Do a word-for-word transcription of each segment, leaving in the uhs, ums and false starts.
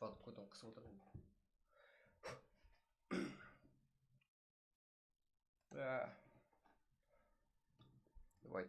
Batıp kótiń qısıp otır. Ya. Давай.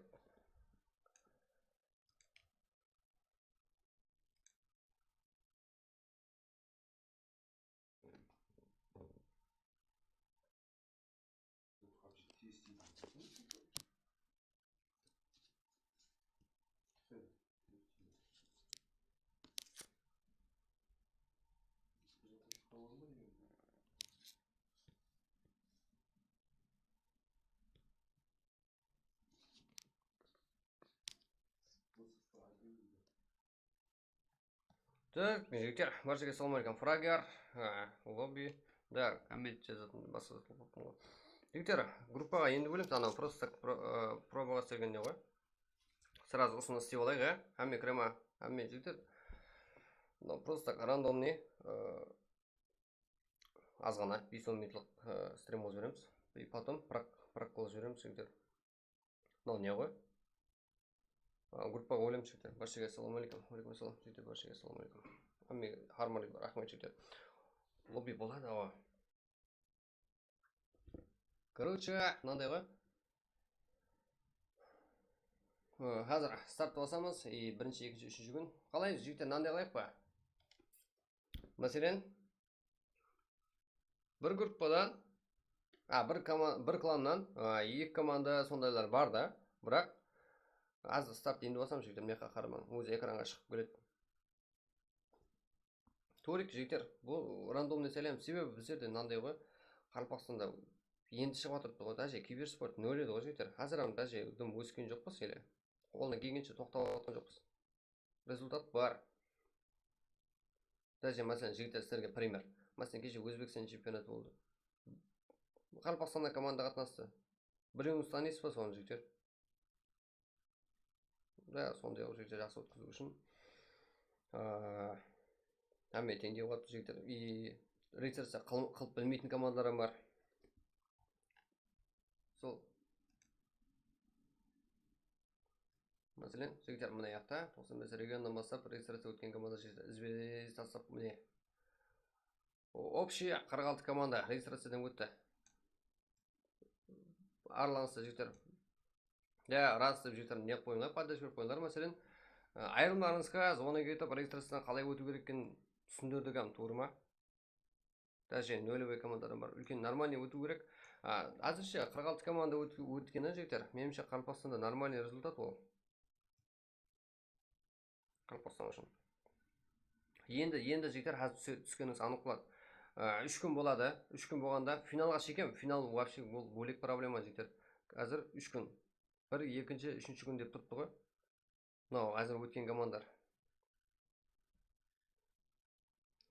Tak, jigitler, bárshege assalawma aleykum. Frager, a, lobby. Da, komment jazatın basqa zat qılıp qoyıptım ǵoy. Jigitler, gruppaǵa endi bólemiz, anaw просто так pro-, a, probaǵa islegende ǵoy. Сразу usını islep alayıq, a? Hámme kirema, hámme jigitler. Mınaw просто так randomный, a, azǵana, bes-on minutlıq, a, strim qılıp jiberemiz. И потом prak, prak qılıp jiberemiz, jigitler. Mınaw ne ǵoy? A, gruppaǵa óylemshi jigitler. Bárshege assalawma aleykum. Aleykum assalam, jigitler, bárshege assalawma aleykum. Hámme harmon raxmet, jigitler. Lobby boladı, awa. Короче, mınanday ǵoy. Hı, házir starttı basamız. И birinshi, ekinshi, úshinshi kún. Qalay, jigitler, mınanday qılayıq pa? Máselen, bir gruppadan, a, bir koma-, bir klannan, a, eki komanda, sondaylar bar da, biraq házir start endi basamız, jigitler, mıyaqqa qaramań, ózi ekranǵa shıǵıp keledi. Tuwrı, jigitler, bul randomnıy sálem, sebebi bizlerde mınanday ǵoy, Qaraqalpaqstanda endi shıǵıp atırıptı ǵoy, daje kibersport nol edi ǵoy, jigitler, házir hám daje dım ósken joqpız ele, qolına kelgenshe toqtap atırǵan joqpız. Rezultat bar. Daje, máselen, jigitler, sizlerge primer. Máselen, keshe Ózbekstan chempionatı boldı. Qaraqalpaqstannan komanda qatnastı. Birewin tanıysız ba sonı, jigitler? Da, sonday, jigitler, jaqsı ótkiziw ushın, a, hámme teńdey qılıp atır, jigitler. И registraciya qıl-, qılıp bilmeytin komandalar hám bar. Sol. Máselen, jigitler, mına jaqta toqsan bes regionnan baslap registraciya ótken komanda, jigitler, izbe-iz taslap, mine. O, общий qırq altı komanda registraciyadan ótti. Aralańızsa, jigitler. Ya, ras dep, jigitler, ne qılıp qoyıńlar, poddesh berip qoyıńlar, máselen. E, ayırımlarıńızǵa zvonok etip, registraciyadan qalay ótiw kerek ekenin túsindirdik hám, tuwrı ma? Daje nolevoy komandadan bar. Úlken normalnıy ótiw kerek. A, házirshe qırq altı komanda ót-, ótkeni, jigitler. Menimshe, Qaraqalpaqstanda normalnıy rezultat ol. Qaraqalpaqstan ushın. Endi, endi, jigitler, házir túse-, túskenińiz anıq boladı. A, úsh kún boladı. Úsh kún bolǵanda finalǵa shekem, final вообще bul bólek problema, jigitler. Házir úsh kún. Bir, ekinshi, úshinshi kún dep turıptı ǵoy. Mınaw, házir ótken komandalar.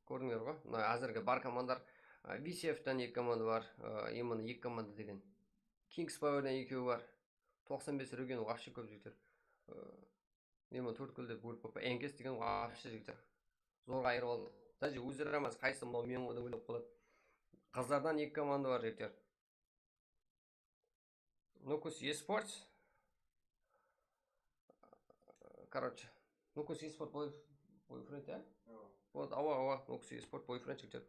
Kórdińler ǵoy? Mına, házirgi bar komandalar, a, V C F-ten eki komanda bar, a, именно eki komanda degen. Kings Power-den ekewi bar. Toqsan bes region вообще kóp, jigitler. A, именно tórtkúl dep bólip qoyıptı. N K S degen вообще, jigitler. Zorǵa ayırıp aldı. Daje ózleri emes, qaysısı mınaw men ǵoy dep oylap qaladı. Qızlardan eki komanda bar, jigitler. Nukus eSports. Короче, Nukus eSport boy-, boyfriend, ya? Awa. Вот, awa, awa, Nukus eSport boyfriend, jigitler.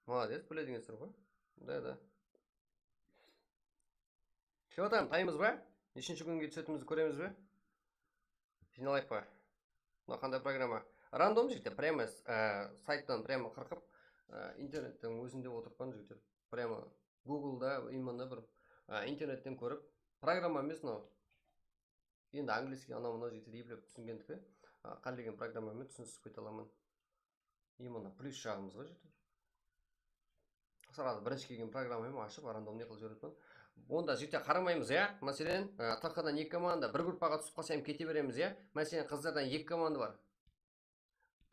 Молодец, biledińizler ǵoy. Da, da. Что там, taymız ba? Neshinshi kúnge túsetimizdi kóremiz be? Jıynalayıq pa? Mına qanday programma? Random, jigitler, прямо, e, sayttan прямо qırqıp, e, internettiń ózinde otırıppan, jigitler. Прямо Google-da, именно bir, e, internetten kórip, programma emes mınaw. Endi angliyskiy anaw-mınaw, jigitler, eplep túsingendiki, e, qállegen programma menen túsinsip kete alaman. И mına plyus jaǵımız ǵoy, jigitler. Сразу birinshi kelgen programma menen ashıp, random ne qılıp jiberetuǵın. Onda, jigitler, qaramaymız, ya? Máselen, e, T Q-dan eki komanda bir gruppaǵa túsip qalsa hám kete beremiz, ya? Máselen, qızlardan eki komanda bar.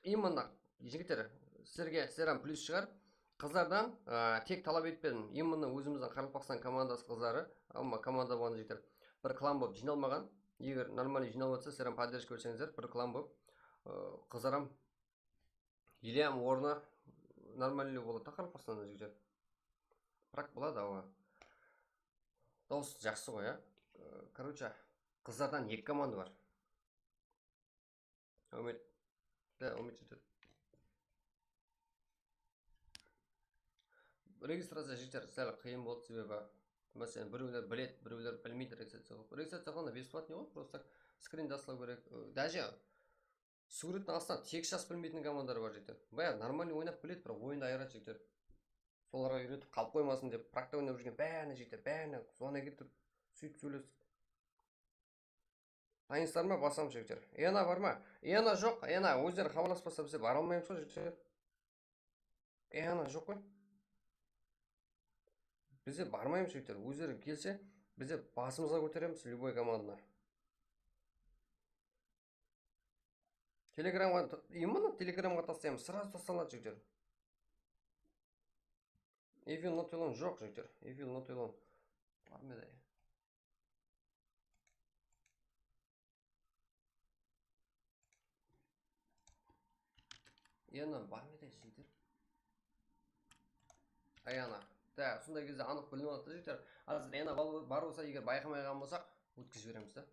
И mına, jigitler, sizlerge, sizler hám plyus shıǵar. Qızlardan, e, tek talap etpedim. И mına ózimizdiń Qaraqalpaqstan komandası qızları, amma komanda bolǵan, jigitler, bir klan bolıp jıynalmaǵan. Eger нормальный jıynalıp atsa, sizler hám поддержка berseńizler, bir klan bolıp, e, qızlar hám Или ornı normalnıy boladı da Qaraqalpaqstanda, jigitler. Biraq boladı, awa. Dawıs jaqsı ǵoy, ya. Короче, qızlardan eki komanda bar. Úmit. Da, Úmit jigitler. registraciya, jigitler, sál qıyın boldı, sebebi, máselen, birewler biledi, birewler bilmeydi registraciya qılıp. Registraciya qılǵanda бесплатный ǵoy, просто так skrin taslaw kerek. Даже súwrettiń astına tekst jazıp bilmeytin komandalar bar, jigitler. Bayaǵı нормальный oynap biledi, biraq oyındı ayıradı, jigitler. Solarǵa úyretip qalıp qoymasın dep, prakta oynap júrgen bárine, jigitler, bárine zvonek etip, súytip sóylestik. Dayınsızlar ma? Basamız, jigitler. Ena bar ma? Ena joq, Ena ózleri xabarlaspasa, bizler bara almaymız ǵoy, jigitler. Ena joq ǵoy. Bizler barmaymız, jigitler. Ózleri kelse, bizler basımızǵa kóteremiz любой komandını. Telegramǵa, именно Telegramǵa taslaymız, сразу taslanadı, jigitler. Evil Not Alone joq, jigitler. Evil Not Alone. Bar ma edi? Ena bar ma edi, jigitler? Ay, ana. Da, usınday gezde anıq bilinip atır, jigitler. Házir Ena bar, bar bolsa, eger bayqamay qalǵan bolsaq, ótkizip jiberemiz da.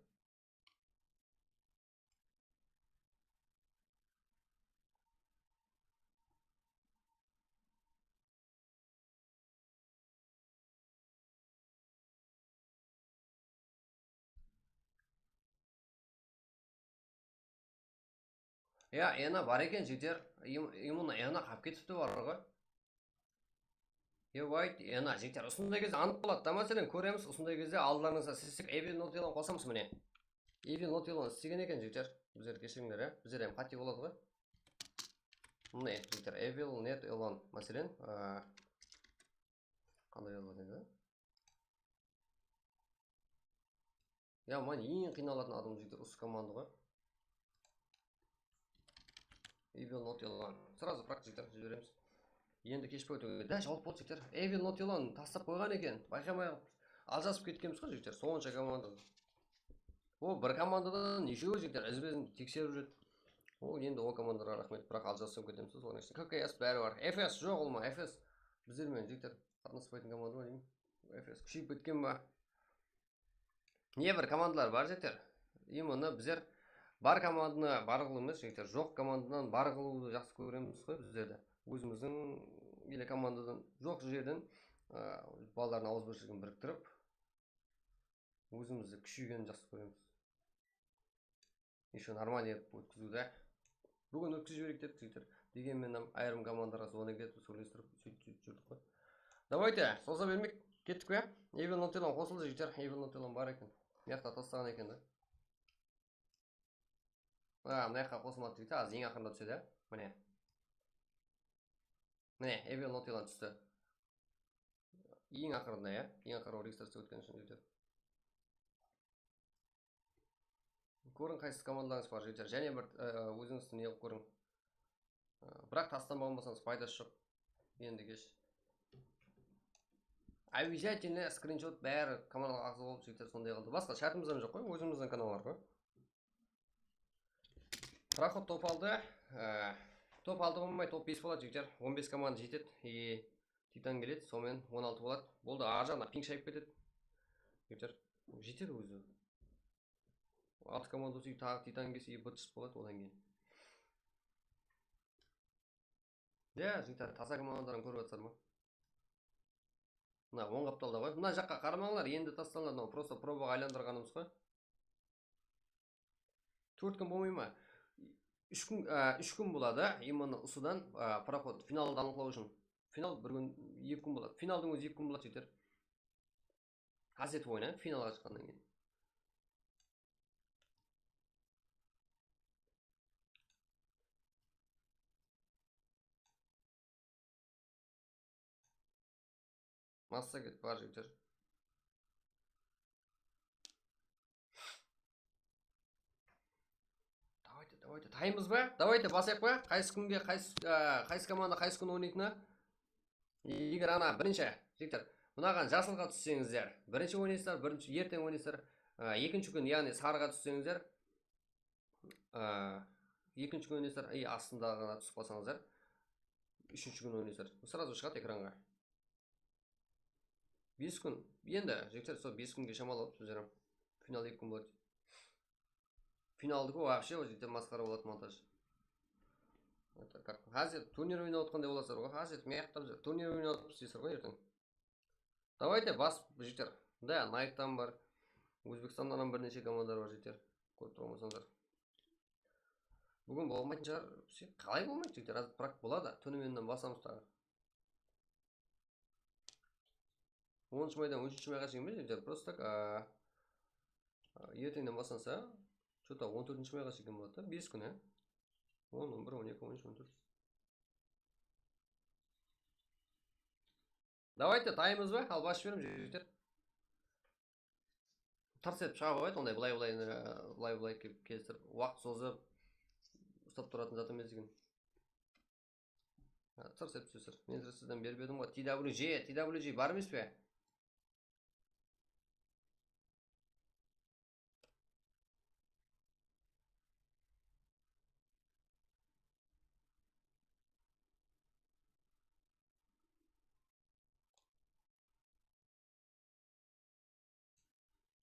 Ya, Ena bar eken, jigitler. Im-, именно Ena qalıp ketipti bar ǵoy. Yo, ayt, Ena, jigitler, usınday gezde anıq boladı da, máselen, kóremiz, usınday gezde aldılarıńızda islesek, Evil Not Alone qosamız, mine. Evil Not Alone islegen eken, jigitler. Bizler keshirińler, ya. Bizler hám qáte boladı ǵoy. Mine, jigitler, Evil Not Alone, máselen, aa, qanday jazıladı endi? Ya, man eń qıynalatın adam, jigitler, usı komanda ǵoy. Evil Not Alone. Сразу практикаǵa jiberemiz. Endi keshpe ótiw. Da, jawap boldı, jigitler. Evil Not Alone taslap qoyǵan eken. Bayqamay aljasıp ketkenbiz ǵoy, jigitler. Sonsha komanda. O, bir komandadan neshewi, jigitler, izbezin tekserip júredi. O, endi o komandalarǵa raxmet, biraq aljasıp ketemiz, solar ishinde. K K S bári bar. F S joq, ol ma, F S. Bizler menen, jigitler, qatnaspaytın komanda ma deymen. F S kúsheyip ketken ba? Ne bir komandalar bar, jigitler. Именно bizler bar komandanı bar qılıw emes, jigitler, joq komandadan bar qılıwdı jaqsı kóremiz ǵoy bizler de. Ózimizdiń ele komandadan joq jerden, ı, balalardıń awızbirshilikin biriktirip, ózimizdi kúsheygenin jaqsı kóremiz. Ещё нормально etip ótkiziwdi. Búgin ótkizip jibereyik dedik, jigitler. Degenmen hám ayırım komandalarǵa zvonek etip, sóylestirip, sóytip, sóytip júrdik ǵoy. Давайте, soza bermey kettik pe? Evil Not Alone qosıldı, jigitler. Evil Not Alone bar eken. Mıyaqta taslaǵan eken da. A, mına jaqqa qosılmadı deydi. Házir eń aqırında túsedi. Mine. Mine, Evil Not Alone tústi. Eń aqırında, ya. Eń aqırı registraciya ótken ushın jigitler. Kóriń, qaysı komandalarıńız bar, jigitler. Jáne bir, e, ózińizdi ne qılıp kóriń. E, biraq taslanbaǵan bolsańız, paydası joq. Endi kesh. Обязательно скриншот bári komandaǵa aǵza bolıp, jigitler, sonday qıldı. Basqa shártimiz hám joq ǵoy, ózimizdiń kanallar ǵoy. Проход top altı, e, top altı bolmay, top bes boladı, jigitler. On bes komanda jetedi, e, Titan keledi, sonımen on altı boladı. Boldı, arı jaǵına ping shayıp ketedi. Jigitler, jetedi ózi. Altı komanda bolsa, taǵı Titan kelse, e, bıt-shıt boladı odan keyin. Ya, jigitler, taza komandalardı kórip atırsızlar ma? Mına, oń qaptalda ǵoy. Mına jaqqa qaramańlar, endi taslanıladı, mınaw prosta probaǵa aylandırǵanımız ǵoy. Tórt kún bolmay ma? Úsh kún, á, úsh kún boladı, именно usıdan, á, проход, finaldı anıqlaw ushın. Final bir kún, eki kún boladı. Finaldıń ózi eki kún boladı, jigitler. Házir etip oynayıq, finalǵa shıqqannan keyin. Massa ketip bar, jigitler. Давайте, давайте, taymız ba? Давайте, basayıq pa? Qaysı kúnge, qaysı, á, qaysı komanda qaysı kún oynaytını? Eger ana birinshi, jigitler, mınaǵan jasılǵa tússeńizler, birinshi oynaysızlar, birinshi, erteń oynaysızlar, á, ekinshi kún, yaǵnıy sarıǵa tússeńizler, á, ekinshi kún oynaysızlar, и astındaǵına túsip qalsańızlar, úshinshi kún oynaysızlar. Сразу shıǵadı ekranǵa. Bes kún, endi, jigitler, sol bes kúnge shamalı alıp, sizler hám final eki kún boladı. Finaldiki вообще, o jerde masqara boladı montaj. Házir turnir oynap atqanday bolasızlar ǵoy. Házir mıyaqta biz turnir oynap atırmız deysizler ǵoy erteń. Давайте, bas, jigitler. Да, Niketan bar. Ózbekstannan ham bir neshe komandalar bar, jigitler. Kórip turǵan bolsańızlar. Búgin bolmaytın shıǵar. Qalay bolmaydı, jigitler? Házir, biraq boladı. Túni menen basamız taǵı. Onınshı maydan on úshinshi mayǵa shekem be, jigitler? Просто так, a, a, erteńnen baslansa, что-то on tórtinshi mayǵa shekem boladı da, bes kún, á? On, on bir, on eki, on úsh, on tórt. Давайте, tayınbız ba? Al, basıp jiberiń, jigitler. Tırs etip shıǵa qoyayıq, onday bılay-bılay, e, bılay-bılay ke-, keltirip, waqıt sozıp, uslap turatın zat emes eken. Ha, tırs etip túsesizler. Men sizden berip edim ǵoy, T W G, T W G bar emes pe?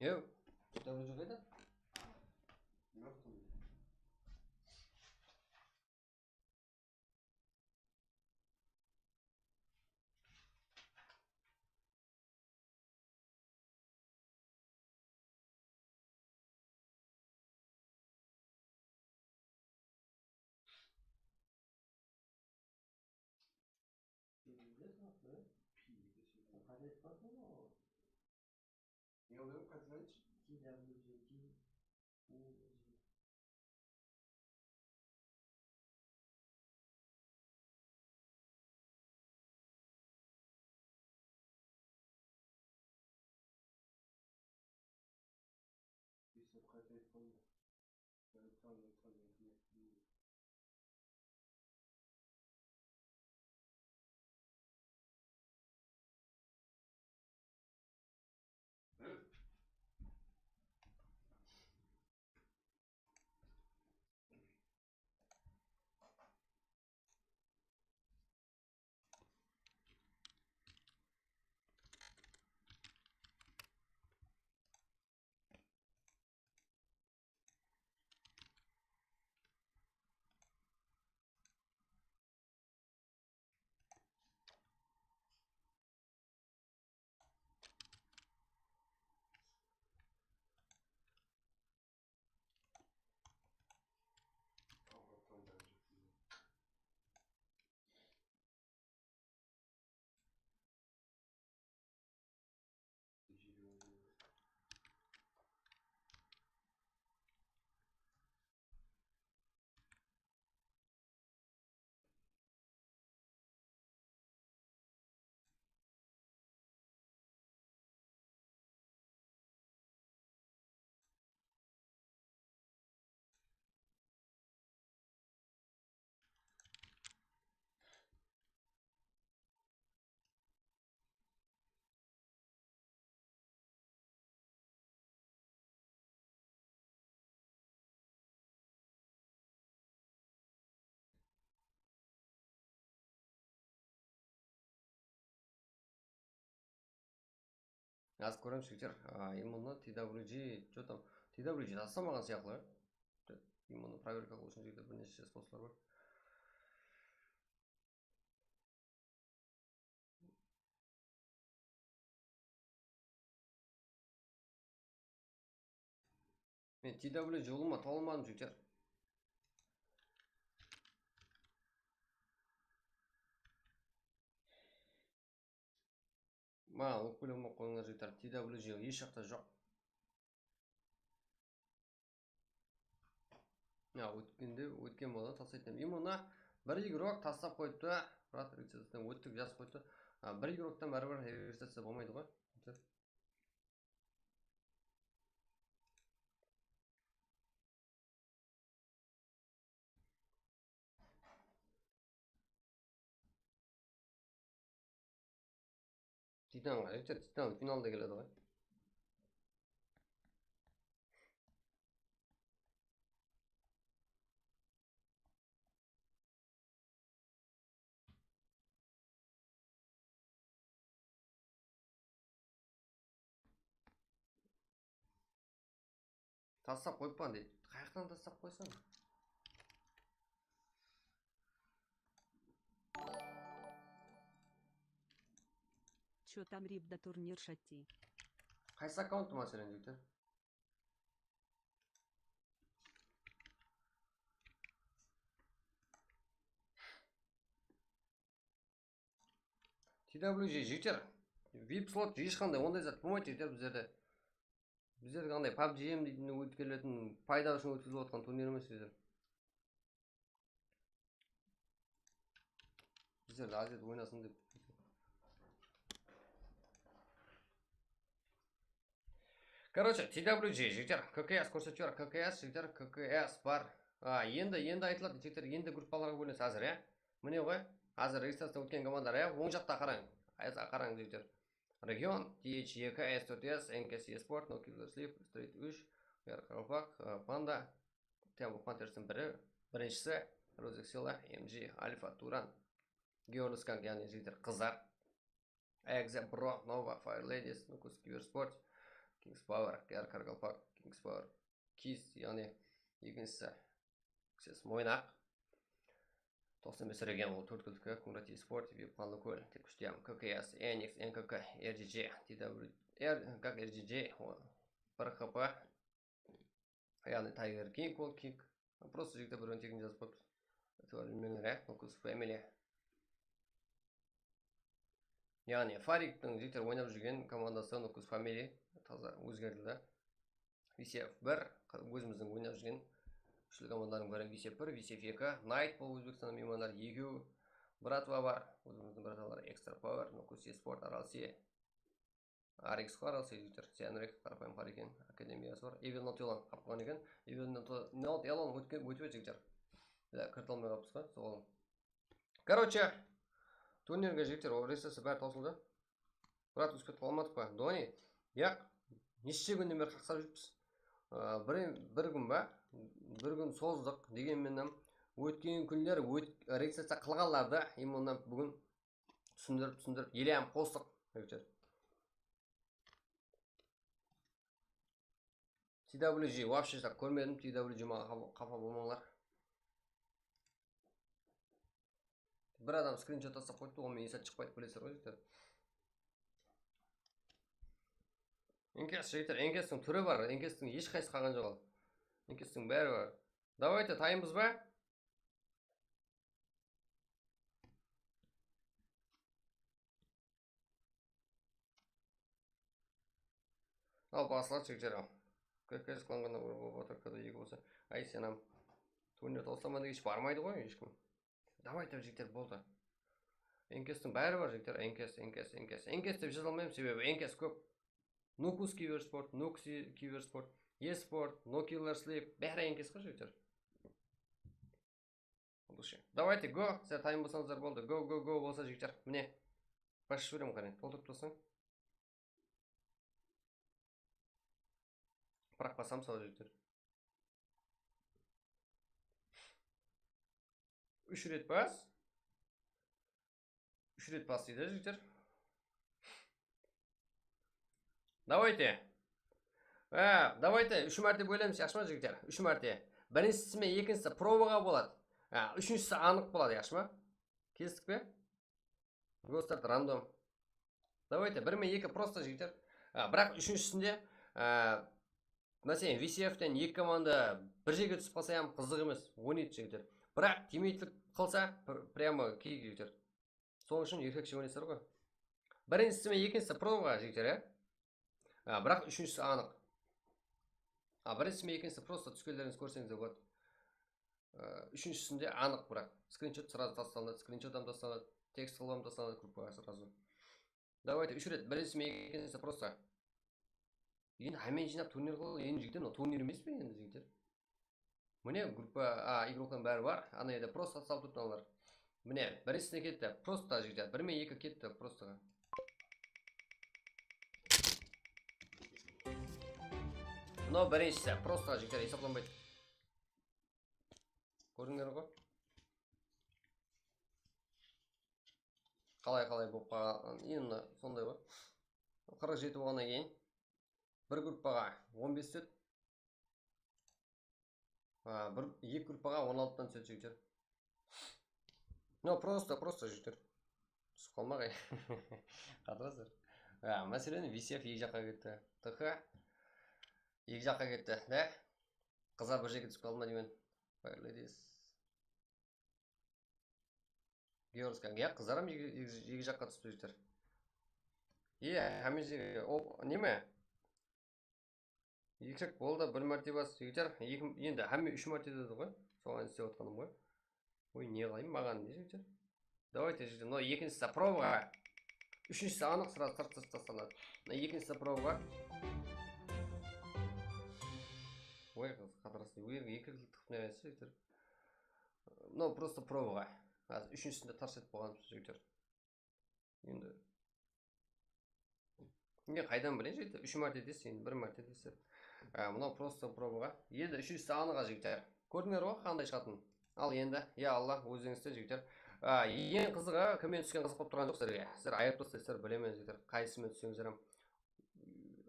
Yoq. Kitap joq edi. Yoq. Ne oluyor? Qayta aytшы. T W G, U, G. Yusuf, qayta aytqanda. Házir kóremiz, jigitler. A, именно T W G, что там? T W G taslamaǵan sıyaqlı. Именно проверка qılıw ushın, jigitler, bir neshe spособlar bar. Men T W G ulıwma taba almadım, jigitler. Maǵan ókpelep qoyıńlar, jigitler, T W G hesh jaqta joq. Ya, ótkende, ótken boldı, taslaydı. Именно bir igrok taslap qoyıptı. Brat, registraciyadan óttik, jazıp qoyıptı. A, bir igroktan báribir registraciya bolmaydı ǵoy. Titan ǵoy, Titan finalda keledi ǵoy. Taslap qoyıppan deydi. Qayaqtan taslap qoysań? Что там, ребята, турнир шатти? Qaysı akkaunt, máselen, jigitler? T W G, jigitler. Vip slot, hesh qanday onday zat bolmaydı, jigitler, bizlerde. Bizlerde qanday pubg em deytin, ótkeriletin, payda ushın ótkizilip atırǵan turnir emes, jigitler. Bizler de aziyat oynasın dep. Короче, T W G, jigitler, K K S kórsetip júr, K K S, jigitler, K K S bar. A, endi, endi aytıladı, jigitler, endi gruppalarǵa bólinesiz házir, ya. Mine ǵoy, házir registraciya ótken komandalar, ya, oń jaqta qarań. Házir qarań, jigitler. Region, T H eki, S tórt S, N K S Esport, No Killer Sleep, Street úsh, Uyar Qaraqalpaq, e, Panda, Temple Panthers'ın biri, birinshisi, Rozek Sela, M G, Alfa, Turan, Georg Skang, yaǵnıy jigitler qızlar, Exe, Bro, Nova, Fire Ladies, Nukus Kibersport, Kings Power, Uyar Qaraqalpaq, Kings Power, Kiss, yaǵnıy ekinshisi, Xes Moynaq, toqsan bes Regen, ol tórtkúlki, Kungrati Sport, Vip Qanlıkól, Terkúshtem, K K S, Enix, N K K, R G J, T W, R, как R G J, o, bir H P, yaǵnıy Tiger King, ol King. Просто jigitler bir-birin tegin jazıp qoyıptı. Itibar bermeliler, ya, Nukus Family. Yaǵnıy Fariktiń jigitler oynap júrgen komandası Nukus Family taza ózgerdi. V C F bir, ózimizdiń oynap júrgen kúshli komandalardıń biri V C F bir, V C F eki, Knight, bul Ózbekstannıń miymanları, ekew, Bratva bar, ózimizdiń bratvalar, Extra Power, Nukus Esport, Aralsi, Arix bar, Aralsi jigitler, Cianrix, qarapayım qara eken, Akademiyası bar, Evil Not Elon qapqan eken, Evil Not, Not Elon ótke-, ótip edi, jigitler. Ya, kirite almay qalıppız ǵoy, soǵan. Короче, turnirge, jigitler, o resurslar bári tawsıldı. Brat, úzip ketip qalmadık pa? Doni, yaq, neshe kúnnen beri qaqsap júrmiz. Aa, bir, bir kún ba? Bir kún sozdıq, degen menen ótken kúnler ót-, registraciya qılǵanlardı, endi onnan búgin túsindirip, túsindirip, ele hám qostıq, jigitler. T W G вообще так kórmedim, T W G maǵan qafa, qafa bolmańlar. Bir adam skrinshot taslap qoyıptı, onıń menen esap shıqpaydı, bilesizler ǵoy, jigitler. N K S, jigitler, N K S-tiń túri bar, N K S-tiń hesh qaysı qalǵan joq al. N K S-tiń bári bar. Давайте, tayınbız ba? Al, baslar, jigitler, al. K K S qılǵanda bir bolıp atır, K D eki bolsa. Ay, sen hám. Turnir tawsılaman degenshe barmaydı ǵoy hesh kim. Давайте, jigitler, boldı. N K S-tiń bári bar, jigitler, N K S, N K S, N K S. N K S dep jaza almayman, sebebi N K S kóp. Nukus Kibersport, Nukus Kibersport, Esport, No Killer Sleep, bári N K S ǵoy, jigitler. Давайте, go, sizler tayın bolsańızlar boldı. Go, go, go bolsa, jigitler. Mine. Basıp jiberemen, qáne, toltırıp tursań. Biraq basam, saw, jigitler. Úsh ret bas. Úsh ret bas deydi, jigitler. Давайте. Á, давайте, úsh márte bólemiz, yaqshı ma, jigitler? Úsh márte. Birinshisi menen ekinshisi probaǵa boladı. Á, úshinshisi anıq boladı, yaqshı ma? Kelistik pe? Go start random. Давайте, bir menen eki просто, jigitler. Á, biraq úshinshisinde, á, máselen, V C F-ten eki komanda bir jerge túsip qalsa hám qızıq emes, oynaydı, jigitler. Biraq teammatelik qılsa, pr-, прямо key, jigitler. Sonıń ushın erkekshe oynaysızlar ǵoy. Birinshisi menen ekinshisi proba, jigitler, ya. A, biraq úshinshisi anıq. A, birinshisi menen ekinshisi просто túskenlerińizdi kórseńiz de boladı. A, úshinshisinde anıq, biraq skrinshot сразу taslanadı, skrinshot hám taslanadı, tekst qılıp hám taslanadı gruppaǵa сразу. Давайте, úsh ret, birinshisi menen ekinshisi просто. Endi hámmenin jıynap turnir qıl, endi jigitler, mınaw turnir emes pe endi, jigitler? Mine, gruppa A igroklardıń bári bar. Ana jerde просто salıp turıptı mınalar. Mine, birinshisine ketti. Просто, jigitler. Bir menen eki ketti, prostoǵa. Mınaw birinshisi. Prostoǵa, jigitler, esaplanbaydı. Kórdińler ǵoy. Qalay, qalay bolıp qalǵan. Endi sonday ǵoy. Qırq jeti bolǵannan keyin bir gruppaǵa on bes tót. A, bir, eki gruppaǵa on altıdan túsedi, jigitler. No, просто, просто, jigitler. Túsip qalmaq, e. Qatırasızlar. Ha, máselen, V C F eki jaqqa ketti. T H eki jaqqa ketti, da? Qızlar bir jerge túsip qaldı ma deymen. Fire Ladies. Georgska, ya, qızlar hám eki, eki, eki jaqqa tústi, jigitler. Iya, hámme jerge, o, neme? Eki jaq boldı, bir mártebe bas, jigitler. Eki, endi hámme úsh mártebe dedi ǵoy. Soǵan islep atqanım ǵoy. Oy, ne qılayın, maǵan ne, jigitler? Давайте, jigitler, mınaw ekinshisi probaǵa. Úshinshisi anıq, сразу tırt-tırt taslanadı. Mına ekinshisi probaǵa. Oy, qız, qatarasın, eki, eki, eki, jigitler. Mınaw prosta probaǵa. Házir úshinshisinde tars etip qoyǵanbız, jigitler. Endi. Endi qaydan bileyin, jigitler? Úsh márte dese, endi bir márte dese. A, mınaw prosta probaǵa. Endi úshinshisi anıq, jigitler. Kórdińler ǵoy, qanday shıǵatın. Al endi, ya Allah, ózińizde, jigitler. A, eń qızıǵı, kimmen túsken qızıq bolıp turǵan joq sizlerge. Sizler ayırıp taslaysızlar, bilemen, jigitler. Qaysısımen tússeńizler hám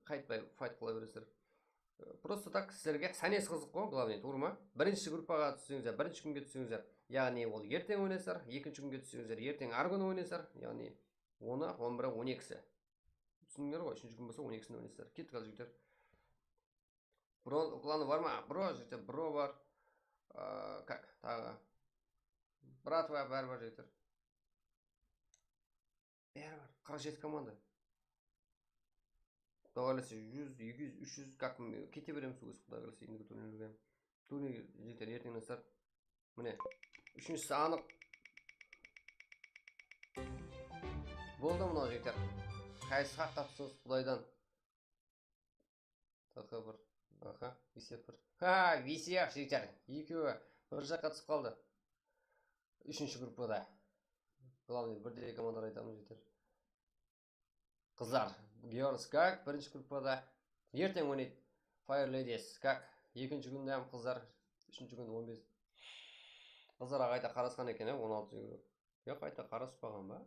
qaytpay fight qıla beresizler. Просто так sizlerge sánesi qızıq ǵoy, главный, tuwrı ma? Birinshi gruppaǵa tússeńizler, birinshi kúnge tússeńizler, yaǵnıy ol erteń oynaysızlar, ekinshi kúnge tússeńizler, erteń arı kúni oynaysızlar, yaǵnıy onı, on biri, on ekisi. Túsindińler ǵoy, úshinshi kún bolsa on ekisinde oynaysızlar. Kettik, házir jigitler. Bro, klanı bar ma? Bro, jigitler, bro bar. A, как, taǵı. Bratva, bári bar, jigitler. Bári bar, qırq jeti komanda. Quday qálese, júz, eki júz, úsh júz, как, kete beremiz, ózi, Quday qálese, endigi turnirge. Turnir, jigitler, erteńnen start. Mine, úshinshisi anıq. Boldı mınaw, jigitler. Qaysı haqqa túsesiz, Qudaydan. T H bir. Aha, V C F bir. Ha, V C F, jigitler. Ekewi bir jaqqa túsip qaldı. Úshinshi gruppada. Главный, birdey komandalar aytamız, jigitler. Qızlar, Georgska birinshi gruppada. Erteń oynaydı Fire Ladies, как, ekinshi kúnde hám qızlar, úshinshi kún on bes. Qızlarǵa qayta qarasqan eken, á, on altı yevro. Yoq, qayta qaraspaǵan ba?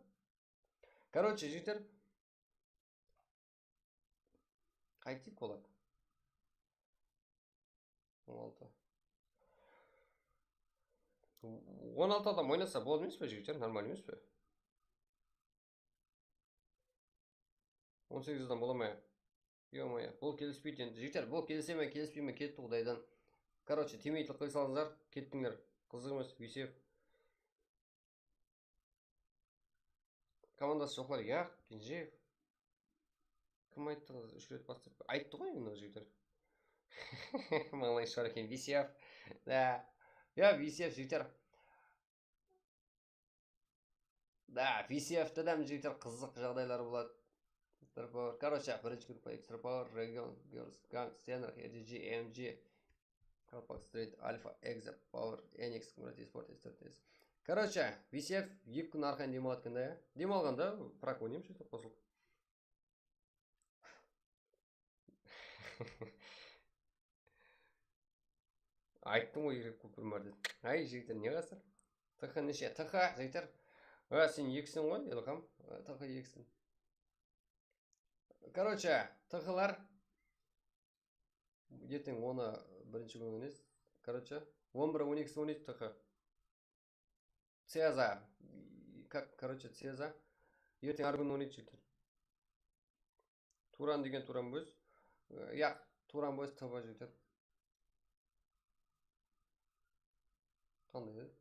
Короче, jigitler, qaytayıq, boladı. On altı. On altı adam oynasa boladı emes pe, jigitler? Normal emes pe? On segiz adam bola ma ya? Ё-моё, bul kelispeydi endi. Jigitler, bul kelise me, kelispey me, ketti Qudaydan. Короче, timeytlik qıla salıńızlar, kettińler. Qızıq emes, V C F. Komandası joqlar, ya, Kenjeev. Kim ayttı, úsh ret bastırıp? Ayttı ǵoy endi, jigitler. Mańlayı shor eken, V C F. Da. Ya, V C F, jigitler. Da, V C F te de, jigitler, qızıq jaǵdaylar boladı. Extra Power. Короче, birinshi gruppa Extra Power, Region, Girls, Gang, Senrak, R D G, A M G, Kalpak Street, Alpha, Extra Power, Enix, Murat Esport, S T T S. Короче, V C F eki kún arqayın dem aladı eken da, ya. Dem alǵanda prak oynaymız, jigitler, qosılıp. Ayttım ǵoy, eki kúpir bar dep. Ay, jigitler, ne qasır? T H neshe? T H, jigitler. A, sen ekiseń ǵoy, Ilham. A, T H ekiseń. Короче, T H lar erteń onı birinshi kún emes. Короче, on bir, on ekisi oynaydı T H. Цеза. Как, короче, Цеза. Erteń arı kúni oynaydı, jigitler. Turan degen Turan Boys. Yaq, Turan Boys T V, jigitler. Qanday edi?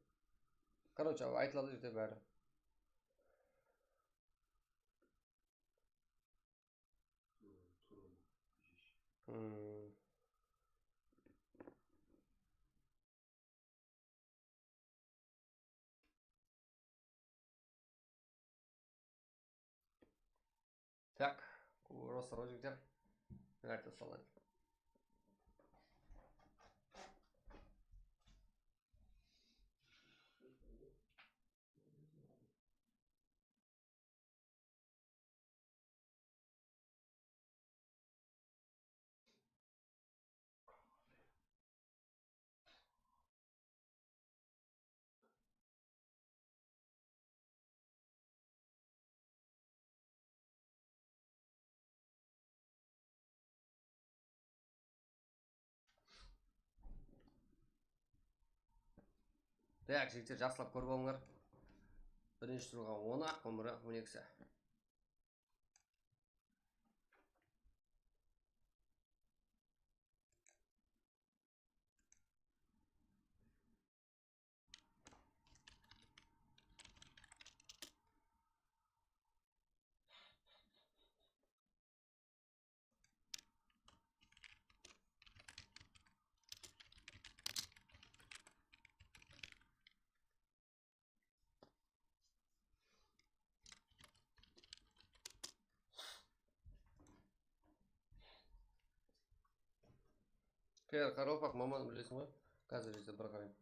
Короче, aytıladı, jigitler, bári. Hmm. Так, rosa, jigitler. Давайте, салам. Так, jigitler, jaqsılap kórip alıńlar. Birinshi turǵa on aq, on bir, on ekisi. Eger qaraqalpaq mamanı bilesiń ǵoy, házir ise bir qarayın.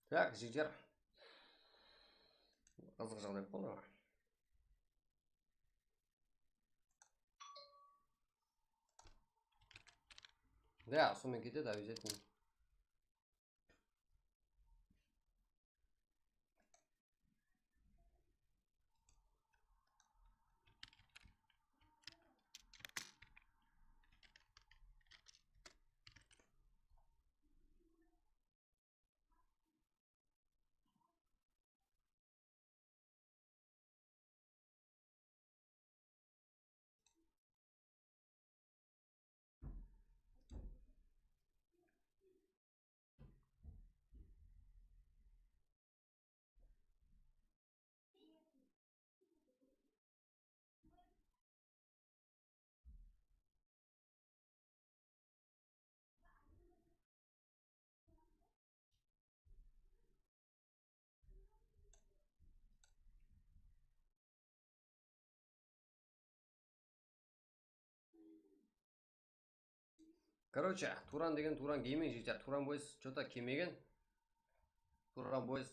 Tak, jigitler. Qızıq jaǵday boldı. Ya, sonıń menen ketedi, обязательно. Короче, Turan degen Turan Gaming jigitler, Turan Boys что-то kelmegen. Turan Boys.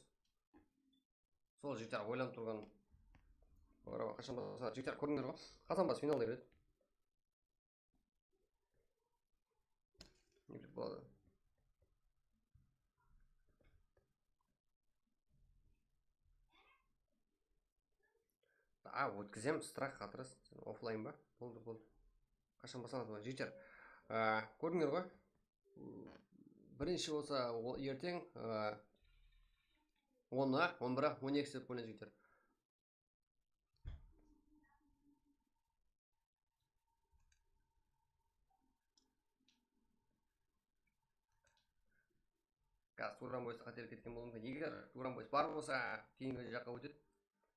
Sol jigitler oylanıp turǵan. Qashan baslar, jigitler, kórdińler ǵoy. Qashan bas finalda kiredi. Ne bileyim, boladı. A, ótkizem, strah, xatıras. Sen oflayn ba? Boldı, boldı. Qashan baslanadı, jigitler? A, kórdińler ǵoy. Birinshi bolsa o-, erteń, a, on, on bir, on eki dep qoyıń, jigitler. Gaz Turan Boys qátelip ketken bolıwı múmkin. Eger Turan Boys bar bolsa, keyingi jaqqa ótedi.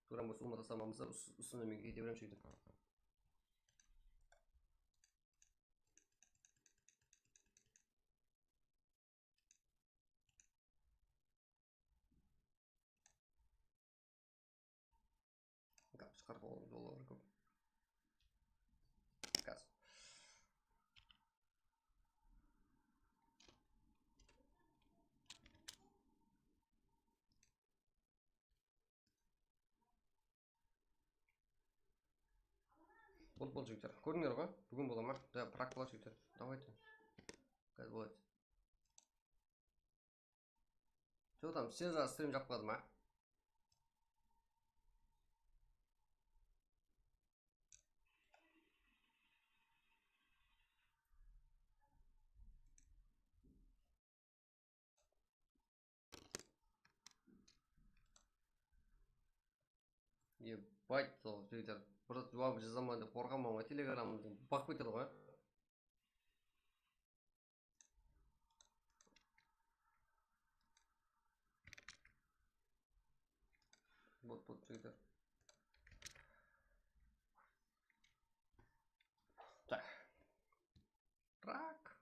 Turan Boys ulıwma taslamamız da, us-, usını men kete beremiz, jigitler. Gaz shıǵarıp alıw jolları kóp. Gaz. Bol, bol, jigitler. Kórdińler ǵoy, búgin bola ma? Da, prak boladı, jigitler. Давайте. Gaz boladı. Что там, sizler stream jaqpadı ma? Ебать, sol Twitter. Bir zat juwap jazaman dep qorqaman ǵoy, Telegramımdı baqıp ketedi ǵoy. Bot, bot, Twitter. Tak. Rak.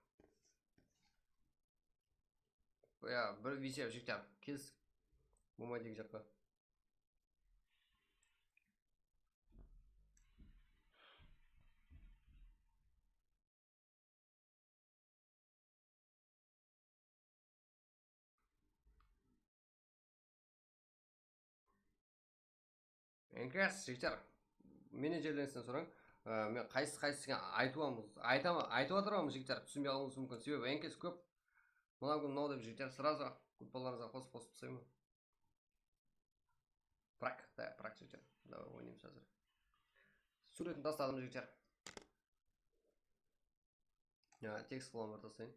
Ya, bir V C F jigitler, kes. Bolmaydı eki jaqqa. Enkes, jigitler, menejerlerińizden sorań. Á, men qaysı, qaysısına aytıp alamız, aytama-, aytıp atırman, jigitler, túsinbey qalıwıńız múmkin. Sebebi enkes kóp. Mınaw kún mınaw dep, jigitler, сразу gutpalarıńızǵa qosıp, qosıp taslaymın. Prak, da, prak, jigitler. Давай, oynaymız házir. Súwretin tasladım, jigitler. Ya, tekst qılaman, bir taslayın.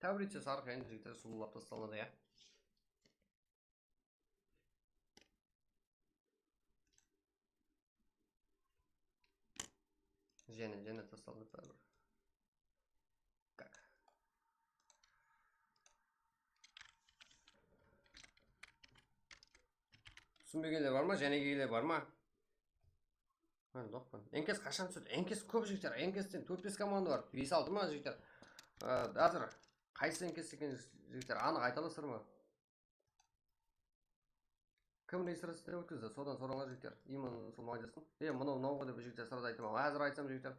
Tablica sarı endi jigitler sulıwlap taslanadı, ya. Jáne, jáne taslandı báribir. Kak. Túsinbegenler bar ma? Jáne kelgenler bar ma? Há, doqpan. Enkes qashan túsedi? Enkes kóp, jigitler. Enkesten tórt-bes komanda bar. Bes-altı ma, jigitler? Á, házir qaysı enkes eken, jigitler? Anıq ayta alasızlar ma? Kim registraciya ótkizdi? Sodan sorańlar, jigitler. Imın sol молодецтің. E, mınaw, mınaw ǵoy dep, jigitler, sırada aytaman. Házir aytsam, jigitler,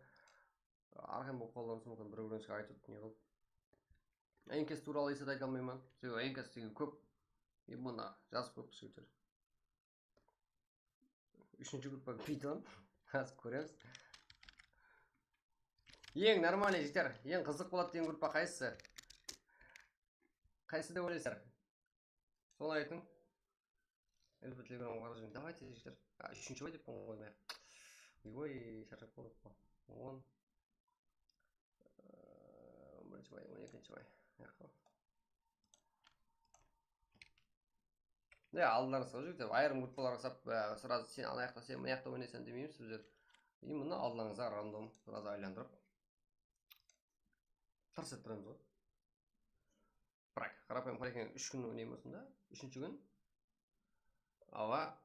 arqayın bolıp qalıwı múmkin, bir-birinishke aytıp, ne qılıp. Enkes tuwralı esede ayta almayman. Sebebi enkes degen kóp. E, mına, jazıp kóp, jigitler. Úshinshi gruppa Python. Házir kóremiz. Eń normalnıy, jigitler, eń qızıq boladı degen gruppa qaysısı? Qaysı dep oylaysızlar? Sonı aytıń. Elbet, Telegramǵa qarap júriń. Davayte, jigitler. A, úshinshi bay depken ǵoy men. Oy, sharshap qaldık ǵoy. On. Ee, on birinshi may, on ekinshi may. Yaqın. Ya, aldılarıńızǵa, jigitler, ayırım gruppalarǵa sap, e, srazı sen ana jaqta, sen mına jaqta oynaysań demeymiz bizler. И mına aldılarıńızǵa random srazı aylandırıp, tırs etip turamız ǵoy. Bırak, qarapayım, qarayken, úsh kún oynayman usında. Úshinshi kún. Awa.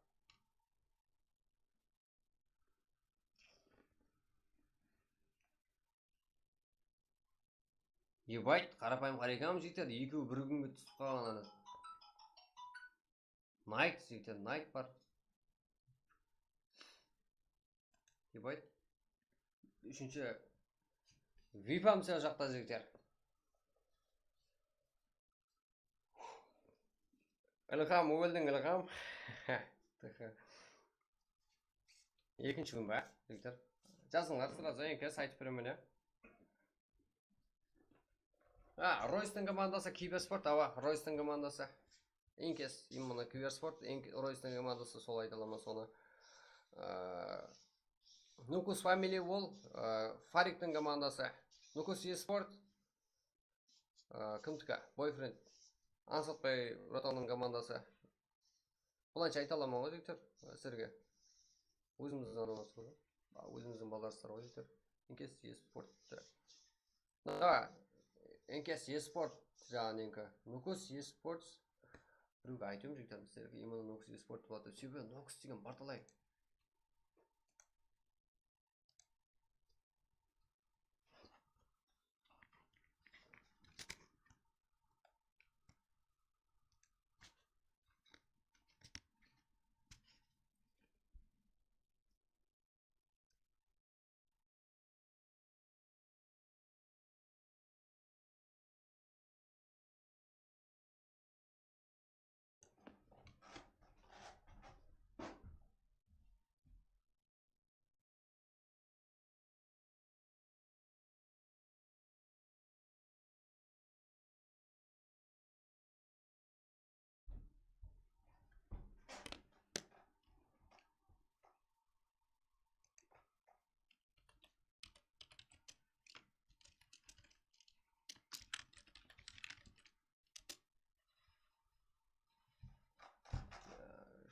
Ебать, qarapayım, qarayken, jigitler, ekewi bir kúnge túsip qalǵan ana. Night, jigitler, Night bar. Ебать. Úshinshi vipam sol jaqta, jigitler. Ilham, Ueldiń Ilham. Ekinshi kún ba, jigitler? Jazıńlar, srazı enkes aytıp beremen, ya. A, Roystiń komandası, Kibersport, awa, Roystiń komandası. Enkes, именно Kibersport, enk-, Roystiń komandası, sol ayta alaman sonı. Ee, Nukus Family Wall, ee, Fariktiń komandası. Nukus Esport, ee, kimdiki? Boyfriend. Ansatbay Rotanıń komandası. Bulansha ayta alaman ǵoy, jigitler, sizlerge. Ózimizdiń anamız ǵoy. A, ózimizdiń balalarımız ǵoy, jigitler. Enkes Esport. Da, Enkes Esport jaǵınıńki. Nukus Esports. Birewge aytıwım, jigitler, sizlerge именно Nukus Esport boladı. Sebebi Nukus degen bar talay.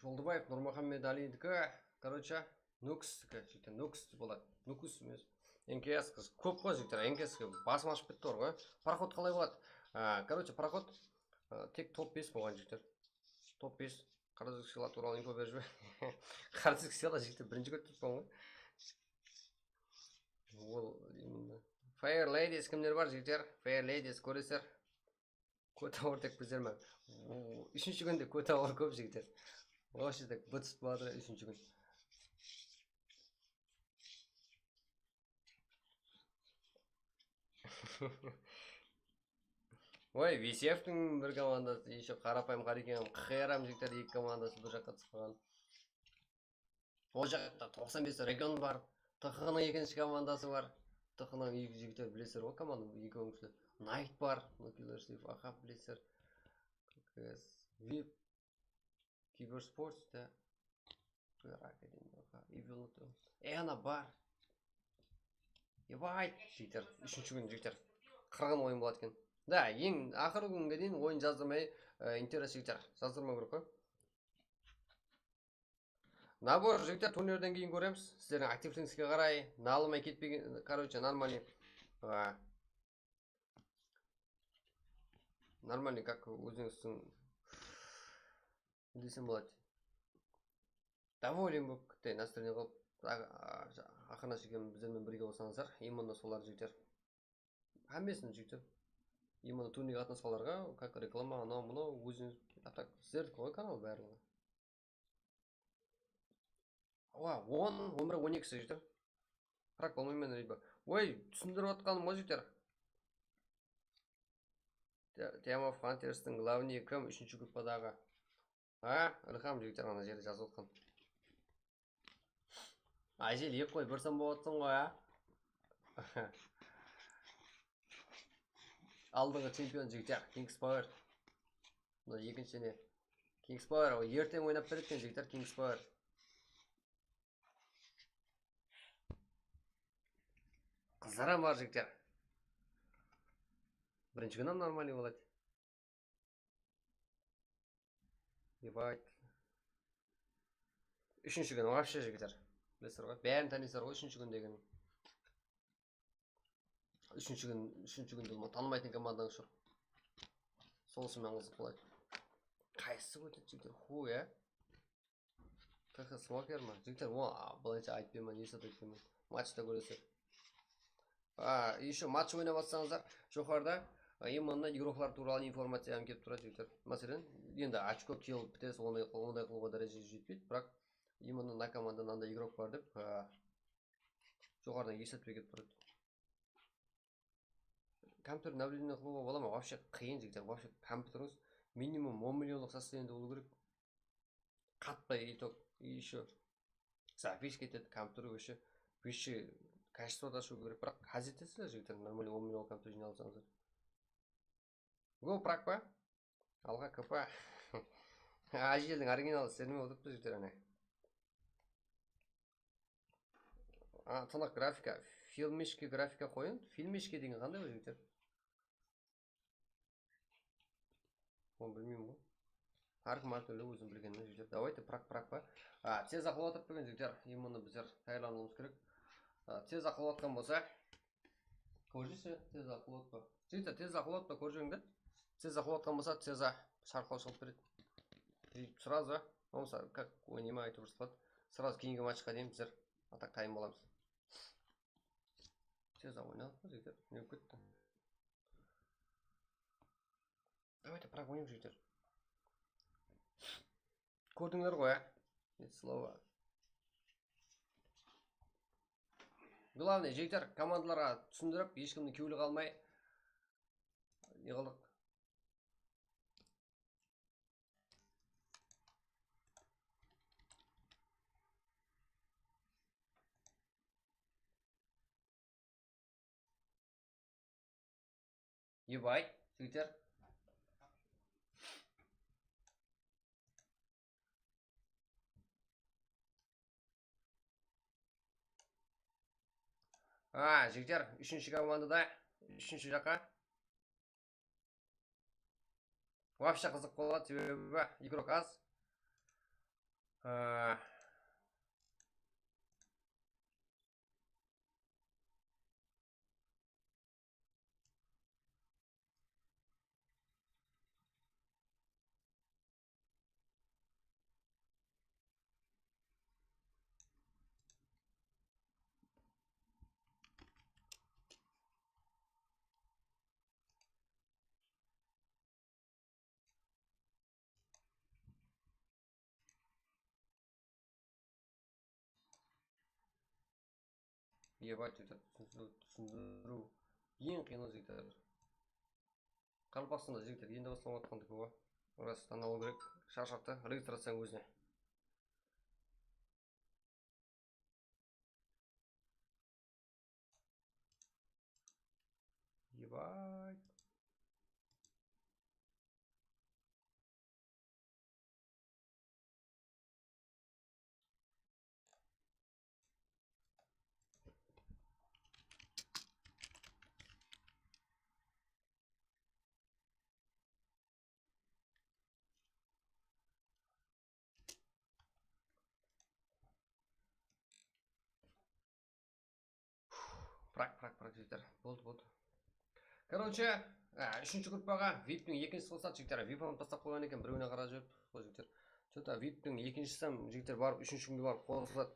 Joldıbaev Nurmuhammed Alidiki, короче, Nukus, jigitler, Nukus boladı. Nukus emes. N K S kóp ǵoy, jigitler, N K S basım ashıp ketti ǵoy. Пароход qalay boladı? A, короче, пароход, a, tek top bes bolǵan, jigitler. Top bes. Qara disk sıyla tuwralı info berip jiber. Qara disk sıyla, jigitler, birinshi kórip turıppan ǵoy. Ol, именно. Fair Ladies kimler bar, jigitler? Fair Ladies kóresizler. Kótawır tek bizler me? Úshinshi kúnde kótawır kóp, jigitler. Вообще tek bıtıs boladı úshinshi kún. Oy, Visevtiń bir komandası, еще qarapayım qara eken, Qıyaram jigitler eki komandası bir jaqqa túsip qalǵan. Ol jaqta toqsan bes region bar. T X nıń ekinshi komandası bar. T X nıń eki jigitler bilesizler ǵoy, komanda ekewin kúshli. Night bar, Nuclear Sleep, aha, bilesizler. K S, vip, Kibersports, da. Evil, e, ana bar. Ебать, jigitler, úshinshi kún, jigitler. Qırǵın oyın boladı eken. Da, eń aqırǵı kúnge deyin oyın jazdırmay, e, interes, jigitler, jazdırmaw kerek ǵoy. Nabor, jigitler, turnirden keyin kóremiz. Sizlerdiń aktivligińizge qaray, nalımay ketpegen, короче, нормальный. A, нормальный, как ózińizdiń ne desem boladı. Доволен bolıp ketedi, настроение qılıp, a, a, aqırına shekem bizler menen birge bolsańızlar, именно solar, jigitler. Hámmesin, jigitler. Именно turnirge qatnasqanlarǵa, как reklama, anaw, mınaw, ózińiz, a так, sizlerdiki ǵoy kanal barlıǵı. Awa, on, on bir, on ekisi, jigitler. Prak bolmayman, riba. Oy, túsindirip atqanım ǵoy, jigitler. Te-, Team of Hunters'tıń glavnıy kim, úshinshi gruppadaǵı? Ha, Ilham, jigitler, ana jerde jazıp atqan. Ájel, eki qoy, bir sóm bolıp atsań ǵoy, a? Aldınǵı chempion, jigitler, King's Power. Mına ekinshi ne? King's Power, ol erteń oynap beredi eken, jigitler, King's Power. Qızlar hám bar, jigitler. Birinshi kún hám нормальный boladı. Ебать. Úshinshi kún вообще, jigitler. Bilesizler ǵoy, bárin tanıysızlar ǵoy, úshinshi kún degen. Úshinshi kún, úshinshi kúnde ulıwma tanımaytın komandańız joq. Sonısınan qızıq boladı. Qaysısı ótedi, jigitler? Xu, ya? Q Q Smoker ma? Jigitler, o, a, bılayınsha aytpayman, esat aytpayman. Matchta kóresizler. A, ещё match oynap atsańızlar, joqarıda, a, именно igroklar tuwralı informaciya hám kelip turadı, jigitler. Máselen, endi ochko kelip pitese, onday, onday qılıwǵa dárejege jetpeydi, biraq именно mına komandada mınanday igrok bar dep, a, joqarıdan eslatpa kelip turadı. Kompyuter nablevenie qılıwǵa bola ma? Вообще qıyın, jigitler. Вообще kompyuterińiz minimum on millionlıq состояниеде bolıw kerek. Qatpay, и то, и ещё запись ketedi, kompyuter вообще, вообще качество da ashıw kerek. Biraq házil etesizler, jigitler, нормальный on millionlıq kompyuter jıynap alsańızlar. Go, prak pa? Alǵa, K P. Ájeldiń originalı islendime otırıptı, jigitler, áne. A, tınıq grafika. Filmishki grafika qoyıń. Filmishki degen qanday ol, jigitler? Onı bilmeymen ǵoy. Hár kim hár túrli óziniń bilgenine, jigitler. Давайте, prak, prak pa? A, tez aqıl otırıp turǵan, jigitler. Именно bizler tayarlanıwımız kerek. A, tez aqıl otqan bolsa, Kórjesi, tez aqıl otpa. Jigitler, tez aqıl otpa, kórjeń de. Tez aqıl otqan bolsa, tez a sharqlaw shıǵıp beredi. И сразу, болмаса, как oynayman aytıp jazıp qaladı. Сразу keyingi matchqa deyin bizler atak tayın bolamız. Tez a oynadıq pa, jigitler? Ne bolıp ketti? Давайте, prak oynayıq, jigitler. Kórdińler ǵoy, a? Слово. Главный, jigitler, komandalarǵa túsindirip, hesh kimniń kewli qalmay, ne qıldıq? Ебать, jigitler. A, jigitler, úshinshi komandada, úshinshi jaqqa. Вообще qızıq boladı, sebebi igrok az. A, Ебать, это túsindiriw, túsindiriw eń qıyın, jigitler. Qaraqalpaqstanda, jigitler, endi baslanıp atqandiki ǵoy. Ras, tanıw kerek, sharshaptı, registraciyań ózine. Ебать. Prak, prak, prak, jigitler. Boldı, boldı. Короче, á, úshinshi gruppaǵa viptiń ekinshisi qosıldı, jigitler. Vip hám taslap qoyǵan eken, birewine qarap júripti ǵoy, jigitler. Что-то viptiń ekinshisi hám, jigitler, barıp úshinshi kúnge barıp qosıladı.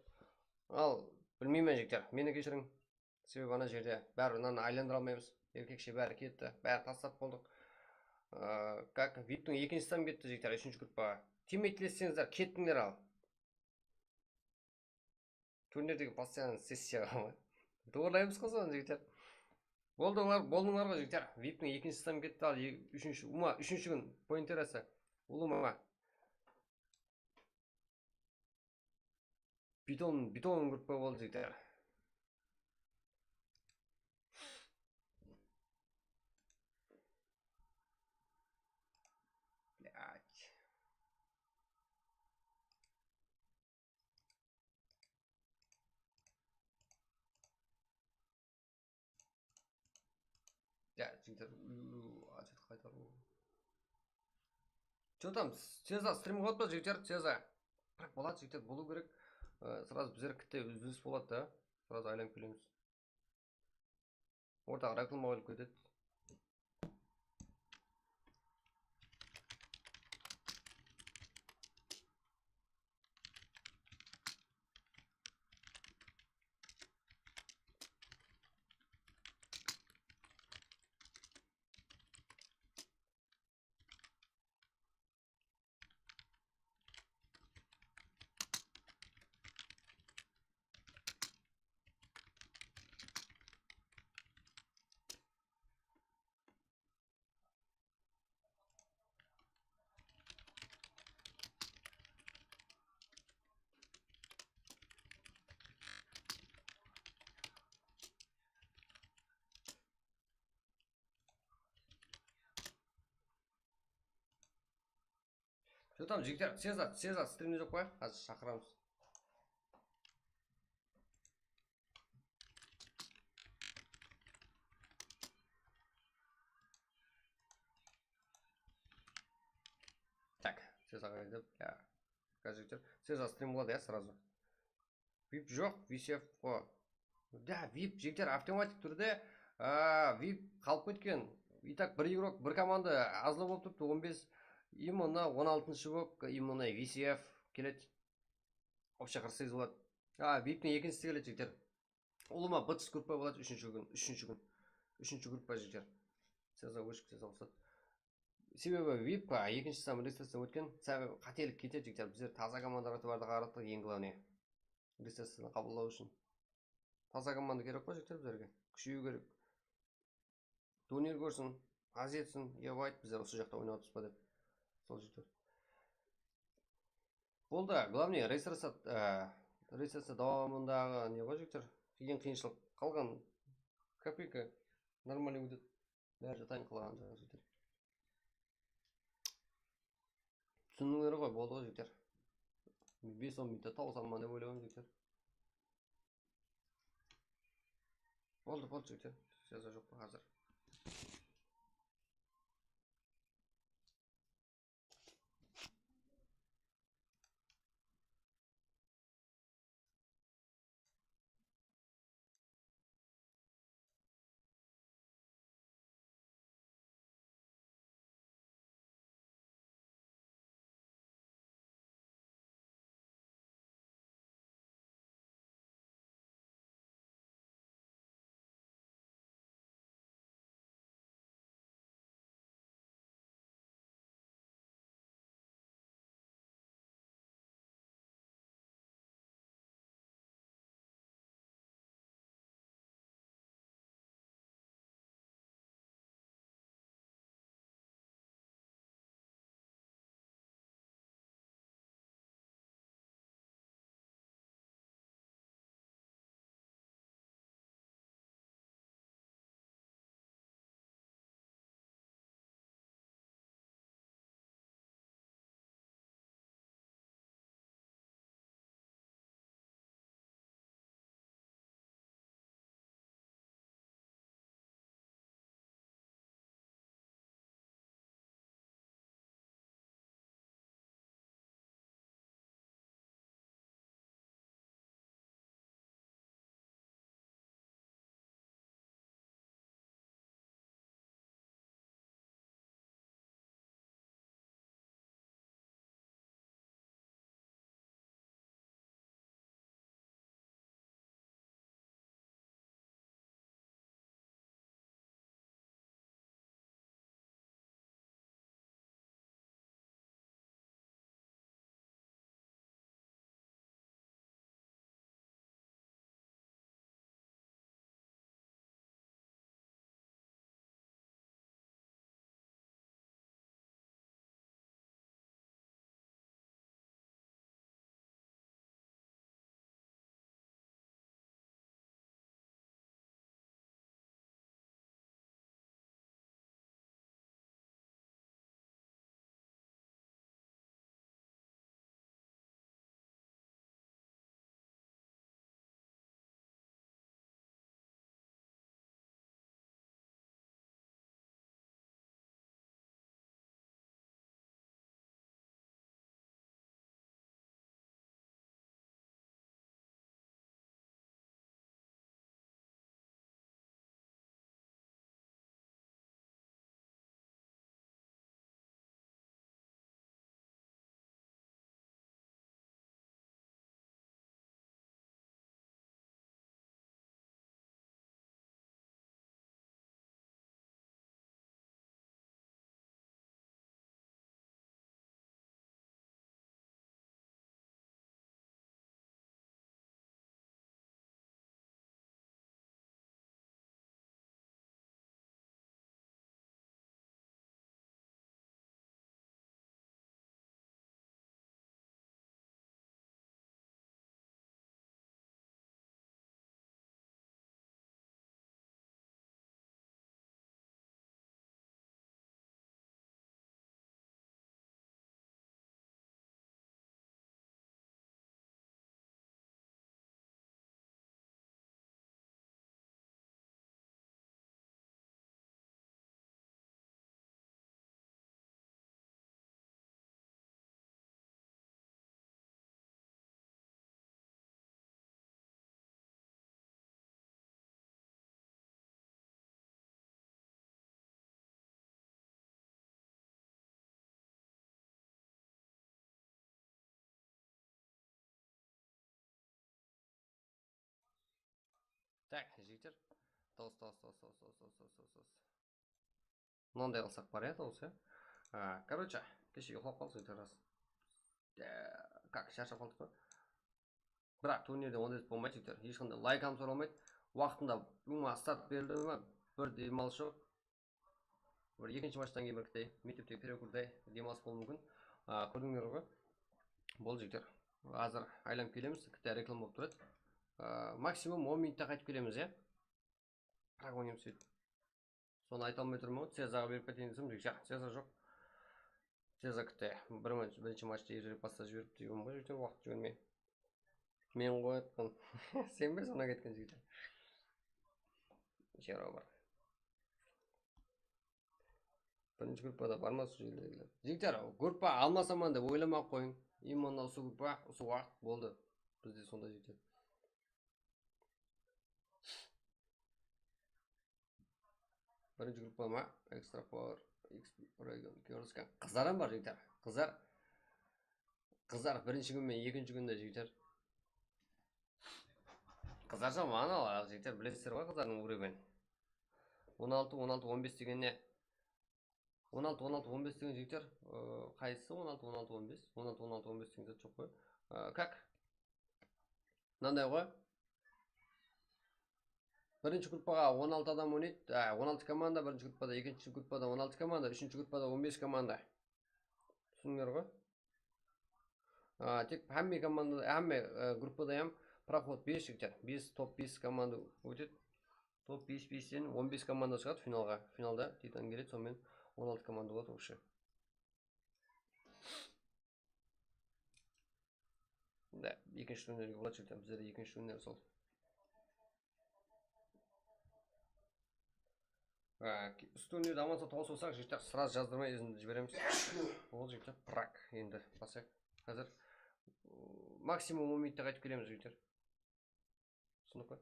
Al, bilmeymen, jigitler, meni keshiriń. Sebebi ana jerde báribir mınanı aylandıra almaymız. Erkekshe bári ketti, bárin taslap boldıq. Á, как, viptiń ekinshisi hám ketti, jigitler, úshinshi gruppaǵa. Timeytleseńizler, kettińler al. Turnirdegi постоянный sessiyaǵa ma? Doğrılayımız ǵoy sonı, jigitler. Boldıńlar, boldıńlar ǵoy, jigitler. Viptiń ekinshisi hám ketti, al, e-, úshinshi, uma, úshinshi kún pointerası. Ulıwma. Biton, biton gruppa boldı, jigitler. Блядь. Ya, jigitler, u, u, atvet qaytarıw. Что там, tez-aq strim qılıp atpa, jigitler, tez-aq. Biraq boladı, jigitler, bolıw kerek. Ee, сразу bizler kitte úzilis boladı da. Сразу aylanıp kelemiz. Ortaǵa reklama qoyılıp ketedi. Что там, jigitler, tez-aq, tez-aq, strimde joq pa? Házir shaqıramız. Так, tez-aq aytıp, ya. Házir jigitler, tez-aq strim boladı, ya, сразу. Vip joq, V C F qo. Da, vip, jigitler, avtomatik túrde, a, vip qalıp ketken. И так, bir igrok, bir komanda azlaw bolıp turıptı, on bes, именно on altınshı bolıp, именно V C F keledi. Вообще qırq segiz boladı. A, viptiń ekinshisi keledi, jigitler. Ulıwma B T S gruppa boladı, úshinshi kún, úshinshi kún. Úshinshi gruppa, jigitler. Tez-aq óship, tez-aq usadı. Sebebi vip, a, ekinshi sam registraciyadan ótken, sabe-, qátelik ketedi, jigitler. Bizler taza komandalardı bardı qaratıq, eń главный. Registraciyadan qabıllaw ushın. Taza komanda kerek ǵoy, jigitler, bizlerge. Kúsheyiw kerek. Turnir kórsin, haz etsin, ya, ayt, bizler usı jaqta oynap atırmız ba dep. Sol, jigitler. Boldı, главный, registraciya, e, registraciya dawamındaǵı ne ǵoy, jigitler? Eń qıyınshılıq. Qalǵan kopeyka нормально ótedi. Bári jatayın qalǵan jigitler. Túsindińler ǵoy, boldı ǵoy, jigitler. Bes-on minutta tawısaman dep oylayman, jigitler. Boldı, boldı, jigitler. Jaza joq pa házir? Jigitler. Tos, tos, tos, tos. Mınanday qılsaq bar ya, tos ya. A, короче, keshe uyqılap qaldıq, jigitler, ras. Как, sharshap qaldıq pa? Biraq turnirde onday zat bolmaydı, jigitler. Hesh qanday layk ham soralmaydı. Waqtında umuman start berildi ma? Bir dem alıs joq. Bir ekinshi matchtan keyin bir kitay, mekteptegi перекурday dem alıs bolıwı múmkin. A, kórdińler ǵoy. Boldı, jigitler. Házir aylanıp kelemiz, kitay reklama bolıp turadı. A, maksimum on minutta qaytıp kelemiz, ya. Biraq oynaymız sóytip. Sonı ayta almay turman ǵoy, Cezaǵa berip keteyin desem, jigitler, Ceza joq. Ceza kitay. Bir, birinshi matchta erterek basta jiberip turman ǵoy, jigitler, waqıt jibermey. Men qoyatqan. Sen be sonnan ketken jigitler? Jero bar. Birinshi gruppada bar ma usı jerdegiler? Jigitler, gruppa almasaman dep oylamay-aq qoyıń. Именно usı gruppa, usı waqıt boldı. Bizde sonday jigitler. Birinshi gruppa ma? Extra Power, X P, Oregon, Kiorskan. Qızlar ham bar, jigitler. Qızlar. Qızlar birinshi kún menen ekinshi kúnde, jigitler. Qızlar jaman al, jigitler, bilesizler ǵoy qızlardıń уровень. On altı, on altı, on bes degen ne? On altı, on altı, on bes degen jigitler, ıı, qaysısı on altı, on altı, on bes? On altı, on altı, on bes degen zat joq ǵoy. Iı, как? Mınanday ǵoy. Birinshi gruppaǵa on altı adam oynaydı. A, on altı komanda, birinshi gruppada, ekinshi gruppada on altı komanda, úshinshi gruppada on bes komanda. Túsindińler ǵoy? A, tek hámme komanda, hámme, e, gruppada ham proxod bes, jigitler. Bes, top bes komanda ótedi. Top bes, besten on bes komanda shıǵadı finalǵa. Finalda Titan keledi, sonıń menen on altı komanda boladı, общий. Da, ekinshi turnerge boladı, jigitler. Bizlerde ekinshi turner sol. Ha, ki-, usı turnirde aman-sawat tawıs alsaq, jigitler, сразу jazdırmay izimdi jiberemiz. Boldı, jigitler, пирог endi baslayıq. Házir, ıı, maksimum on minutta qaytıp kelemiz, jigitler. Túsindik pa?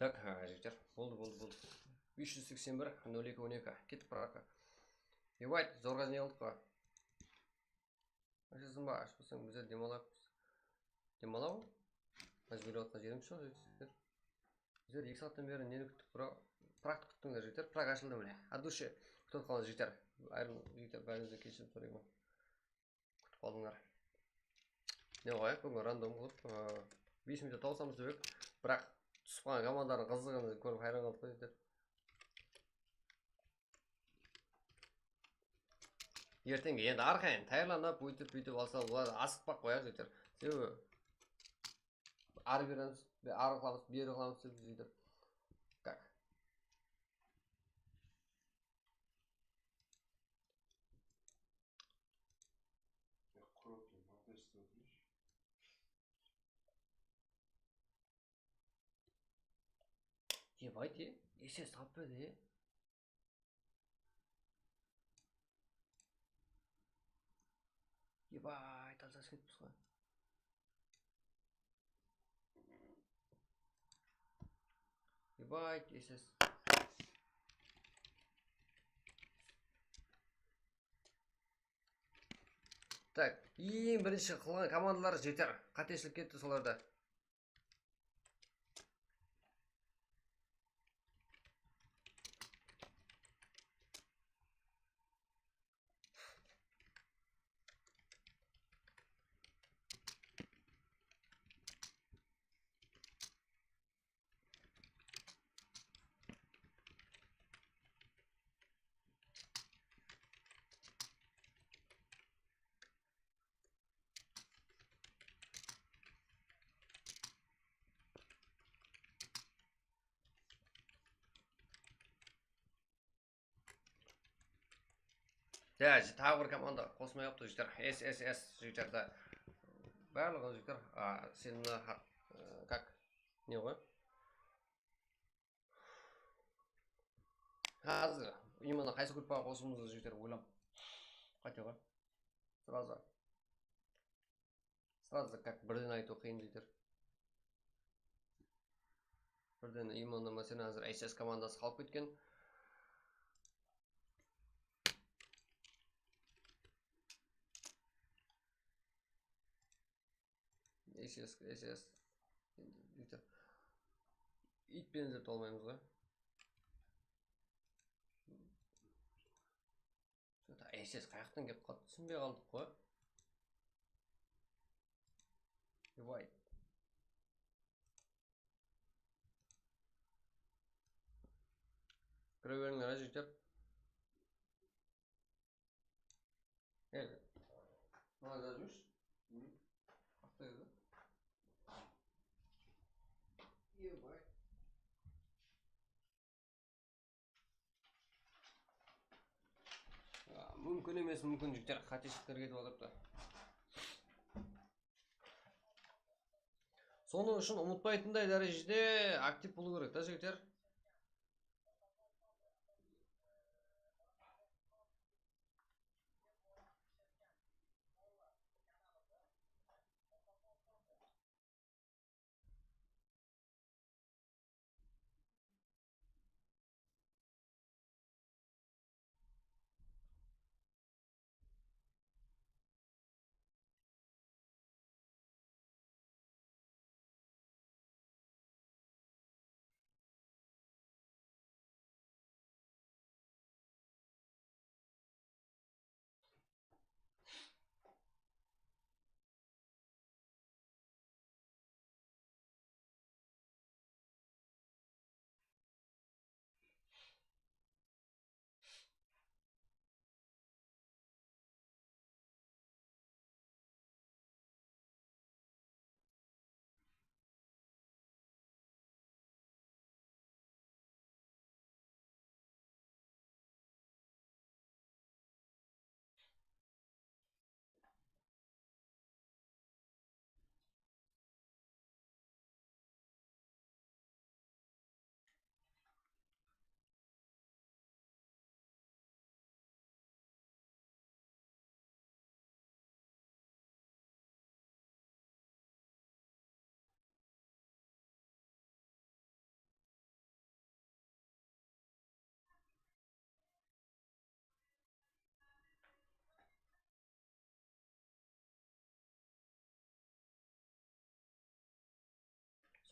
Tak, ha, jigitler. Boldı, boldı, boldı. Úsh júz seksen bir, nol eki, on eki. Ketip baratır. Ебать, zorǵa ne qıldıq pa? Ashasın ba? Ashpasań, bizler dem alayıq. Dem alaw? Májbúrlep atırǵan jerimiz joq, jigitler. Bizler eki saattan beri neni kúttik, bro? Prakt kúttińler, jigitler. Prakt ashıldı, mine. От души kútip qalǵan jigitler. Ayırım jigitler, bárińizden keshirim sorayman. Kútip qaldıńlar. Ne qoyayıq, búgin random qılıp, ıı, bes minutta tawsamız dep edik. Biraq túsip qalǵan komandalardıń qızıǵın kórip hayran qaldıq, jigitler. Erteńge endi arqayın tayarlanıp, óytip, búytip alsa boladı, asıqpay-aq qoyayıq, jigitler. Sebebi arı beremiz, be-, arı qılamız, beri qılamız dep, jigitler. Как? Ебать, e, S S taptı de. Ебать, alsas ketipsiz ǵoy. Ебать, S S. Так, eń birinshi qılǵan komandalar jeter. Qáteshilik ketti solarda. Ya, taǵı bir komanda qosılmay qaptı, jigitler. S S S, jigitler, da. Barlıǵı, jigitler, a, sen mına haq, e, как? Ne ǵoy? Házir именно qaysı gruppaǵa qosıwımızdı, jigitler, oylap. Qáte ǵoy. Сразу. Сразу как birden aytıw qıyın, jigitler. Birden именно, máselen, házir S S komandası qalıp ketken. S S, S S. Endi búytip iyt penen izlep tawalmaymız ǵoy. S S qayaqtan kelip qaldı, túsinbey qaldıq ǵoy. Ебать. Kire berińler, jigitler. Ey, mına jazıp júrshi. Aqtaydı. Ебать. A, múmkin emes, múmkin, jigitler, qáteshilikler ketip atırıptı. Sonıń ushın umıtpaytınday dárejede aktiv bolıw kerek ta, jigitler.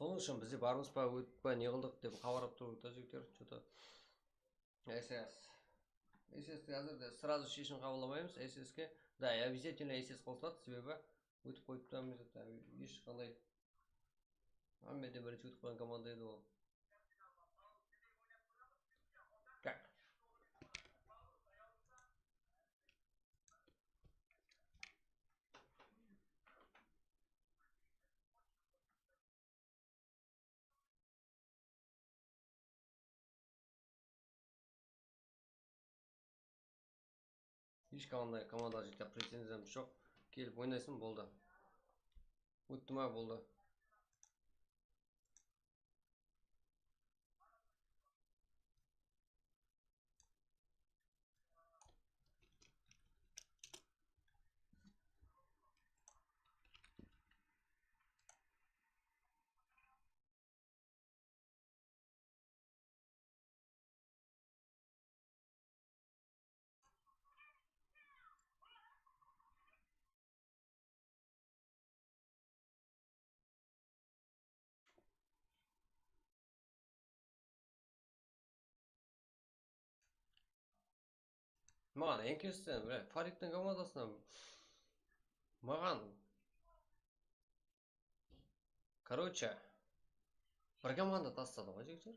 Sonıń ushın bizde barmız ba, óttik pa, ne qıldıq dep xabarlap turıw da, jigitler, что-то S S. S S-ti házir de сразу sheshim qabıllamaymiz S S-ke. Да, и обязательно S S qosıladı, sebebi ótip qoyıptı, hesh qanday. Hámmeden birinshi ótip qoyǵan komanda edi ol. Как? Hesh qanday komandaǵa jete pretenziyamız joq. Kelip oynaysın, boldı. Ótti ma, boldı. Maǵan eń kesten, bля, Fariktiń komandasınan maǵan, короче, bir komanda tasladı ǵoy, jigitler.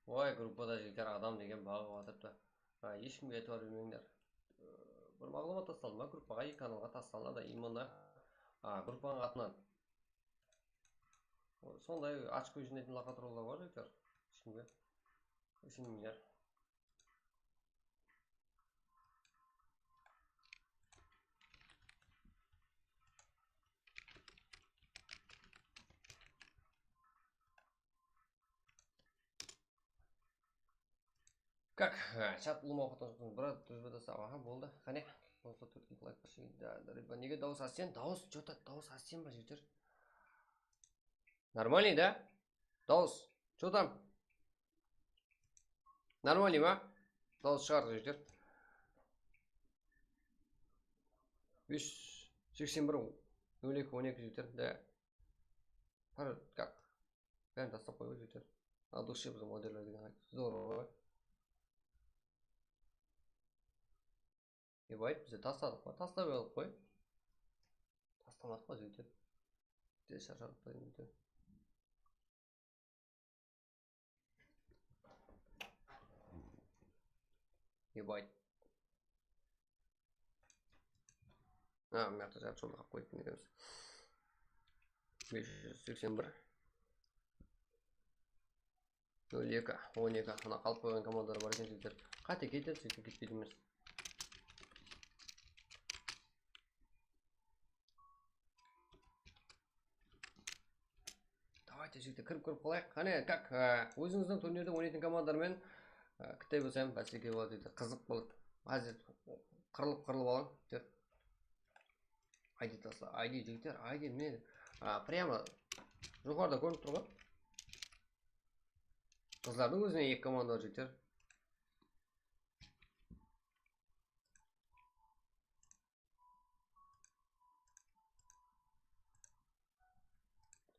Oy, gruppada jigitler, adam degen baǵıp atırıptı. Ha, hesh kimge itibar bermeńler. Ee, bir maǵlıwmat taslandı ma, gruppaǵa, eki kanalǵa taslanadı, именно, a, gruppanıń atınan. Sonday ochko jıynaytın lokatorlar bar, jigitler. Hesh kimge isenbeńler. Как? Ha, chat ulıwma waqıttan soń, brat, dúzbe tastap, aha, boldı. Qáne, doslar, tórtke layk basıń. Da, da, reba, nege dawıs ásten? Dawıs, что-то dawıs ásten ba, jigitler? Нормальный, да? Dawıs, что там? Нормальный ma? Dawıs shıǵardı, jigitler. Úsh seksen bir, nol eki, on eki, jigitler. Da. Har, как? Bárin taslap qoyıp jigitler. Al, dushe bizden modeller degen ayt. Здорово. Ебать, bizde tasladıq pa? Taslap alıp qoy. Taslamadıq pa, jigitler? Tez sharshadıq pa, jigitler? Ебать. A, mına jaqta jolda qalıp qoyıptı, ne deymiz? Bes júz seksen bir. Nol eki, on eki. Ana, qalıp qoyǵan komandalar bar eken, jigitler. Qáte ketedi, sóytip ketpeydi emes. Давайте, jigitler, kirip, kirip qalayıq. Qáne, как, e, ózińizdiń turnirde oynaytuǵın komandalar menen, e, kútte bolsam, báseke boladı, jigitler, qızıq boladı. Házir qırılıp, qırılıp alıń, jigitler. I D tasla, I D, jigitler, I D, mine, a, прямо joqarıda kórinip tur ǵoy. Qızlardıń ózine eki komanda bar, jigitler.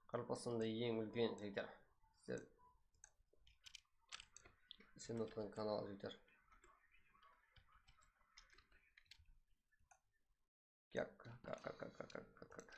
Qaraqalpaqstanda eń úlken, jigitler. Sizler, sen otırǵan kanal, jigitler. Как, как, как.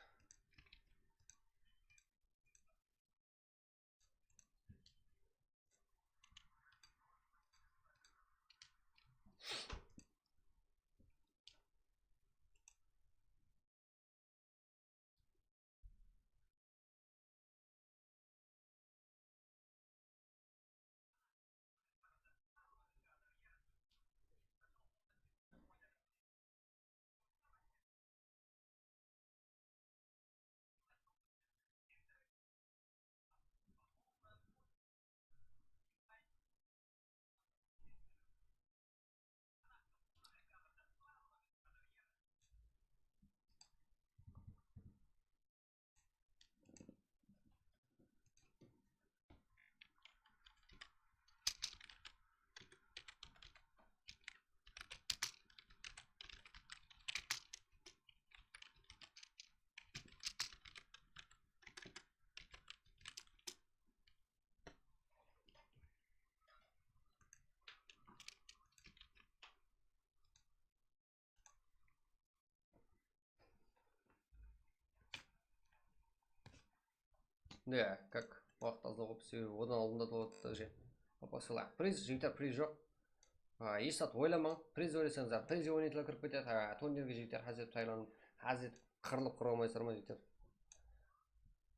Ne, как, waqıt azlap qoyıptı, sebebi odan aldında da boladı da, je. Opa, sıyla. Priz, jigitler, priz joq. A, Esat, oylamań. Priz oylasańız, a, priz oynaytuǵınlar kirip ketedi. A, turnirge, jigitler, házir taylanıp, házir qırılıp qıra almaysızlar ma, jigitler?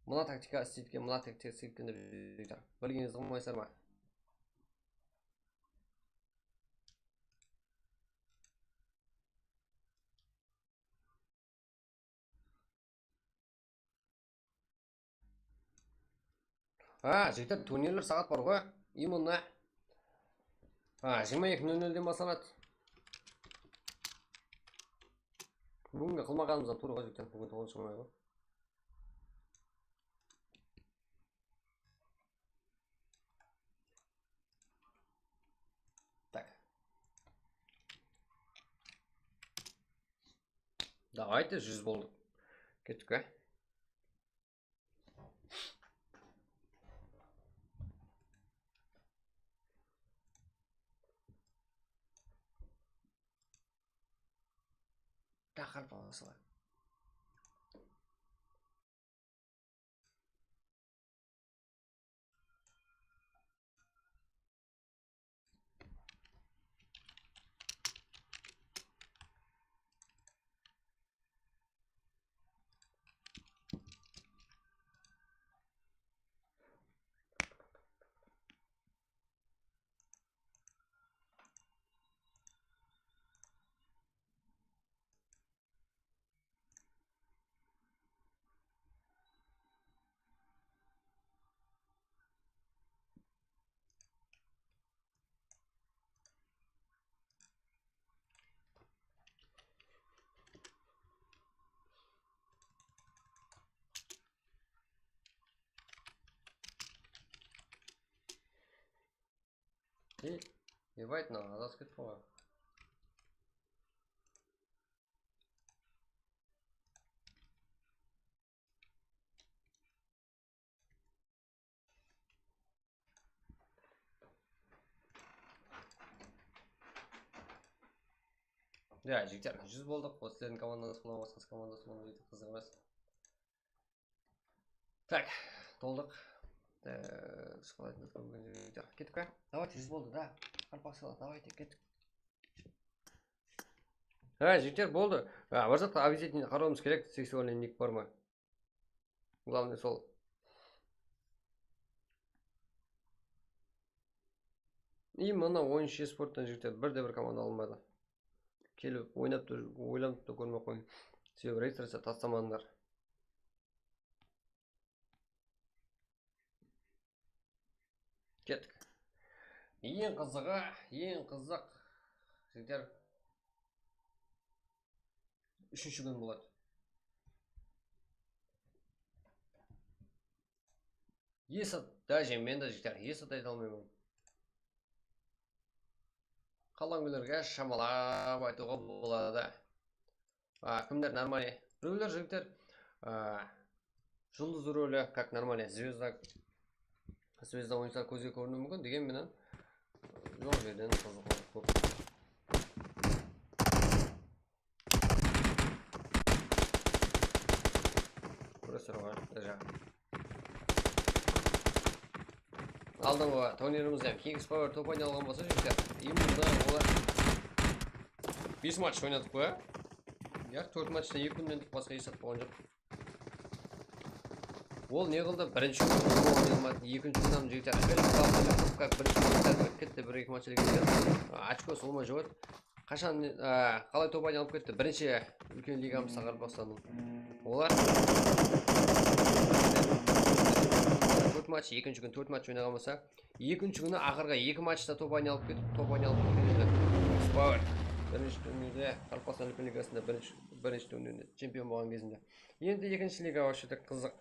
Mına taktika isleydi eken, mına taktika isleydi eken dep, jigitler. Bilgenińizdi qılmaysızlar ma? Ha, jigitler, turnirler saat bar ǵoy. Именно. Ha, jigirma eki nol nolden baslanadı. Búgingi qılmaǵanımızdan tuwrı ǵoy, jigitler. Búgin toǵızınshı may ǵoy. Так. Давайте, júz boldıq. Kettik pe? Taqırıp alasılar. Ey, ебать, mınaw adasıp ketip qalǵan. Ya, jigitler, júz boldıq. Sizlerdiń komandańız bulan, basqası komandańız bulan, jigitler, qızıq emes. Tak, toldıq. Ee, shokoladıńız kóp eken, jigitler. Kettik pe? Давайте, júz boldı da. Qarpaqshılar, давайте, kettik. Ha, jigitler, boldı. Ha, bir zatqa обязательно qarawımız kerek, seksualnıy nik bar ma? Главное sol. И mına oyınshı esporttan jigitler bir de bir komanda alınbadı. Kelip oynap ta, oylanıp ta kórmey-aq qoyıń. Sebebi registraciya taslamadıńlar. Kettik. Eń qızıǵı, eń qızıq, jigitler, úshinshi kún boladı. Esat, даже men de, jigitler, Esat ayta almayman. Qalan kúnlerge shamalap aytıwǵa boladı. A, kimler нормальный? Birewler, jigitler, a, juldız roli, как нормальный zvezda, zvezda oyınsılar kózge kóriniwi múmkin, degen menen, joq jerden qızıqlıq kóp. Kóresiz ǵoy, mına jaǵı. Aldınǵı turnirimizde Kings Power top oyna alǵan bolsa, jigitler, именно olar bes match oynadıq pa? Ya, tórt matchta eki kúnnen basqa esap bolǵan joq. Ol ne qıldı? Birinshi kún oynamadı, ekinshi kún hám jigitler, birinshi kún oynamadı, ketti, bir-eki match. Ochkosı bolmay júr edi. Qashan, a, qalay top oyna alıp ketti? Birinshi úlken ligamız Qaraqalpaqstannıń. Olar tórt match, ekinshi kún tórt match oynaǵan bolsa, ekinshi kúni aqırǵı eki matchta top oyna alıp ketip, top oyna alıp ketken edi. Power birinshi turnirde, Qaraqalpaqstan úlken ligasında birinshi, birinshi turnirde chempion bolǵan gezinde. Endi ekinshi liga вообще-то qızıq.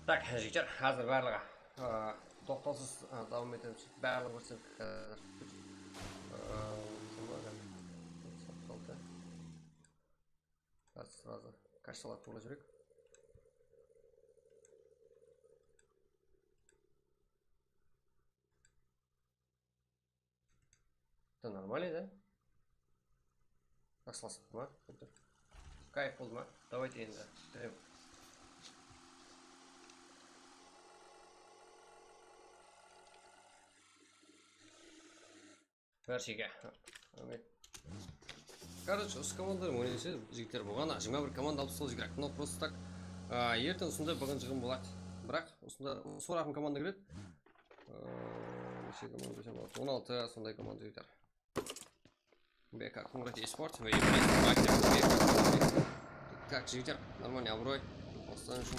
Tak, jigitler, házir barlıǵı, a, toqtawsız, a, dawam etemiz. Barlıǵın kórsetip házir. A, kim bar? Toqsan altı. Házir srazı kashtalar tuwrılap júreyik. Da normalno da. Aqsılasıp ma? Kayf boldı ma? Davayte endi. Bitiremiz. Bárshege. Koroche, usı komandalar oynaysa, jigitler, bolǵan jigirma bir komanda alıp tashlaw kerek. Mınaw prosta tak, a, erteń usınday bolǵan jıǵım boladı. Biraq usında usı raqım komanda kiredi. Aa, neshe komanda desem boladı? On altı, sonday komanda jigitler. B K Kongrad Esport ve Beka. Tak, jigitler, normalno abıroy. Dostlar ushın.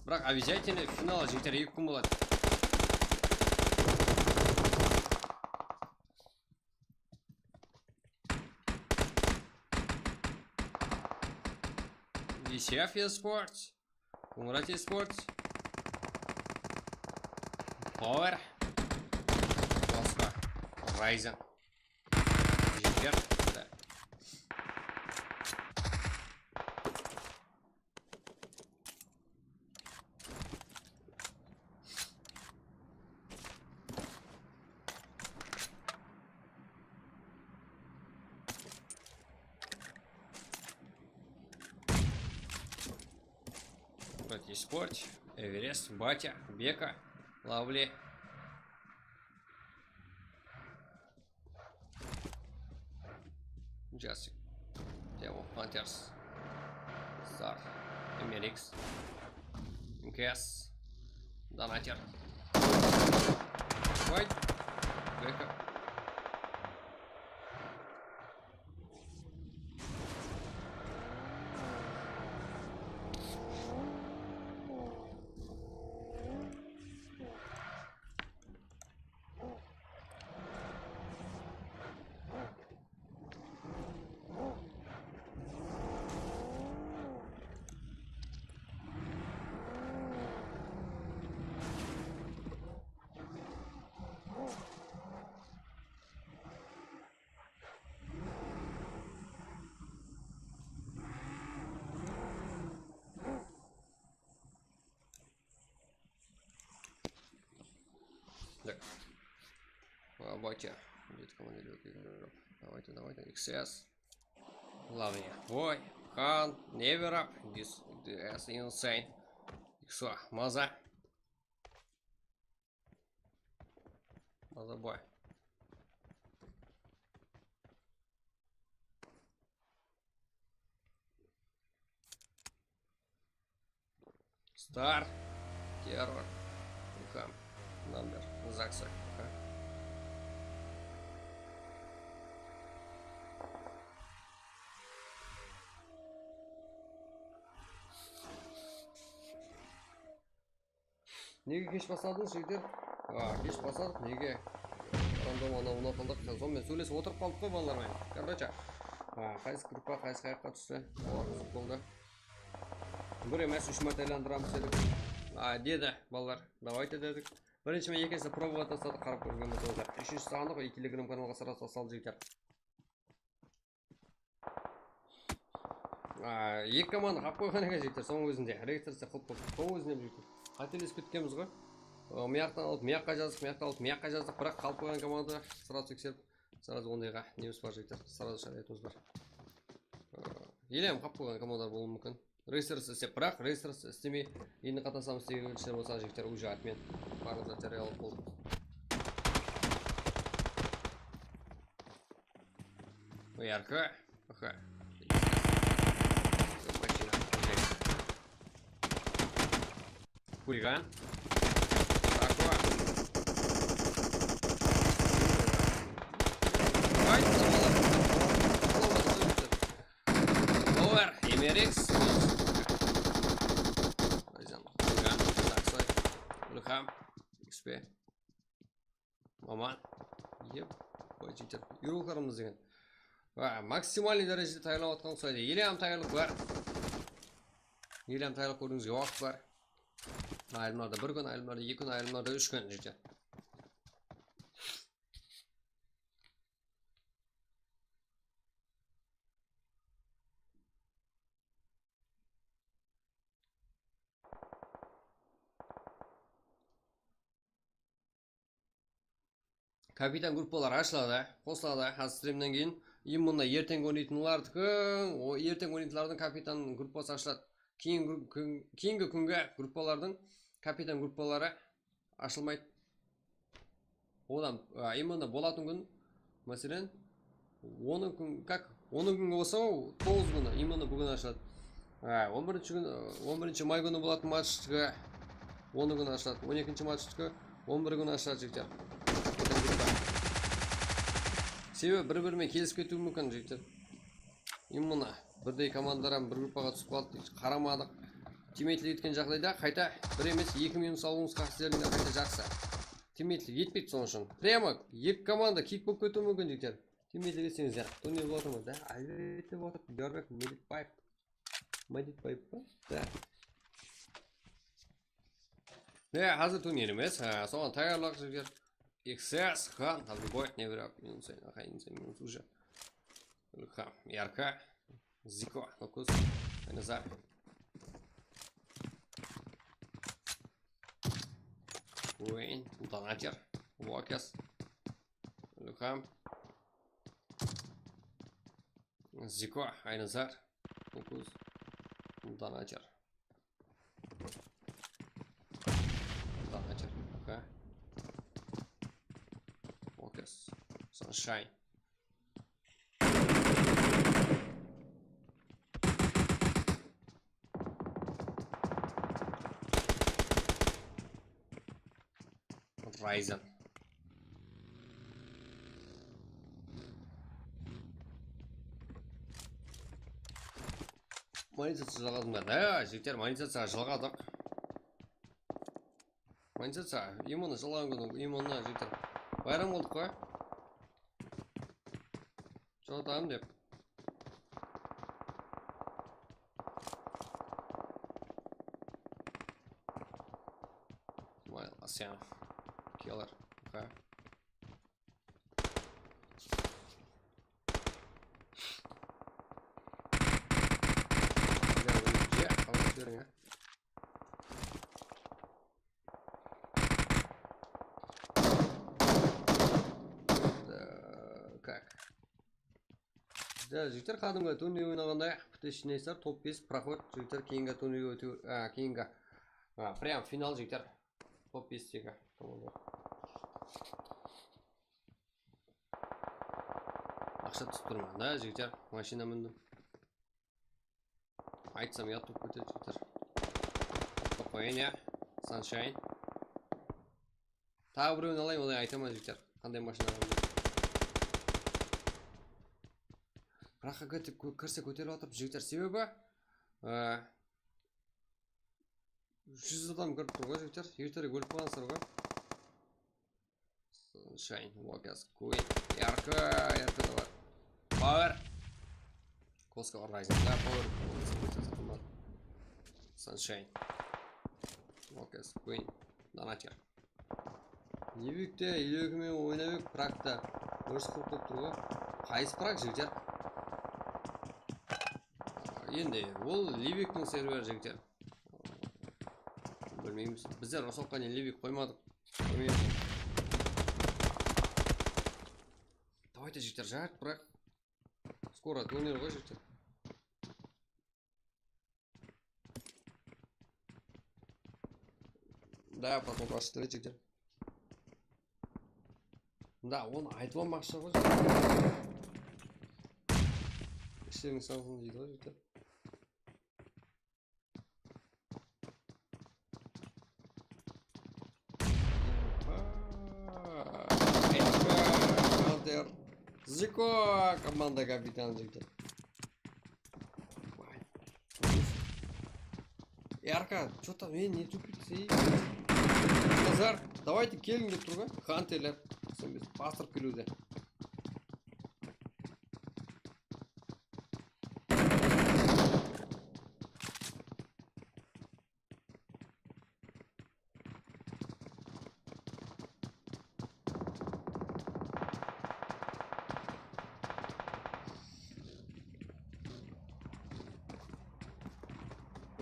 Biraq обязательно final, jigitler, eki kún boladı. Yesef Esports. Kongrad Esports. Power. Basqa. Ryzen. Jigitler. Kongrad Esports, Эверест, Батя, Бека, Лавли. Джастик. Тема, Пантерс. Стар. Эмерикс. М К С. Донатер. Вайт. Бека. Так. А, батя. Где-то командир игрок. Давайте, давайте. Иксес. Главный. Бой. Хан. Неверап. Дис. Дис. Инсейн. Иксуа. Маза. Маза бой. Стар. Террор. Ильхам. Намбер. Закса. Аха. Nege kesh basladıńız, jigitler? A, kesh basladıq, nege? Random anaw mınaw qıldıq. Sonıń menen sóylesip otırıp qaldıq ǵoy balalar menen. Короче, a, qaysı gruppa, qaysı qayaqqa tústi, olar qızıq boldı. Bir emes, úsh márte aylandıramız dedik. A, dedi balalar, давайте dedik. Birinshi men ekisi probaǵa tasladıq, qarap kórgen bolsańızlar. Úshinshi sanıq, e, Telegram kanalǵa srazı taslaydı, jigitler. A, eki komanda qap qoyǵan eken, jigitler, sonıń ózinde. Registraciya qılıp qoyıptı. Sonıń ózinde, jigitler. Qátelesip ketkenbiz ǵoy. A, mıyaqtan alıp, mıyaqqa jazdıq, mıyaqtan alıp, mıyaqqa jazdıq. Biraq qalып qoyǵan komanda srazı tekserip, srazı ondayǵa nemiz bar, jigitler. Srazı sharayatımız bar. A, ele hám qap qoyǵan komandalar bolıwı múmkin. Registraciya islep, biraq registraciya islemey, endi qatnasamız degen bolsa, jigitler, уже отмен. Barlıq zatlar real boldı. Ярко. Аха. Машина. Хулиган. Таква. Ай, Ловер, Эмерикс. Хулиган. Таксой. Ульхам. Икс П. Maman. Ep, qoy, jigitler. Yurulkarımız degen. Va, maksimalnıy dárejede tayarlanıp atqan usaydı. Ele hám tayarlıq bar. Elem tayarlıq kóriwińizge waqıt bar. Ayırımlarda bir kún, ayırımlarda eki kún, ayırımlarda úsh kún, jigitler. Kapitan gruppalar ashıladı, qosıladı, házir strimnen keyin. Именно erteń oynaytınlardiki, o erteń oynaytınlardıń kapitan gruppası ashıladı. Keyin gru-, kún-, keyingi kúnge gruppalardıń kapitan gruppaları ashılmaydı. Odan, a, именно bolatın kún, máselen, onı kún, как, onı kúnge bolsa, toǵız kúni, именно búgin ashıladı. A, on birinshi kún, on birinshi may kúni bolatın matchdiki, onı kúni ashıladı. On ekinshi matchdiki, on bir kúni ashıladı, jigitler. Sebebi bir-biri menen kelisip ketiwi múmkin, jigitler. Именно birdey komandalar hám bir gruppaǵa túsip qaldı, qaramadıq. Teammatelik etken jaǵdayda qayta bir emes, eki minus alıwıńız qasılarında qayta jaqsı. Teammatelik etpeydi, sonıń ushın. Прямо eki komanda kik bolıp ketiwi múmkin, jigitler. Teammatelik etseńizler. Turnir bolıp atır ma? Da, álbette bolıp atır. Diyarbek Medetbaev. Medetbaev pa? Da. Ne, házir turnir emes. Ha, soǵan tayarlıq, jigitler. X S, Хан, Tabибой, ne berip, minus, aqay, minus уже. Ilham, Yarka, Ziko, Nokus, Aynazar. Queen, Donater, Vokas, Ilham, Ziko, Aynazar, Nokus, Donater. Donater, aka. Vokas, Sunshine. Ryzen. Monetizaciya jılǵadıńlar da, jigitler, monetizaciya jılǵadıq. Monetizaciya, именно jılǵan kúni, именно, jigitler. Bayram boldıq ǵoy. Jotaman dep. Ismail Asyanov. Killer. Aka. Ya, ya, xabar beriń, ya. Так. Ja, jigitler, qádimgi turnir oynaǵanday, pıtı ishine esler, top bes, proxod, jigitler, keyingi turnirge ótiw, a, keyingi, a, прям final, jigitler, top bestegi komanda. Aqsha túsip turman da, jigitler, mashina mindim. Aytsam, uyat bolıp ketedi, jigitler. Спокойно, Sunshine. Taǵı birewin alayın, onı aytaman, jigitler. Qanday mashina alayın dep. Biraqqa kirse kóterip atır, jigitler, sebebi, e, júz adam kirip tur ǵoy, jigitler. Erterek ólip qalǵansızlar ǵoy. Sunshine, Vokas, Queen, Yarka, Yarka da bar. Power. Koska Horizon da Power. Sunshine. Vokas, Queen, Donater. Livik te, Livik men oynap edik, Prag ta. Orıs qılıp qoyıp tur ǵoy. Qaysı Prag, jigitler? Endi, ol Liviktiń serveri, jigitler. Bilmeymiz. Bizler rusovkanen Livik qoymadıq. Qoymayız. Давайте, jigitler, jayıq, biraq. Skoro turnir ǵoy, jigitler. Да, потом ashıp jigitler. Да, onı aytıp almaqshı ǵoy, jigitler. Isheriń salsın deydi ǵoy, jigitler. Ziko, komanda kapitanı, jigitler. Yarka, что-то men не тупить. Nazar, давайте keliń dep tur ǵoy. Hanterler, sen biz bastırıp keliwde.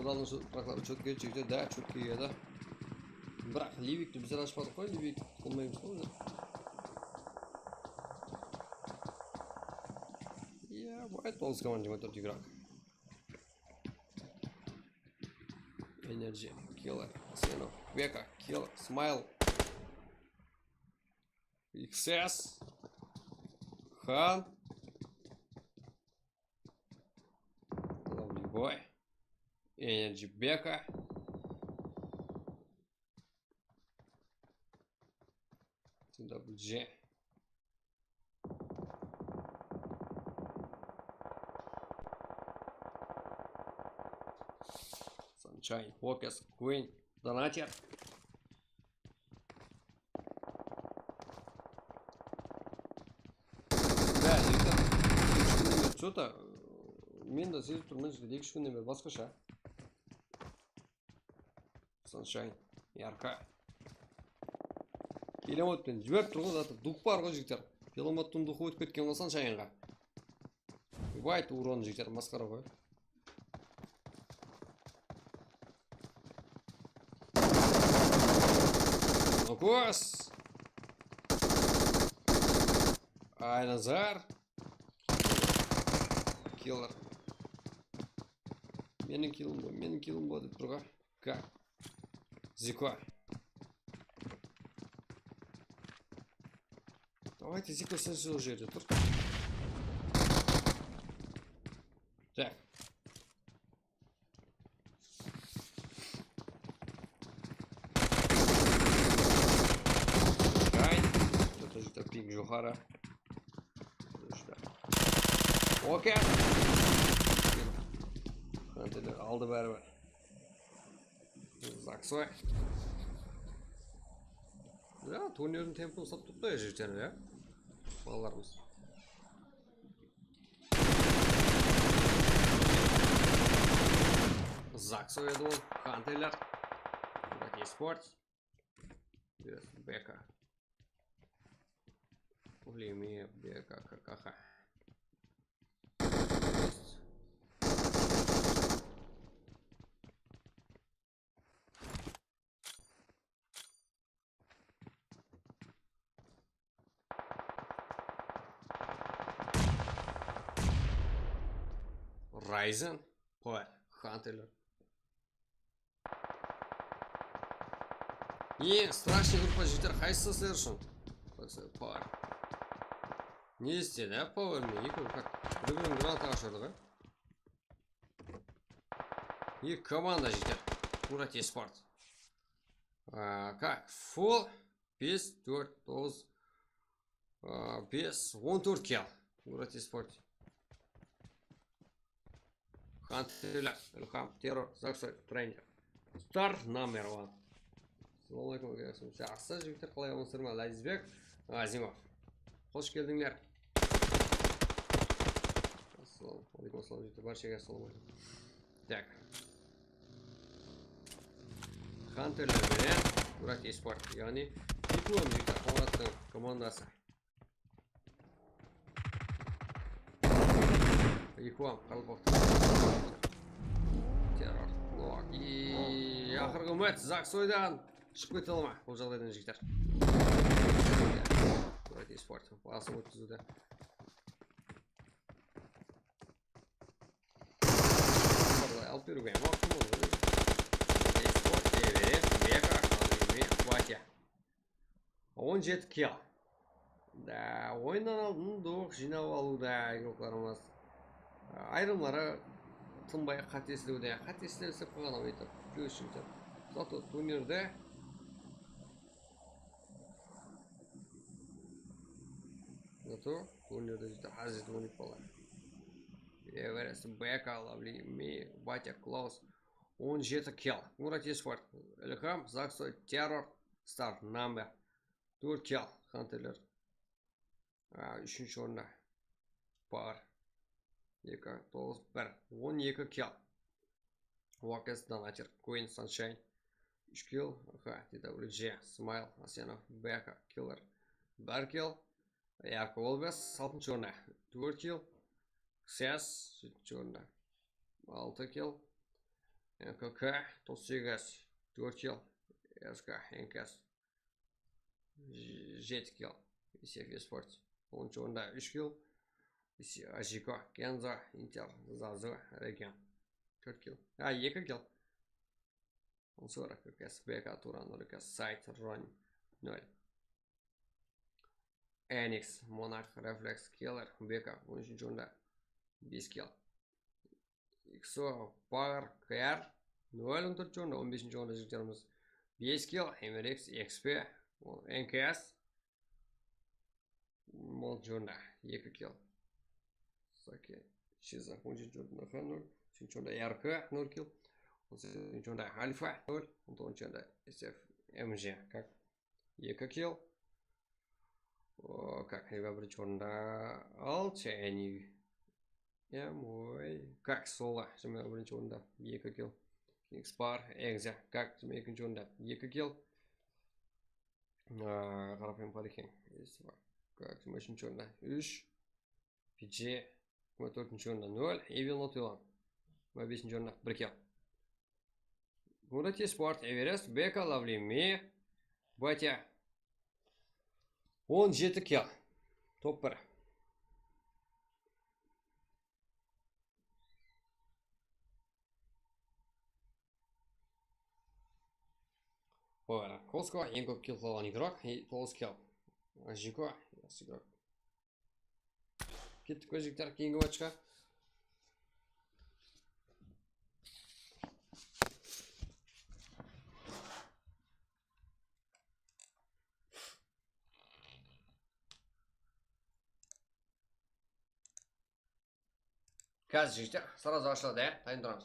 Zaldıń pırakları chotke, jigitler, da, chotke edi. Biraq Livikti bizler ashpadıq qoy, Livik qılmaymız qoy bizler. Ya, bu ayt, toǵız komanda, jigirma tórt igrak. Energy, Killer, Senov, Beka, Killer, Smile, X S, Han, Lovely Boy, Energy, Beka, T W J. Sunshine, Focus, Queen, Donater. Да, jigitler, eki-úsh kúnnen beri, что-то, men de sezip turman, jigitler, eki-úsh kúnnen beri basqasha. Sunshine, yarka. Pelemotpen jiberip tur ǵoy, zatı dux bar ǵoy, jigitler. Pelemottıń duxı ótip ketken ǵoy Sunshineǵa. White uron, jigitler, masqara ǵoy. Nokos. Aynazar. Killer. Meniń killim ǵoy, meniń killim ǵoy dep tur ǵoy. Ka. Ziko. Давайте, Ziko, sen sol jerde tur. Так. Ray. Jigitler, ping joqarı. Okey. Hunterler aldı báribir. Zaksoy. Ya, turnirdiń tempin uslap turıptı ya, jigitler, ya. Balalarımız. Zaksoy edi ol, Hunterler. Murat Esports. Yes, Beka. Ulimi, Beka, K K H. Ryzen, Power, Hunterler. Eń страшный gruppa, jigitler, qaysısı sizler ushın? Power. Ne istedi, á, Power men? Eki, как, bir-birin granata ashırdı ǵoy. Eki komanda, jigitler. Murat Esport. A, как, full. Bes, tórt, toǵız, a, bes, on tórt kill. Murat Esport. Hunterler, Ilham, Terror, Zaksoy, Trainer. Star number one. Assalamu aleykum, jigitler, qalay, amansızlar ma? Lázizbek Azimov. Xosh keldińler. Assalawma aleykum, assalam, jigitler, bárshege assalawma aleykum. Tak. Hunterler menen Murat Esport, yaǵnıy Diplom, jigitler, Qońırattıń komandası. Eki ol, qaraqalpaqtıń. Terror. No, i, aqırǵı úmit, Zaksoydan shıǵıp kete ala ma bul jaǵdaydan, jigitler? Murat Esport basıp ótkiziwde. Alıp beriwge waqtım boldı. Esport, Everest, Beka, Xalbiyme, Batya. On jeti kill. Da, oyınnan aldın dux jıynap alıwda, igroklarımız. Ayırımları tınbay qátesliwde. Qátesler islep qoyǵan oydı. Plyus jigitler. Zato turnirde. Zato turnirde jigitler házir oynayıp balalar. Everest, Beka, Lovely, Me, Batya, Klaus. On jeti kill. Murat Esport, Ilham, Zaksoy, Terror, Star, Number. Tórt kill, Hunterler. A, úshinshi orında. Bar. Eki, toǵız, bir. On eki kill. Wakes, Donater, Queen, Sunshine. Úsh kill. H, T W J, Smile, Asenov, Beka, Killer. Bir kill. Yarko Olbes, altınshı orında. Tórt kill. Xes, jetinshi orında. Altı kill. N K K, toqsan segiz, tórt kill, S K, N K S, jeti kill, S F Esports, onınshı orında úsh kill, Ajiko, Kenzo, Intel, Zazu, Region, tórt kill, a, eki kill. Ondan soń R K K S, B K, Turan, R K, Site, Ron, nol. Enix, Monarch, Reflex, Killer, B K, on úshinshi orında, bes kill. X O, Power, K R, nol, on tórt orında, on besinshi orında jigitlerimiz, bes kill, Emerix, X P, N K S, on altınshı orında, eki kill. Sake, Shiza, on jetinshi orında, H nol, on segizinshi orında, R K, nol kill, on segizinshi orında, Alfa, nol, on toǵızınshı orında, S F M J, kak, eki kill. O, kak, jigirma birinshi orında, Alteni, M O, kak, Sola, jigirma birinshi orında, eki kill. Kingspar, Exe, kak, jigirma ekinshi orında, eki kill. Aa, qarapayım, Hurricane. Kak, jigirma úshinshi orında, úsh. P J, jigirma tórtinshi orında, nol. Evil Not Elon, jigirma besinshi orında, bir kill. Murati Sport, Everest, B K, Lovely Me, Batya, on jeti kill. Top bir. Oy, Kosko, eń kóp kill qılǵan igrok, e, toǵız kill. Jiko, jaqsı igrok. Kettik pe, jigitler, keyingi matchqa? Házir, jigitler, srazı ashıladı, ya, tayın turamız.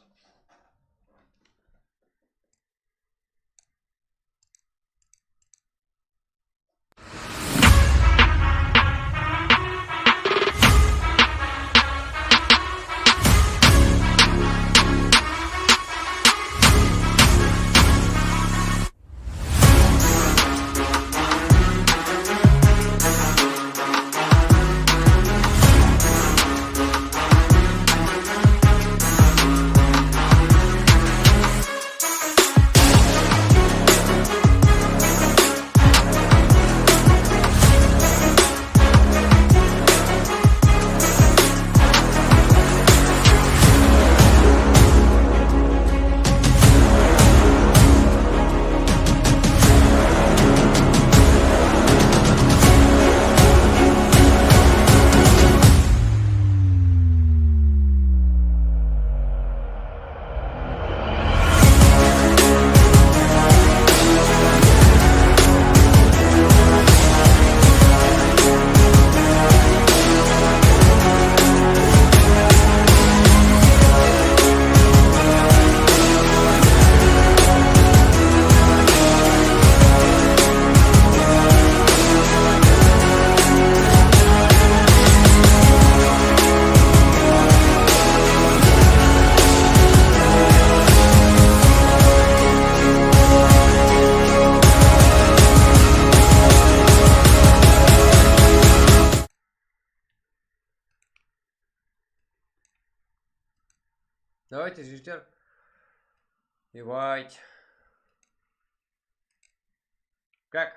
Давайте, жігіттер. Ебать. Как?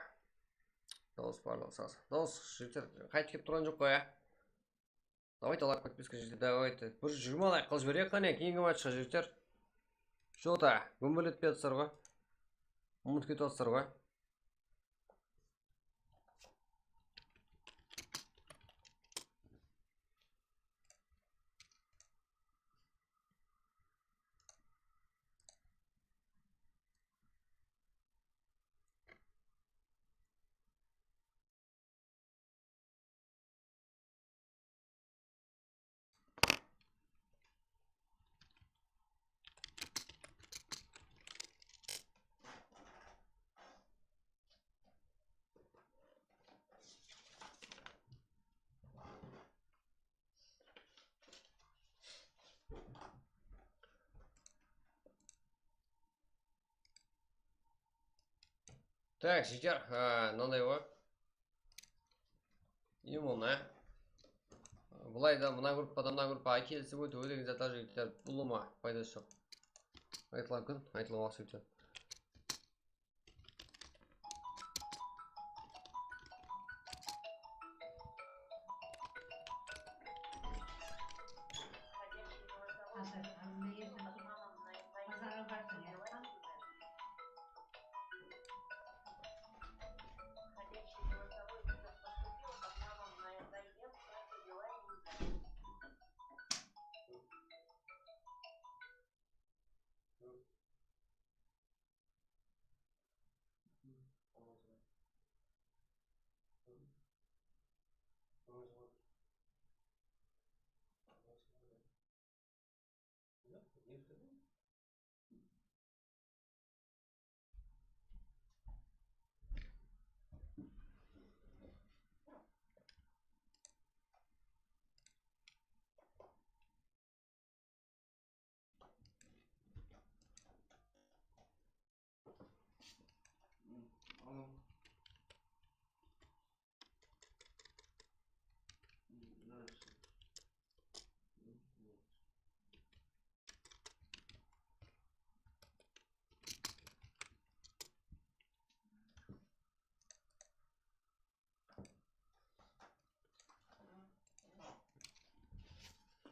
Дауыс барлығы сас. Дауыс, жігіттер, қайтып келіп тұрған жоқ қой, а? Давайте, лайк, подписка, жігіттер, давайте. Бір жүз жиырма лайк қылып жіберейік, қане, кейінгі матчқа, жігіттер. Что-то, гүмбірлетпей жатсыздар ғой. Ұмытып кетіп жатсыздар ғой. Так, жігіттер, ә, мынандай ғой. Именно. Былай да мына группадан мына группаға келісіп өту деген затlar, жігіттер, бұлыма пайдасы жоқ. Aytılǵan kún, aytılǵan waqıt.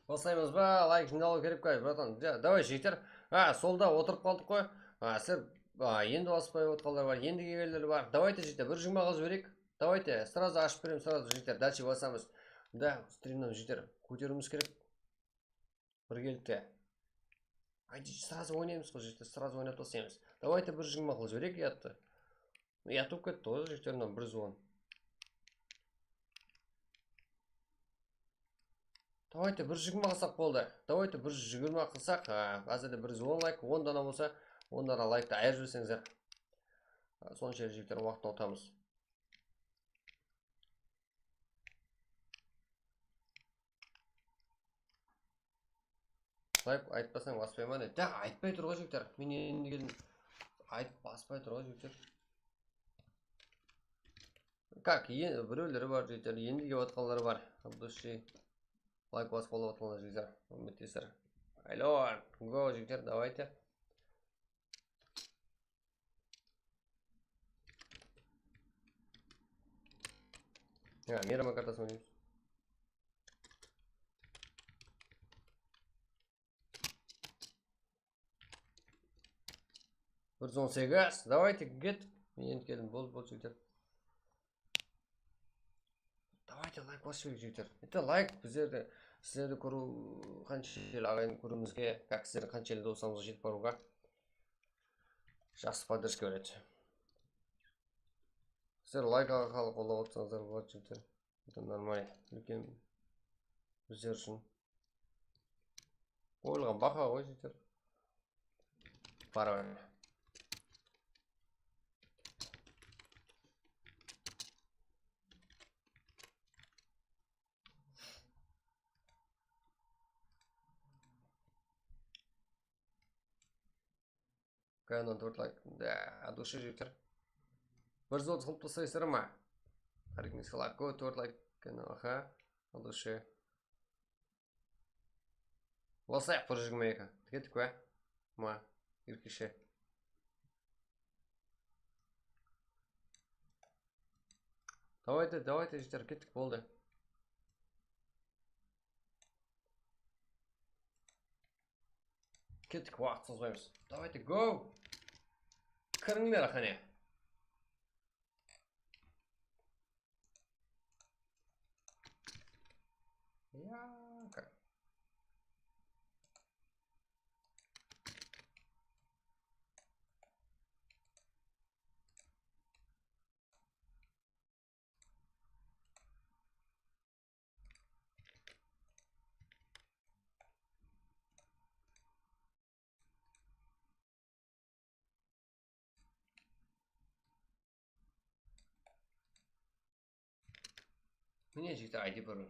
Baslaymız ba? Layk jıynawı kerek pe, bratan? Ya, davay, jigitler. Ha, solda otırıp qaldıq qoy. Ha, sizler, ha, endi baspay otqanlar bar, endi kelgenler bar. Davayte, jigitler, bir jigirma qılıp jibereyik. Davayte, srazı ashıp beremiz, srazı, jigitler, dalshe basamız. Da, strimnan, jigitler, kóteriwimiz kerek. Birgelikte. Ayde, srazı oynaymız ǵoy, jigitler, srazı oynap taslaymız. Davayte, bir jigirma qılıp jibereyik uyattı. Uyat bolıp ketti ǵoy, jigitler, mına bir júz on. Davayte, bir júz jigirma qılsaq boldı. Davayte, bir júz jigirma qılsaq, a, házirde bir júz on layk, on dana bolsa, on dana layktı ayırıp jiberseńizler. A, sonshelli, jigitler, waqıtın utamız. Layk aytpasań, baspayman edi. Ya, aytpay tur ǵoy, jigitler. Men endi keldim. Ayt, baspay tur ǵoy, jigitler. Kak, e, birewleri bar, jigitler. Endi kelip atqanları bar. Al dushi. Layk basıp alıp atqanlar, jigitler. Húrmetlesler. Alo, go, jigitler, davayte. Ya, Merama kartasın oynaymız. Bir júz on segiz, davayte, ket. Men endi keldim, boldı, boldı, jigitler. Davayte, layk basıp jibereyik, jigitler. Bitta layk bizlerdi, sizlerdi kóriw, qanshelli aǵayin kóriwimizge, kak, sizlerdiń qanshelli doslarımızǵa jetip barıwǵa jaqsı podderjka beredi. Sizler layk arqalı qollap atsańızlar boladı, jigitler. Bitta normalnıy, úlken bizler ushın qoyılǵan baha ǵoy, jigitler. Baribir. Kanal tórt layk. Da, от души, jigitler. Bir zat qılıp taslaysızlar ma? Hárkimizge layk, tórt layk. Kanal, aha. От души. Baslayıq, bir júz jigirma eki. Kettik pa? Ma, erkeshe. Davayte, davayte, jigitler, kettik, boldı. Kettik, waqıt sozbaymız. Davayte, go! Kirińler, qáne. Ya, ka- Mine, jigitler, I D parol.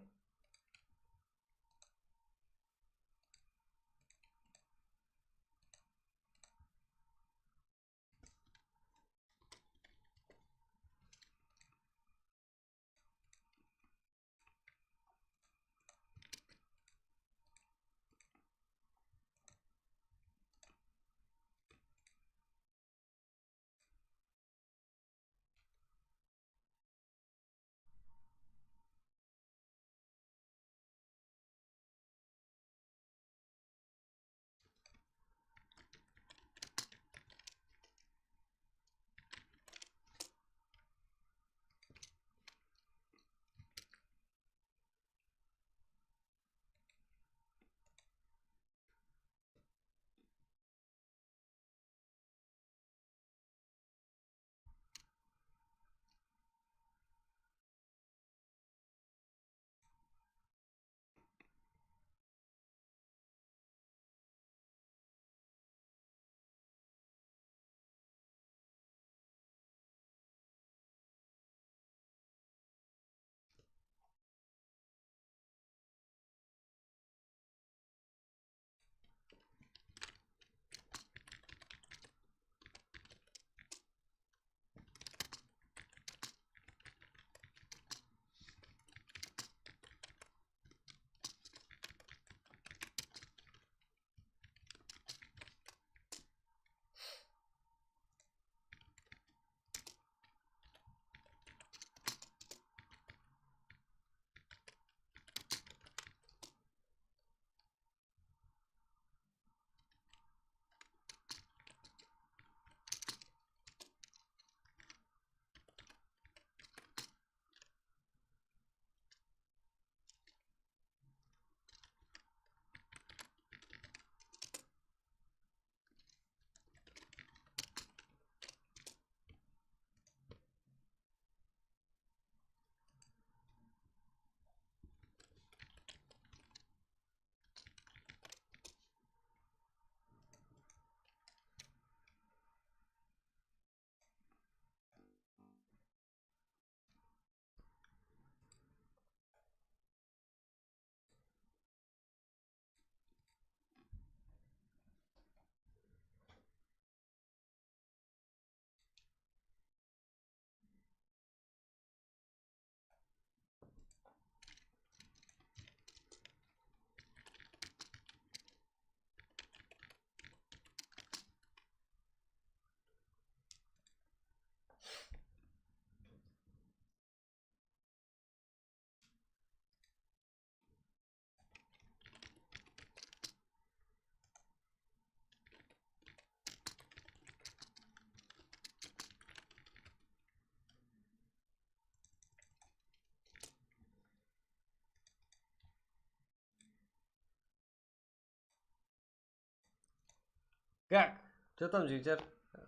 Как? Что там, jigitler?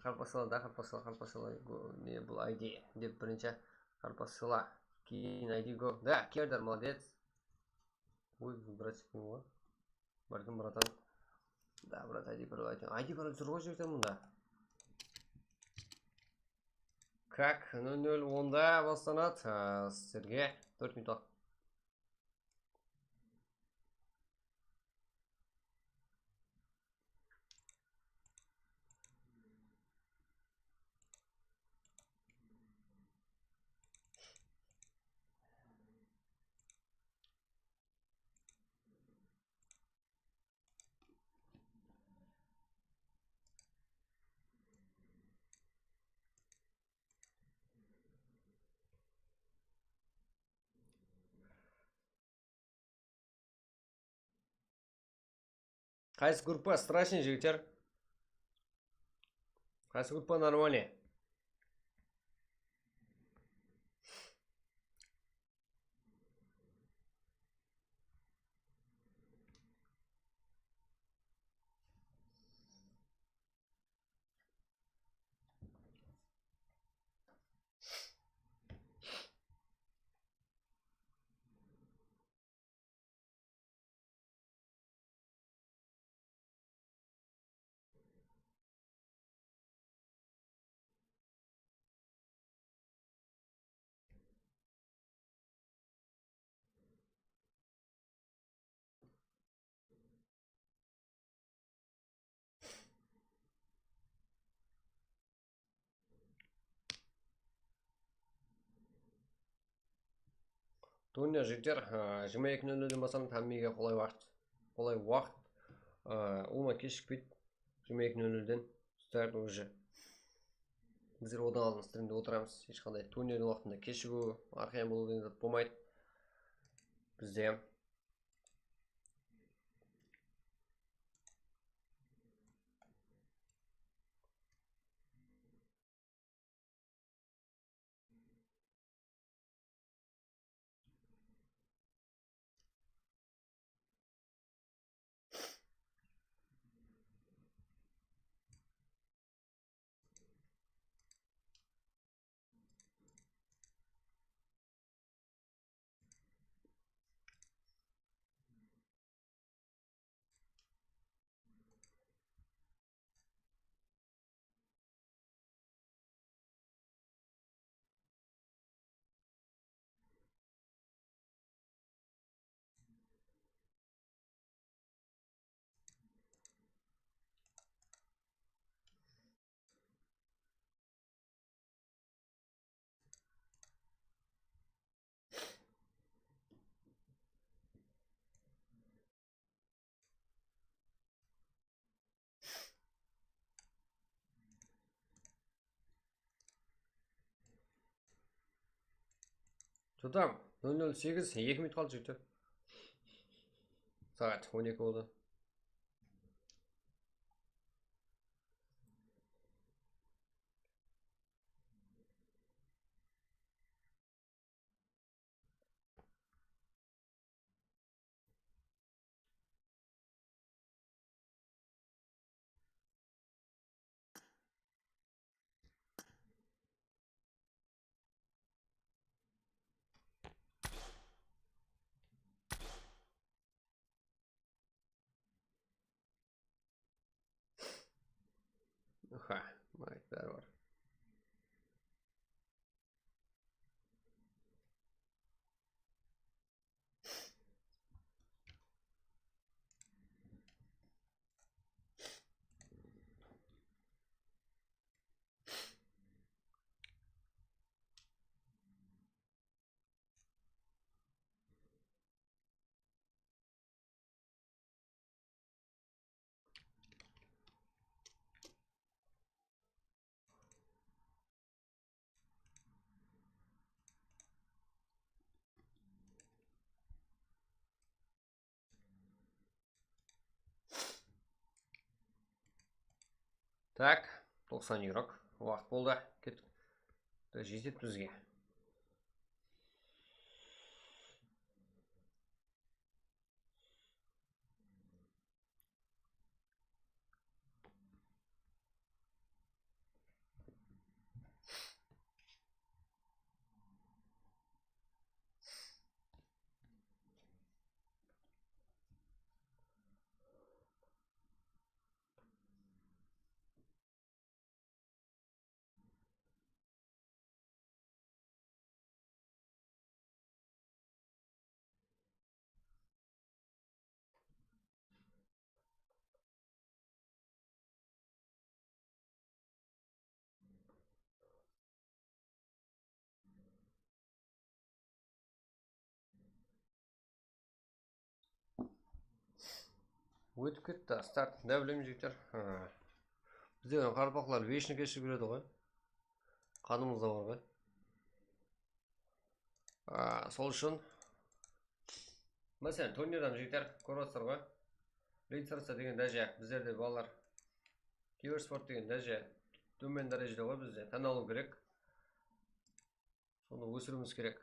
Qarpasala, da, qarpasala, qarpasala, go, ne bul I D dep birinshi qarpasala, keyin I D go. Да, Кердар, молодец. Ой, братик, не var? Bálkim, bratan. Да, брат, I D пароль aytıń. I D пароль tur ǵoy, jigitler, mında. Как? Nol nol onda baslanadı. Á, sizlerge tórt minut waqıt. Qaysı gruppa? Страшный, jigitler. Qaysı gruppa нормальный? Turnir jigitler, ı, jigirma eki nol nolden baslanadı, hámmege qolay waqıt. Qolay waqıt. I, ulıwma keshikpeydi. Jigirma eki nol nolden start уже. Bizler odan aldın strimde otıramız. Hesh qanday turnirdiń waqtında keshigúw, arqayın bolıw degen zat bolmaydı. Bizde hám. Что там? Nol nol segiz, eki minut qaldı, jigitler. Saat on eki boldı. Ha, mayt, bári bar. Так, toqsan yurok. Waqıt boldı. Kettik. Jetedi bizge. Ótip ketti, start. Ne bileyim, jigitler. Ha. Bizde qaraqalpaqlar vesh ni keshirip júredi ǵoy. Qanımızda bar ǵoy. A, sol ushın, máselen, turnirden jigitler kórip atırsızlar ǵoy. Registraciya degen dáje bizlerde balalar, kibersport degen dáje tómen dárejede ǵoy bizde, tán alıw kerek. Sonı ósiriwimiz kerek.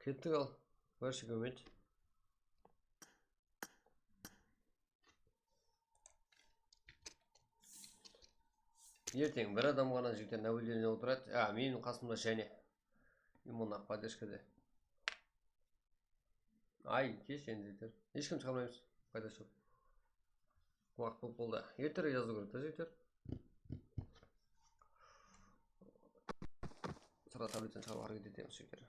Kettik al. Barshege úmit. Erteń bir adam ǵana jigitler nablюдение otıradı. A, meniń qasımda jáne. Imon aq podderjkada. Ay, kesh endi jigitler. Hesh kim shıǵarmaymız. Paydası joq. Waqıt bolıp qaldı. Erterek jazıw kerek ta, jigitler. Sırada tabletani shıǵarıwǵa háreket etemiz, jigitler.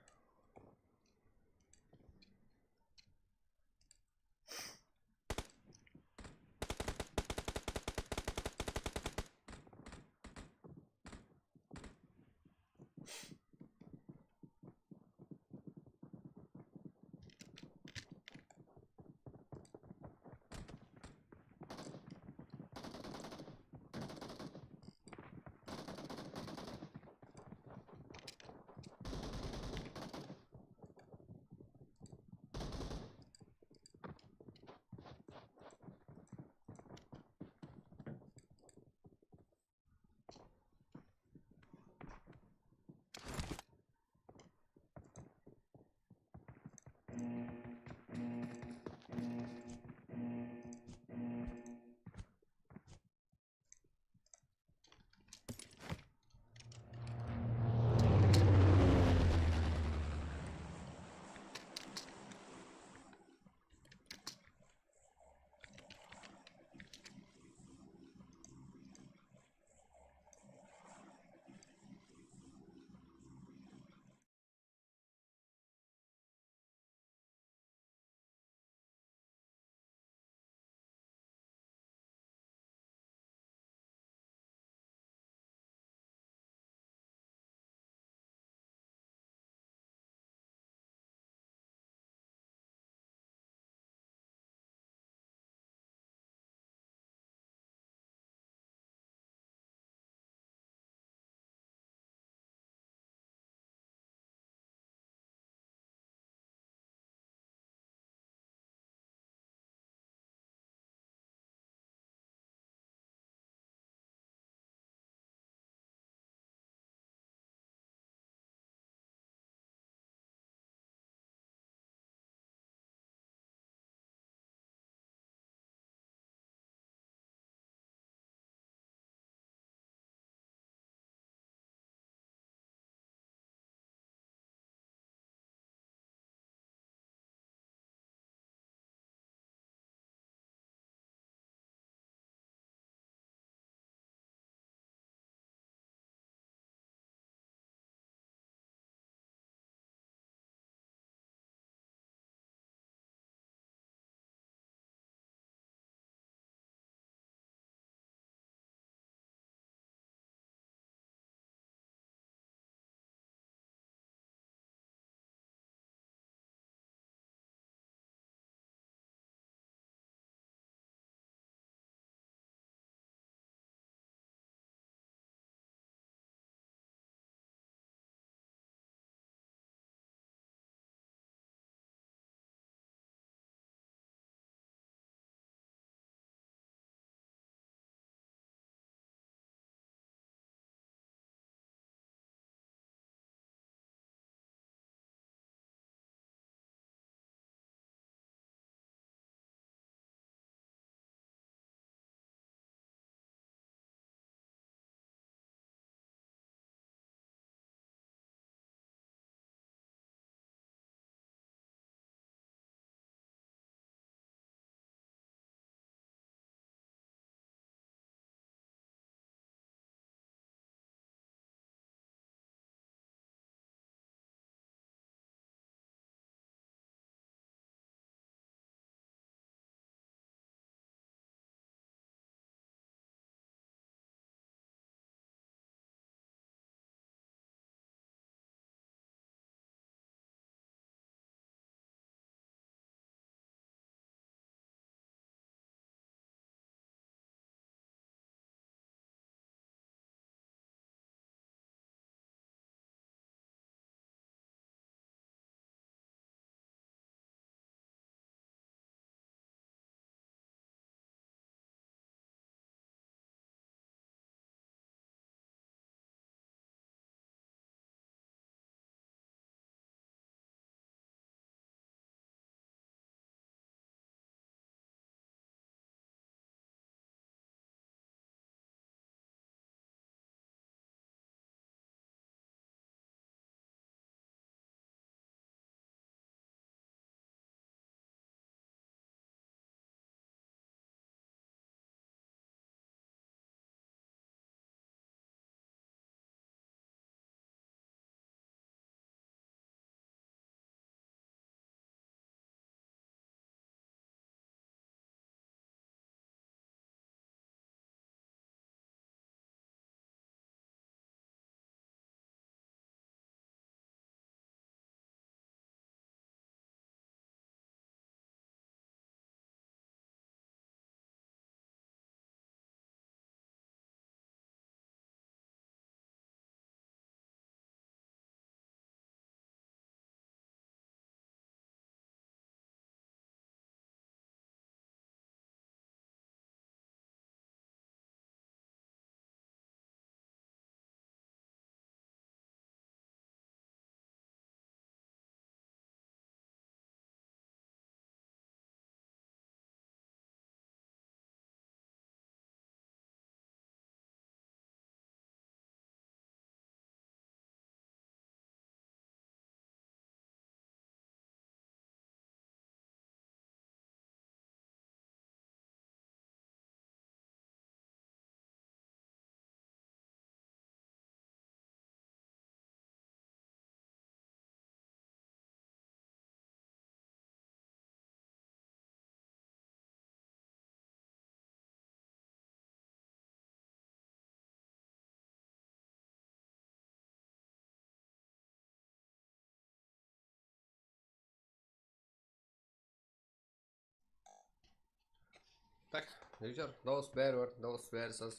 Tak, jigitler, dawıs bári bar, dawıs bári saz.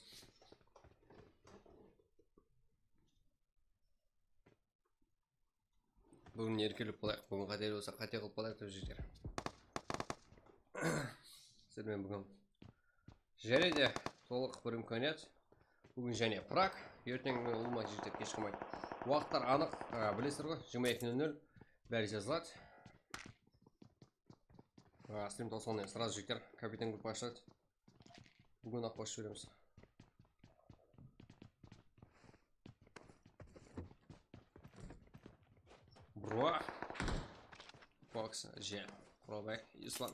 Búgin erkelik bolayıq, búgin qáte bolsa qáte qılıp qoyayıq dep jigitler. Sizlermen búgin jáne de tolıq bir imkaniyat. Búgin jáne Prag, erteń ulıwma jigitler kesh qalmay. Waqıtlar anıq, a, bilesizler ǵoy, jigirma eki nol nol bári jazıladı. A, strim tawsıǵannan srazı jigitler kapitan gruppa ashıladı. Búgin-aq basıp jiberemiz. Bro. Fox, Jel, Quralbay, Islam.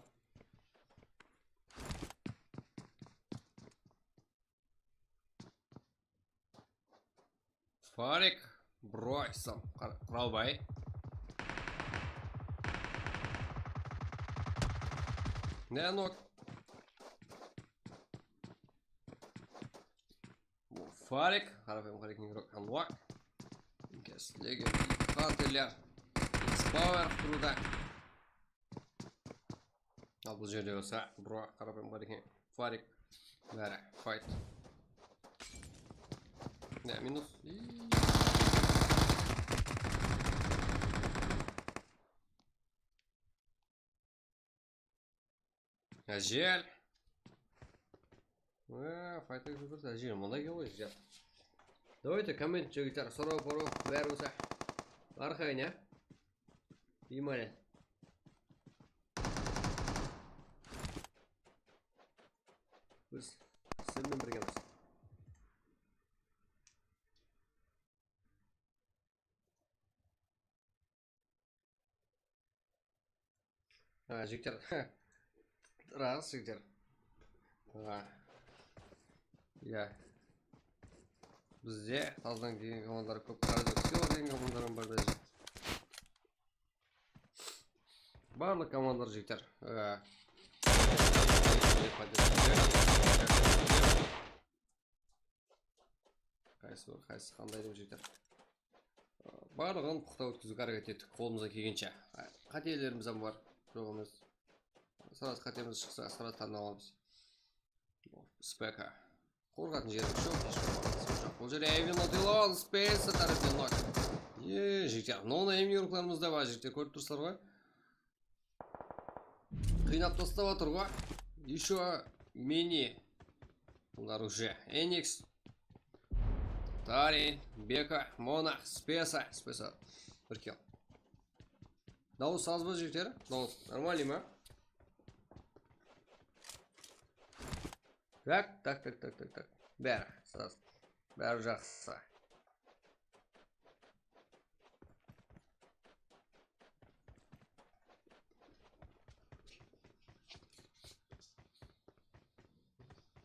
Farik, Bro, Islam, Qar-, Quralbay. Ne nok? Farik, Qarapayım Farik, Nirok, Anwak. Kestilegi, Hunterler. Power turda. Al, bul jerde bolsa, Bro, Qarapayım Farik, Farik. Bári, fight. Ne, minus. Iiii. Ájel. Aa, faytır kúlkisi, ájel. Mına eken ǵoy, jigitler. Давайте, komment, jigitler, soraw, poraw, bári bolsa. Arqayın, ya. Vнимание. Biz sizler menen birgemiz. Ha, jigitler. Ras, jigitler. Ha. Ya. Bizde tazdan kelgen komandalar kóp, qara dep, всё degen komandalar bar da. Barlıq komandalar, jigitler. Ha. Qaysı bir, qaysı qanday dep jigitler. Barlıǵın puqta ótkiziwge háreket ettik, qolımızdan kelgenshe. Qátelerimiz hám bar, joq emes. Sırası qátemiz shıqsa, sırası tánlap alamız. Speka. Qorqatın jerimiz joq, hesh bir qorqatınımız joq. Bul jerde Evin Otilon, Space tárepinen nok. E, jigitler, no name niyurklarımız da bar, jigitler, kórip tursızlar ǵoy. Qıynap taslap atır ǵoy. Еще mini. Bular уже Enix. Tari, Beka, Monah, Spesa, Spesa. Bir kill. Dawıs saz ba, jigitler? Dawıs нормальный ma? Tak, tak, tak, tak, tak, tak. Bári saz. Bári jaqsı.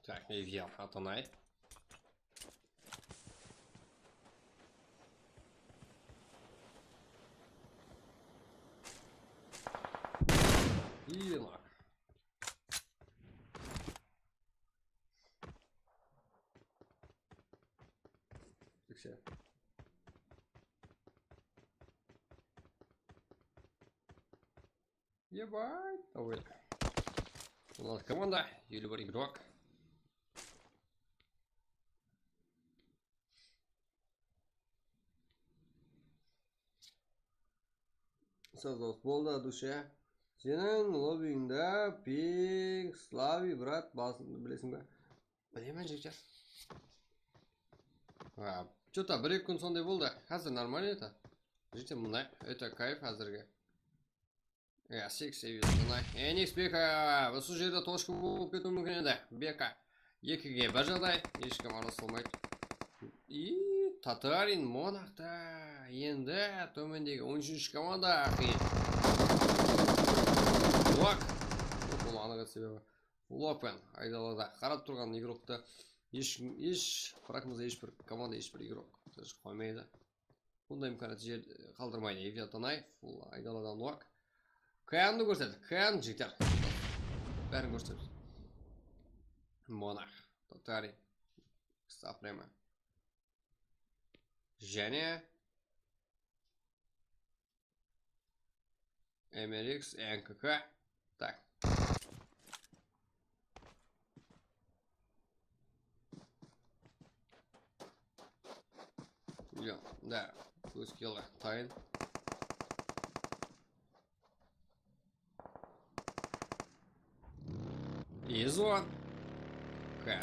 Так, Evgen Atanay. Iyilak. Tikse. Ебать, давай. On altı komanda, eliw bir игрок. Sazdos boldı, dusha. Seniń lobbińde ping, Slavi, brat, basın bilesiń be? Bilemen, jigitler. Ha, что-то bir-eki kún sonday boldı. Házir нормально это. Jigitler, mına, это кайф házirgi. Ya, seks seviyorsun, ay. Enix Beka, usı jerde tochka bolıp ketiwi múmkin edi. Beka, ekige bir jaǵday, hesh kim aralasıp bolmaydı. I, Tatarin Monakta, endi tómendegi on úshinshi komanda, aqıyın. Lok. Bul anıq edi sebebi. Lokpen aydalada qarap turǵan igroktı hesh kim, hesh, frakımızda hesh bir komanda, hesh bir igrok tınısh qoymaydı. Bunday imkaniyat jer qaldırmaydı. Evgentanay, full aydaladan nok. Kyandı kórsetdi. Kyan, jigitler. Bárin kórsetdi. Monah, Totari, Suprema. Jáne M R X, N K K. Tak. Júrigen. Da, óz keli tayın. Ezo. Há.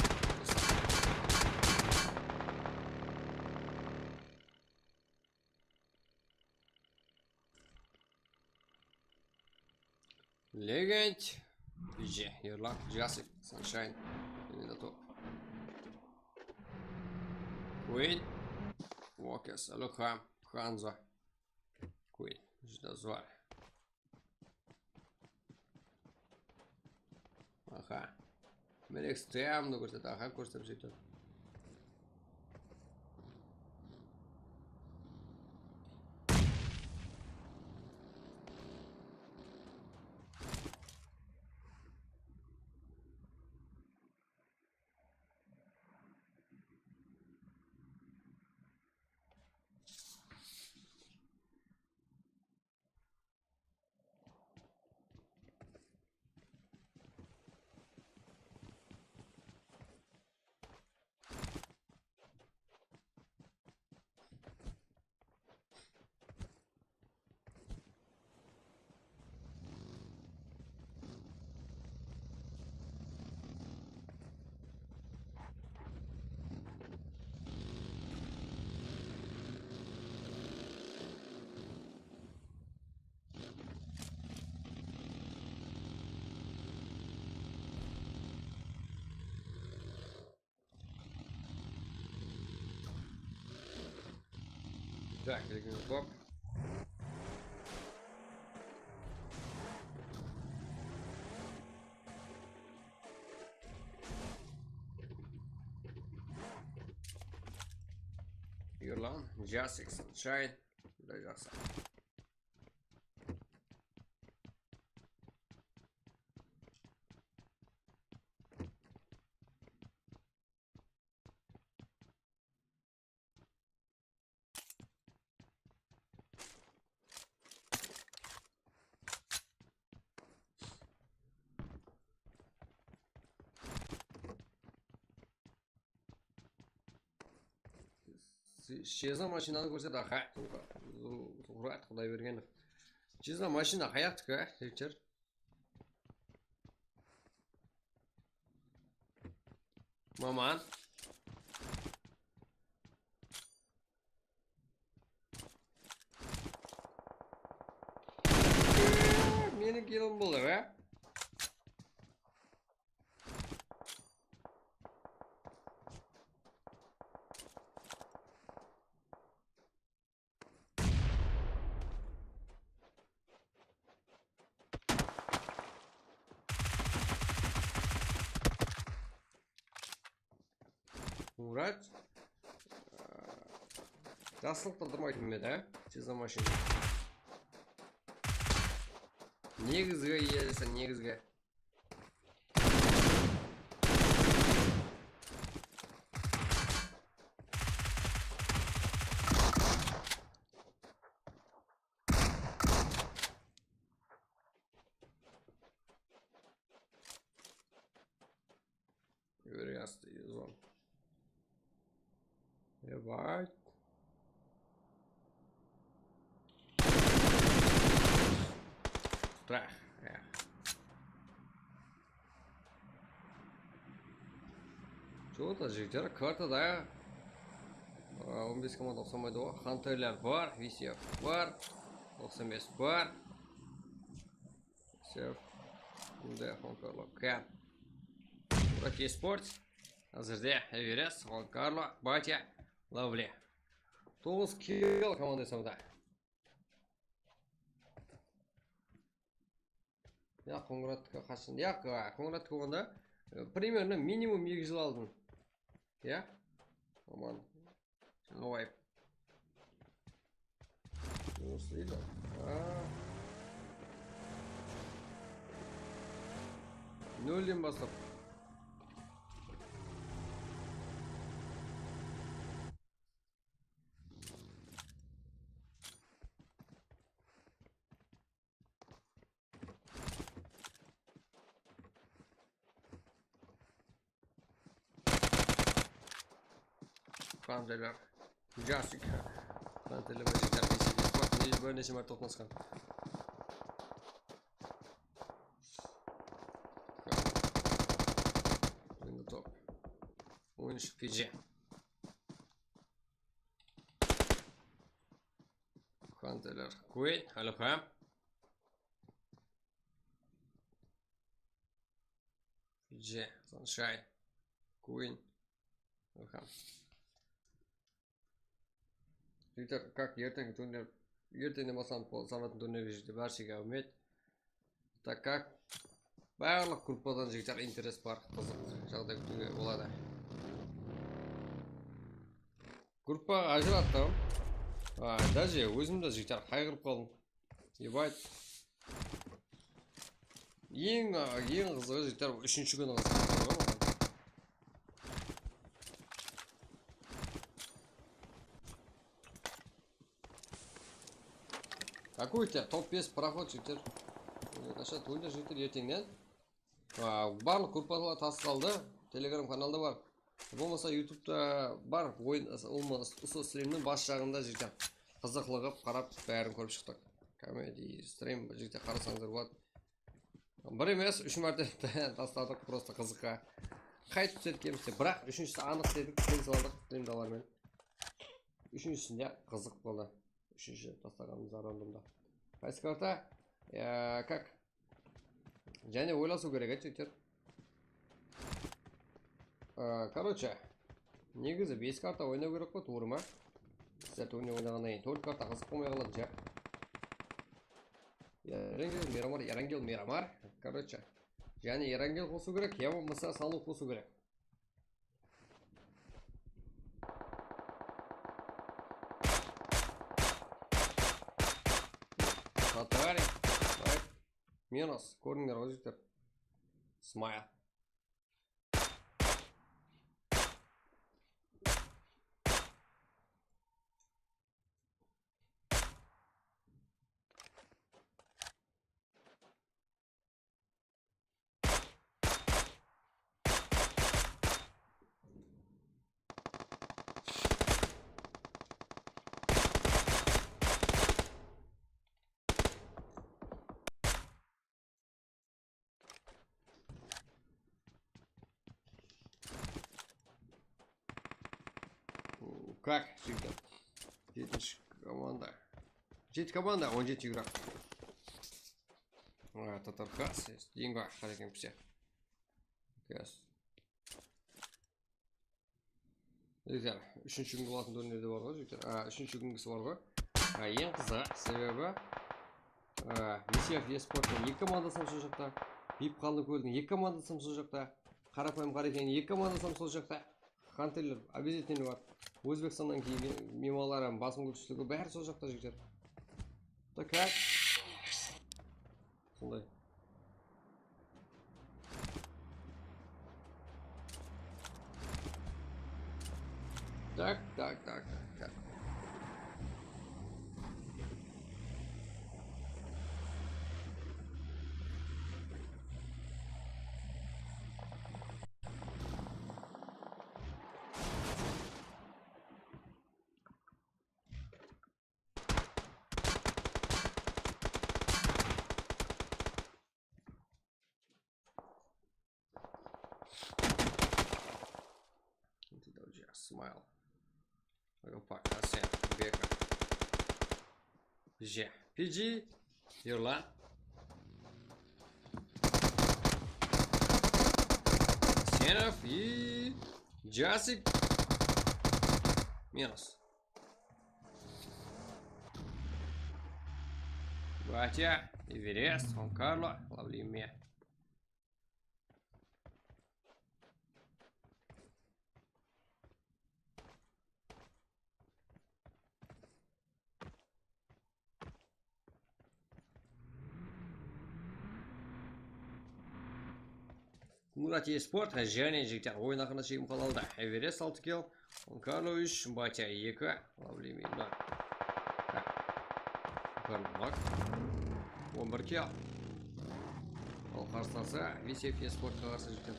Legend. P J, Erlan, Jasif, Sunshine. Endi top. Queen. Walkers, Alokam, Hanzo. Queen. Júdá zor. Aha. Men ekstremni kórsetedi, aha, kórsetip júrdi. Так, Legend top. Erlan, Jasik, Sunshine. Júdá jaqsı. Sheza mashinanı kórset, aha. Zuhrat Qudaybergenov. Sheza mashina qayaqtiki, jigitler? Maman. Meniń kilim boldı, á? Murat. Jaslıqtı aldırmaytın edi, á? Sheza mashina. Negizgi, iye deseń, negizgi. Yuri astı, Izon. Evat. Strah, ya. Joq da, jigitler, kartada, a, on bes komanda uqsamaydı ǵoy. Hunterler bar, V C F bar, toqsan bes bar. Sef. Bunday Juan Carlo. Káp. Burak Esports. Házirde Everest, Juan Carlo, Batya, Lovely. Toǵız kill komanda esamda. Ya, Qońırattıkı qashan? Ya, Qońırattıkı onda, e, примерно minimum eki jıl aldın. Ya? Aman. Jańa wayp. Jumıs deydi. Aa. Nolden baslap. Panzerler. Jasik. Qanateleme jigitler, V C P Sport ne, bir neshe márte toqnasqan. Endi top. On úsh P J. Qanteler. Queen, Alfa. P J, Sunshine, Queen, Alfa. Jigitler, как erteń turnirin, erteńnen baslanıp sanatın turnirge jigitler, bárshege áwmet. Так как barlıq gruppadan jigitler interes bar, qızıq jaǵday kútiwge boladı. Gruppaǵa ajırattım. A, даже ózim de jigitler qayǵırıp qaldım. Ебать. Eń, eń qızıǵı jigitler, úshinshi kúni qızıq bolıp tur ǵoy maǵan. Какой-то top bes проход jigitler. Qasha turnir jigitler erteńnen. A, barlıq gruppalar tasıp qaldı. Telegram kanalda bar. Bolmasa, YouTubeta bar, oyın, usı, usı strimniń bas jaǵında jigitler. Qızıqlı qılıp qarap, bárin kórip shıqtıq. Komediya, strim, jigitler, qarasańızlar boladı. Bir emes, úsh márte tasladıq, prosta qızıqqa. Qaytıp túsedi ekemiz de, biraq úshinshisi anıq dedik, kelisaldık, strimdalar menen. Úshinshisinde qızıq boldı. Úshinshi taslaǵanımızda randomda. Qaysı karta? Ya, как? Jáne oylasıw kerek, jigitler. Á, короче, negizi bes karta oynaw kerek ǵoy, tuwrı ma? Sizler turnir oynaǵannan keyin tórt karta qızıq bolmay qaladı, ja. Erangel Miramar, Erangel Miramar. Короче, jáne Erangel qosıw kerek, ya bolmasa Salu qosıw kerek. Татарин. Minus. Kórdińler ǵoy, jigitler. Smile. Как, jigitler? Jetinshi komanda. Jeti komanda, on jeti yuraq. A, Tatar Khas, Dingo, Haraken Pse. Yes. Jigitler, úshinshi kúngi bolatuǵın turnirde bar ǵoy, jigitler. A, úshinshi kúngisi bar ǵoy. A, eń qızıǵı, sebebi, a, V C F eSporttıń eki komandası hám sol jaqta, Biypqanlı kóldiń eki komandası hám sol jaqta, Qarapayım Qarekenniń eki komandası hám sol jaqta. Xanterler обязательно bar. Ózbekstannan kelgen miymanlar hám basım kópshiligi bári sol jaqta, jigitler. Так как? Sonday. Так, так, так, так, так. Smile. Opa, Asen, Beka. P J. P J. Yurlan. Senov i Jasik. Minus. Batya, Everest, Juan Karlo, Lovely Me. Murat eSport, jáne jigitler, oyın aqırına shekem qaldı. Everest altı kill, Juan Karlo úsh, Batya eki, Lovely Me nol. Juan Karlo nok. On bir kill. Al qarslası, V C F eSportqa qarsı jigitler.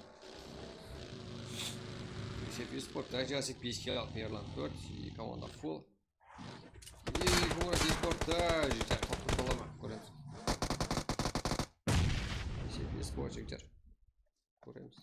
Esportta Jasik bes kill aldı, Erlan tórt, eki komanda full. Ey, Kurat Esportta, jigitler, toqtap bola ma? Kóremiz. Esport, jigitler. Kóremiz.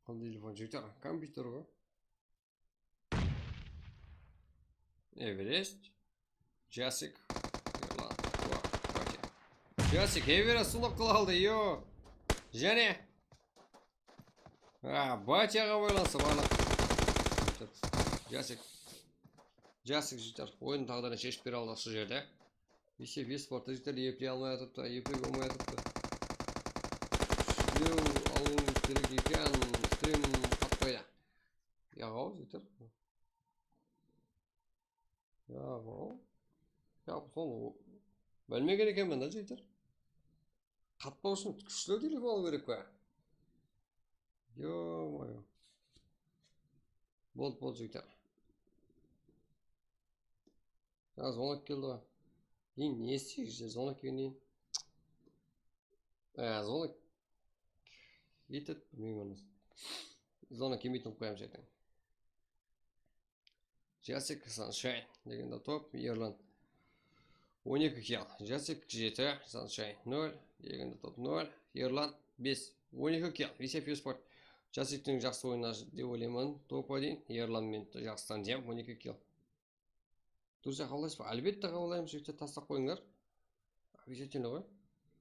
Qanday telefon, jigitler? Kompyuter ǵoy. Everest. Jasik. Erlan. Jasik Everest ulıp qıla aldı, yo. Jáne. A, Batyaǵa baylanıstı, barlıq. Jasik. Jasik, jigitler, oyın taǵdırın sheship bere aldı usı jerde. Ese Esportta, jigitler, epley almay atırıptı, epley bolmay atırıptı. Islew alıwıńız kerek eken, strim qatpaydı. Yaǵaw, jigitler. Yaǵaw. Ya, sonı bilmegen ekenmen da, jigitler. Qatpaw ushın kúshli telefon alıw kerek pe? Yo-moyo. Boldı, boldı, jigitler. Jańa zvonak keldi ǵoy. Keyin ne isteyik, zvonak kelgennen keyin? Á, zvonak etedi, bilmeymen. Zvonak kelmeytin qılıp qoyamız erteń. Jasik, Sunshine, legenda top, Erlan. On eki kill. Jasik jeti, Sunshine nol, legenda top nol, Erlan bes. On eki kill. Visep Esport. Jasiktiń jaqsı oyını dep oylayman. Top один, Erlan men jaqsı tanıyman, on eki kill. Durıs qabıllaysız ba? Álbette qabıllaymız, jigitler, tastap qoyıńlar. Обязательно ǵoy.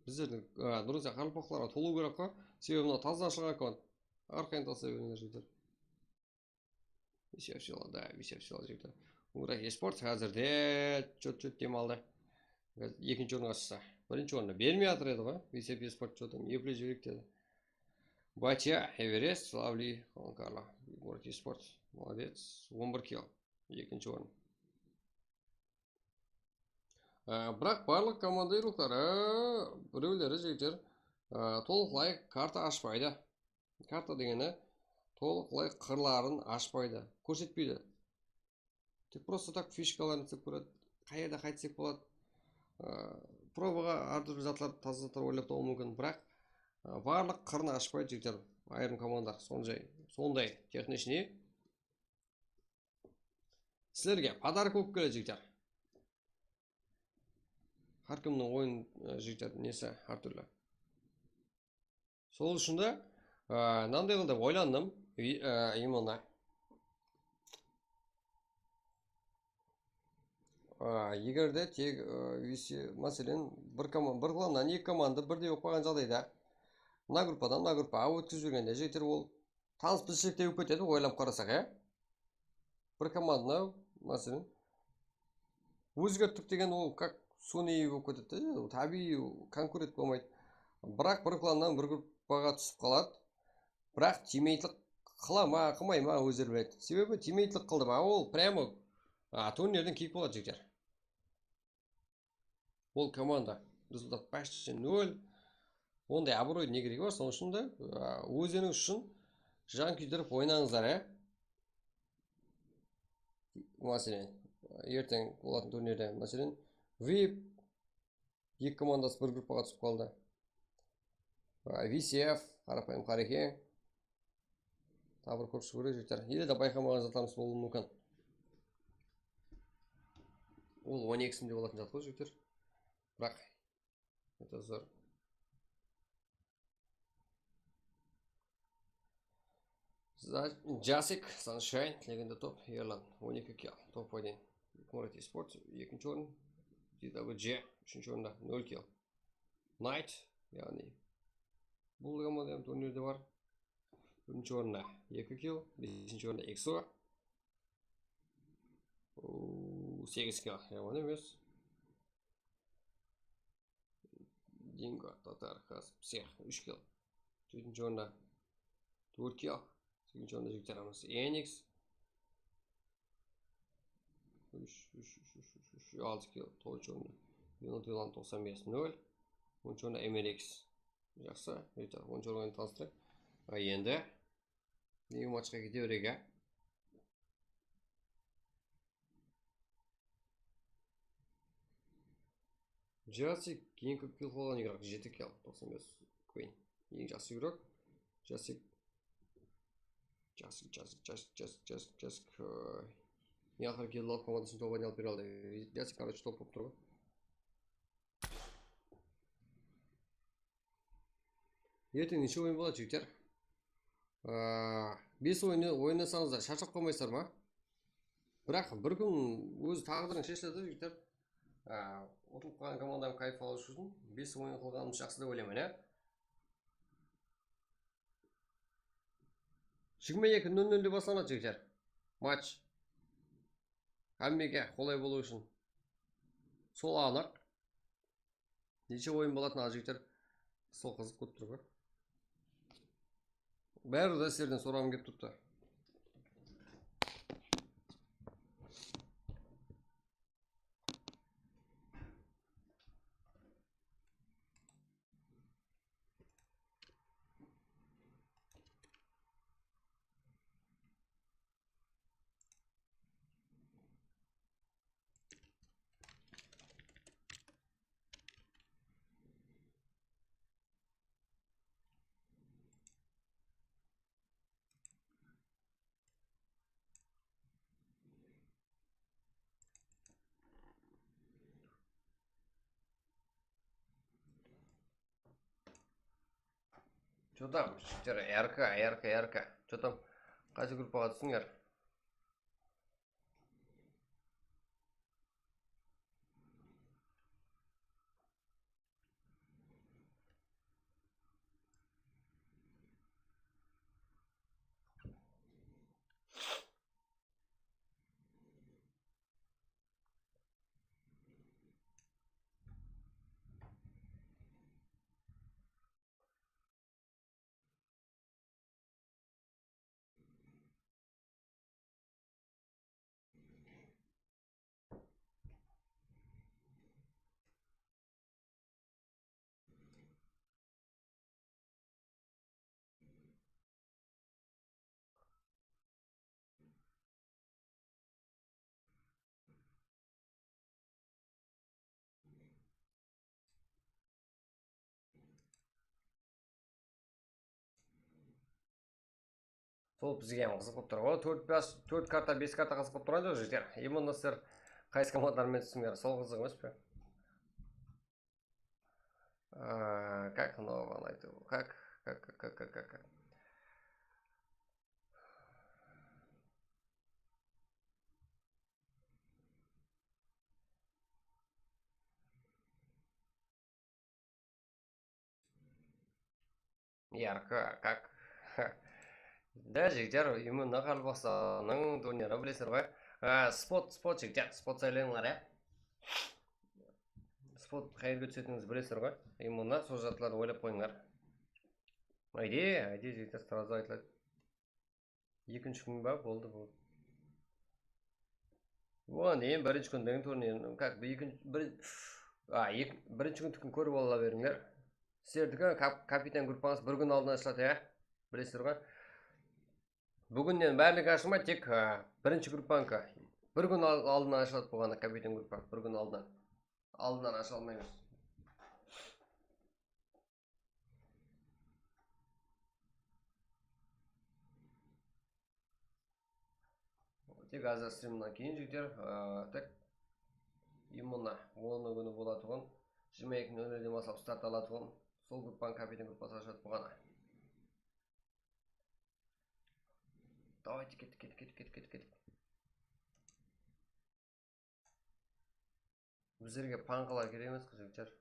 Bizlerdiń, a, durıs qaraqalpaqlarǵa tolıw kerek ǵoy. Sebebi mınaw taza ashılǵan akkaunt. Arqayın taslay berińler, jigitler. Visep sıyla, da, visep sıyla, jigitler. Kurat Esport házirde chot-chot dem aldı. Ekinshi orınǵa shıqsa. Birinshi orındı bermey atır edi ǵoy. Visep Esport chotın eplep jibereyik dedi. Batya, Everest, Slavli, Juan Karlo. Kurat Esport. Molodec. On bir kill. Ekinshi orın. Á, biraq barlıq komandirlikleri, birewleri, jigitler, á, tolıqlay karta ashpaydı. Karta degeni tolıqlay qırların ashpaydı, kórsetpeydi. Tek prosta tak fishkaların islep kóredi. Qayerda qaytsek boladı. Á, probaǵa hár túrli zatlar, taza zatlar oylap tabıwı múmkin, biraq, á, barlıq qırın ashpaydı, jigitler. Ayırım komandalar sonday, sonday texnichniy. Sizlerge podarka bolıp keledi, jigitler. Hár kimniń oyın, e, jigitler, nesi hár túrli. Sol ushın da, e, mınanday qıl dep oylandım. Vi-, e, именно. E, eger de tek, e, visi-, máselen, bir koma-, bir klannan eki komanda birdey bolıp qalǵan jaǵdayda, mına gruppadan mına gruppaǵa ótkizip jibergende, jigitler, ol tanıs-bilissizlik te bolıp ketedi, oylanıp qarasaq, ya. Bir komandını, máselen, ózgerttik degen ol как suniy bolıp ketedi de, tábiyiy konkurent bolmaydı. Biraq bir klannan bir gruppaǵa túsip qaladı. Biraq timmeйтlik qıla ma, qılmay ma, ózleri biledi. Sebebi timmeйтlik qıldı ma, ol прямо, a, turnirden kiyik boladı, jigitler. Ol komanda rezultat почти nol. Onday abıroydıń ne keregi bar? Sonıń ushın da, a, óziniń ushın jan kúydirip oynańızlar, ya. Máselen, erteń bolatın turnirde, máselen, vip eki komandası bir gruppaǵa túsip qaldı. A, V C F, Qarapayım Qarekeń. Taǵı bir kórip shıǵıw kerek, jigitler. Ele de bayqamaǵan zatlarımız bolıwı múmkin. Ol on eki sim dep alatın zat ǵoy, jigitler. Biraq, это zor. Za-, Jasik, Sunshine, legenda top, Erlan, on eki kill, top один. Kurat Esport, ekinshi orın, D W J, úshinshi orında, nol kill. Knight, yaǵnıy bul komanda hám turnirde bar. Birinshi orında eki kill, besinshi orında Exo. Oo, segiz kill, yaman emes. Dingo, Tatar, Xas, Psix, úsh kill. Tórtinshi orında Turkiya, Segizinshi orında jigitler, Enix. Úsh, úsh, úsh, úsh, úsh, úsh, altı kill, toǵızınshı orında. Yonut Yılan toqsan bes nol. Onınshı orında M R X. Jaqsı, jigitler, onınshı orınnan tanıstırayıq. A, endi nege matchqa kete bereyik, a? Jasik, eń kóp kill qılǵan igrok, jeti kill, toqsan bes Queen. Eń jaqsı igrok. Jasik. Jasik, Jasik, Jasik, Jasik, Jasik, Jasik. Eń aqırı kill alıp, komandasın top alıp bere aldı. Jasik, короче, top bolıp tur ǵoy. Erteń neshe oyın boladı, jigitler? Aa, bes oyın oynasańızlar, sharshap qalmaysızlar ma? Biraq bir kún óz táǵdirin sheshedi, jigitler. Aa, utılıp qalǵan komandadan kayf alıw ushın bes oyın qılǵanımız jaqsı dep oylayman, ya. Jigirma eki nol nolde baslanadı, jigitler. Match. Hámmege qolay bolıwı ushın. Sol anıq. Neshe oyın bolatın, al, jigitler, sol qızıq bolıp tur ǵoy. Bári de sizlerden soraǵım kelip turıptı. Что там, jigitler, R K, R K, R K. Что там, qaysı gruppaǵa tústińler? Sol bizge hám qızıq bolıp tur ǵoy. Tórt, bes, tórt karta, bes karta qızıq bolıp turǵan joq, jigitler. Именно sizler qaysı komandalarmen tústińler, sol qızıq emes pe? Aa, как нового найти? Как, как, как, как, как, как? Ярко, как? Да, jigitler, именно Qaraqalpaqstannıń turniri, bilesizler ǵoy. A, spot, spot, jigitler, spot saylańlar, ya. Spot qayerge túsetinińizdi bilesizler ǵoy. Именно sol zatlardı oylap qoyıńlar. Ayde, ayde, jigitler, srazu aytıladı. Ekinshi kún ba? Boldı, boldı. Oǵan keyin birinshi kúnniń turnirin, как бы, ekinshi, bir, a, eki, birinshi kúndikini kórip ala berińler. Sizlerdiki kap-, kapitan gruppańız bir kún aldın ashıladı, ya? Bilesizler ǵoy. Búginnen bárligi ashılmaydı, tek, a, birinshi gruppanıki. Bir kún al-, aldın ashıladı bolǵanda kapitan gruppa, bir kún aldın. Aldınnan asha almaymız. Tek házir strimnen keyin, jigitler, aa, tek именно onı kúni bolatuǵın, jigirma eki nol nolden baslap start alatuǵın, sol gruppanıń kapitan gruppası ashıladı bolǵanda. Давайте, kettik, kettik, kettik, kettik, kettik, kettik. Bizlerge pańqalar kerek emes, qızjigitler.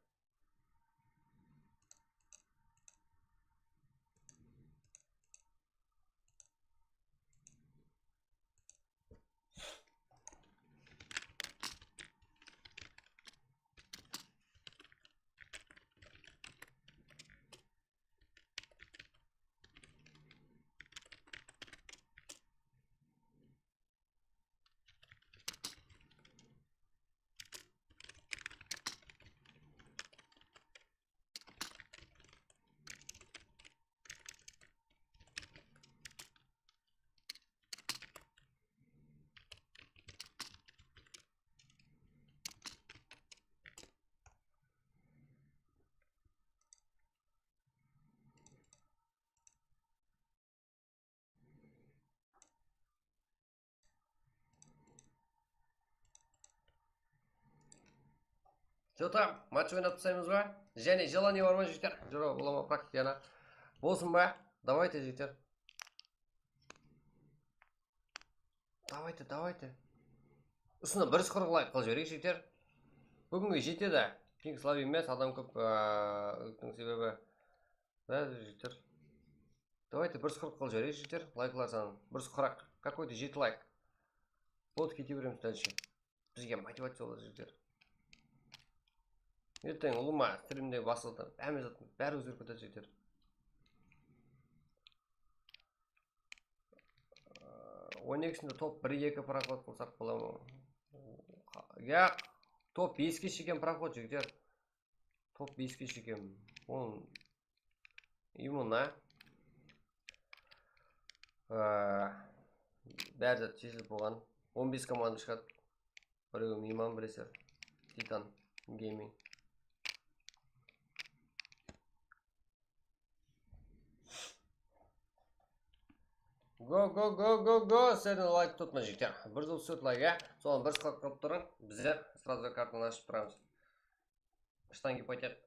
Что там? Match oynap taslaymız ba? Jáne желание bar ma, jigitler? Jura, bolaman praktikana. Bolsın ba? Давайте, jigitler. Давайте, давайте. Usını bir júz qırq layk qılıp jibereyik, jigitler. Búginge jetedi. Ping slabıy emes, adam kóp, aa, sebebi. Báribir, jigitler. Давайте bir júz qırq qılıp jibereyik, jigitler. Layklar sanın. Bir júz qırq. Какой-то jeti layk. Bot, kete beremiz dálshe. Bizge motivaciya boladı, jigitler. Erteń ulıwma strimde basıldı. Hámme zat, bári ózgerip ketedi, jigitler. On ekisinde top bir eki proxod qılsaq bola ma? Ya, top beske shekem proxod, jigitler. Top beske shekem. Ol immunna. Aa, bári zat sheshilip bolǵan. On bes komanda shıǵadı. Birewi miyman, bireser Titan Gaming. Go, go, go, go, go! Sizlerden layk tutma, jigitler. Bir júz otız tórt layk, ya. Soǵan bir qılıp turıń. Bizler сразу kartanı ashıp turamız. Shtangi poytek.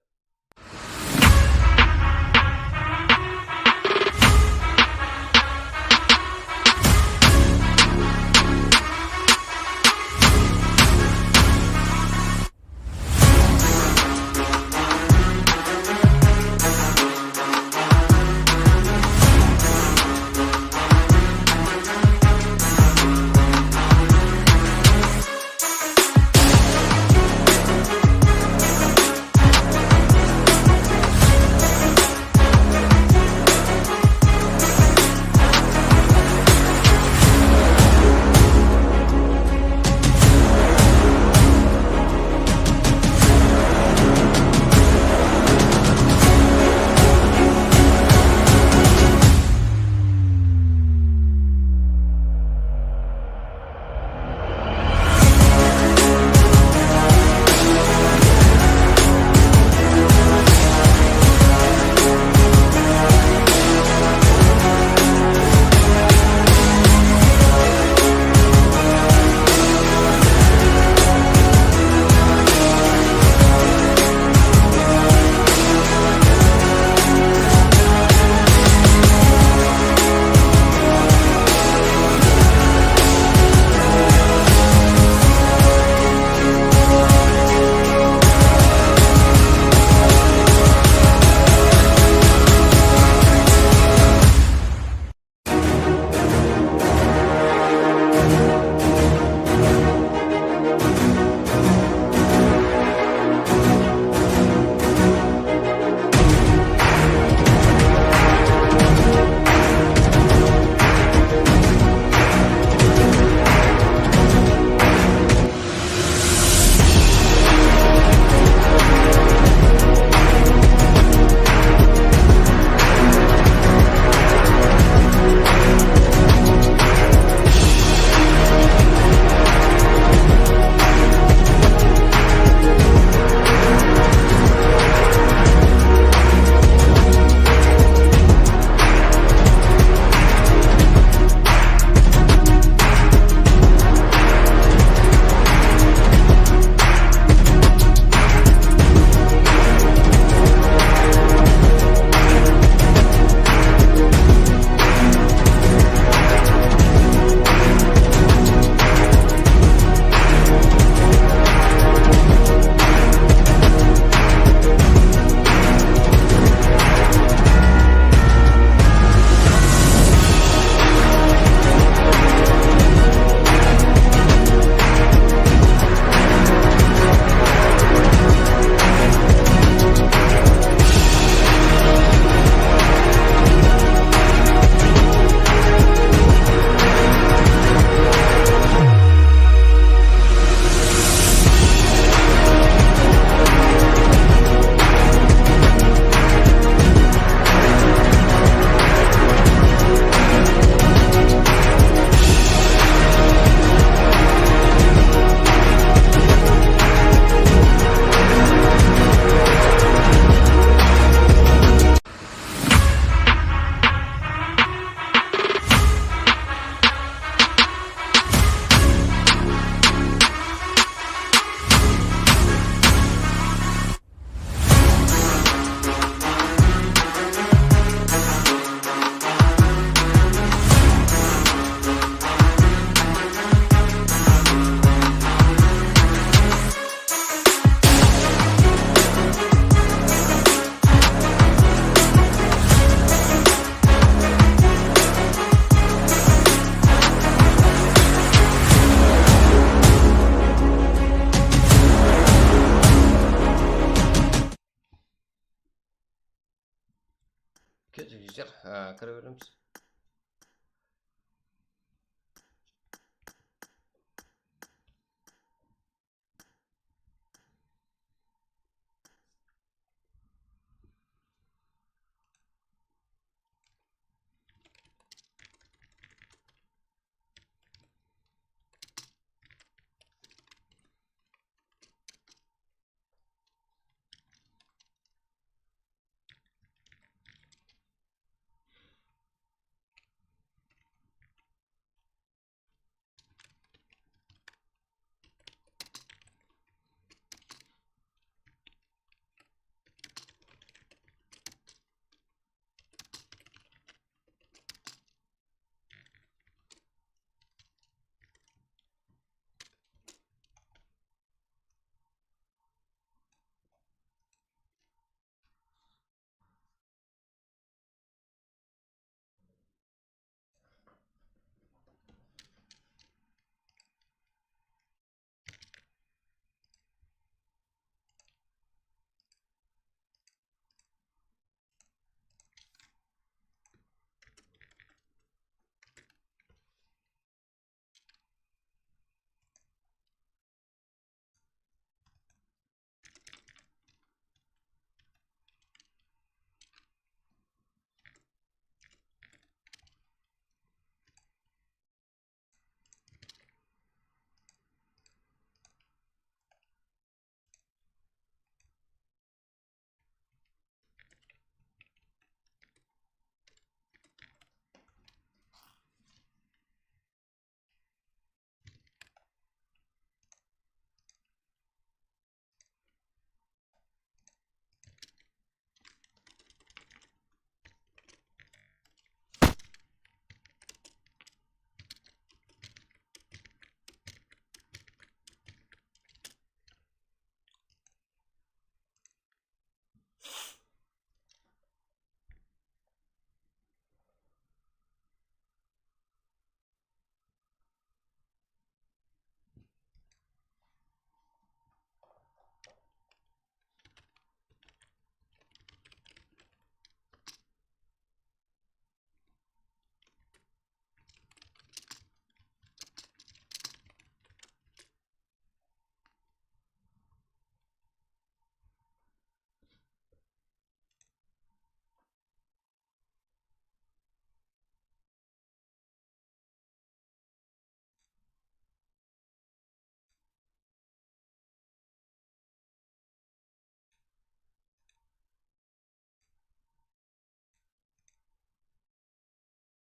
Á, kire beremiz.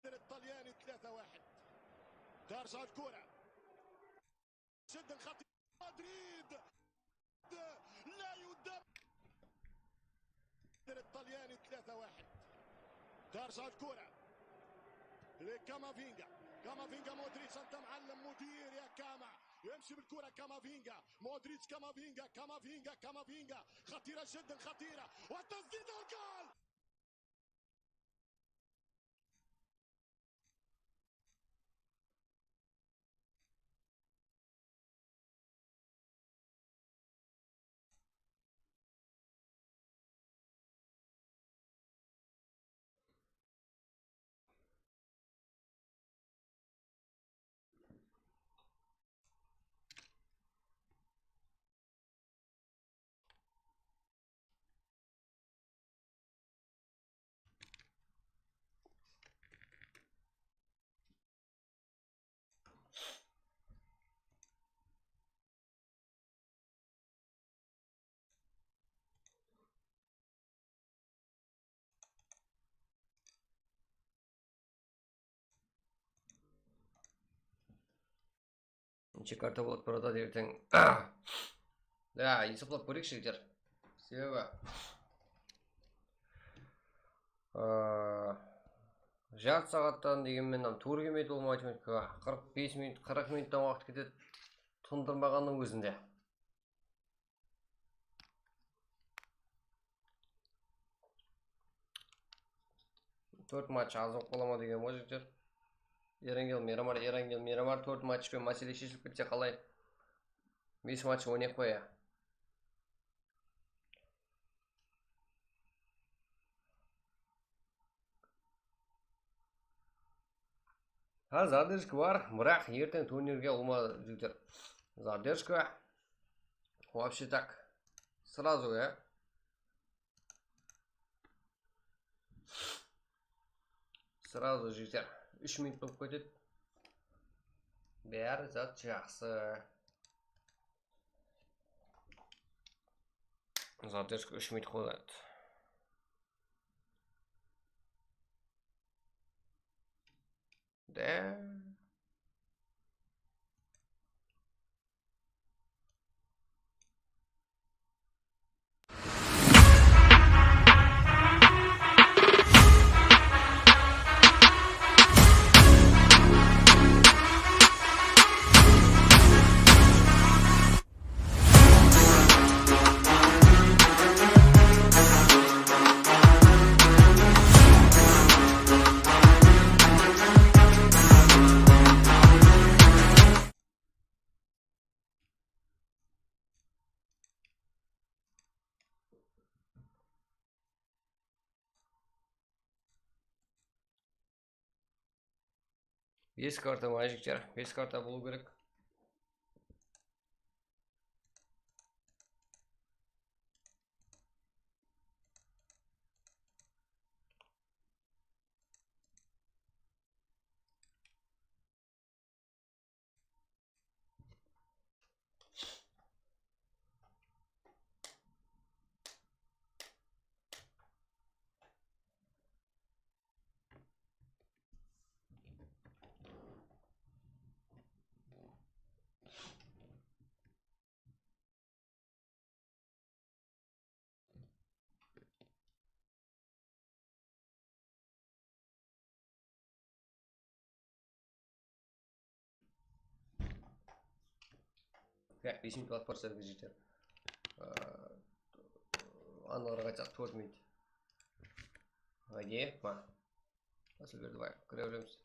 الطلياني ثلاثة واحد. ترجع الكرة. سد الخط. مدريد. لا يدرب. الطلياني ثلاثة واحد. ترجع الكرة لكامافينجا. كامافينجا، مودريتش، انت معلم مدير يا كاما. يمشي بالكرة كامافينجا. مودريتش، كامافينجا، كامافينجا، كامافينجا. خطيرة جدا، خطيرة. والتسديدة والجول. Neshe karta bolıp turadi erteń? Ya, esaplap kóreyikshi, jigitler. Sebebi, ıı, jartı saattan degen menen tuwrı kelmeydi bul matematikaǵa. Qırq bes minut, qırq minuttan waqıt ketedi, tındırmaǵannıń ózinde. Tórt match az bolıp qala ma degen ǵoy, jigitler. Erangel Miramar, Erangel Miramar tórt match penen másele sheshilip ketse qalay? Bes match oynay qoya. Ha, задержка bar, biraq erteń turnirge ulıwma, jigitler. Задержка. Вообще так. Сразу, ya. Сразу, jigitler, úsh minut bolıp ketedi. Bári zat jaqsı. Задержка úsh minut qoladı. Da. Bes karta ma, jigitler? Bes karta bolıw kerek. Ya, bes minut waqıt bar, sizlerge jeter. Aa, anıǵıraq aytsaq, tórt minut. Hayde, ma. Asılberdibaev, kire beremiz.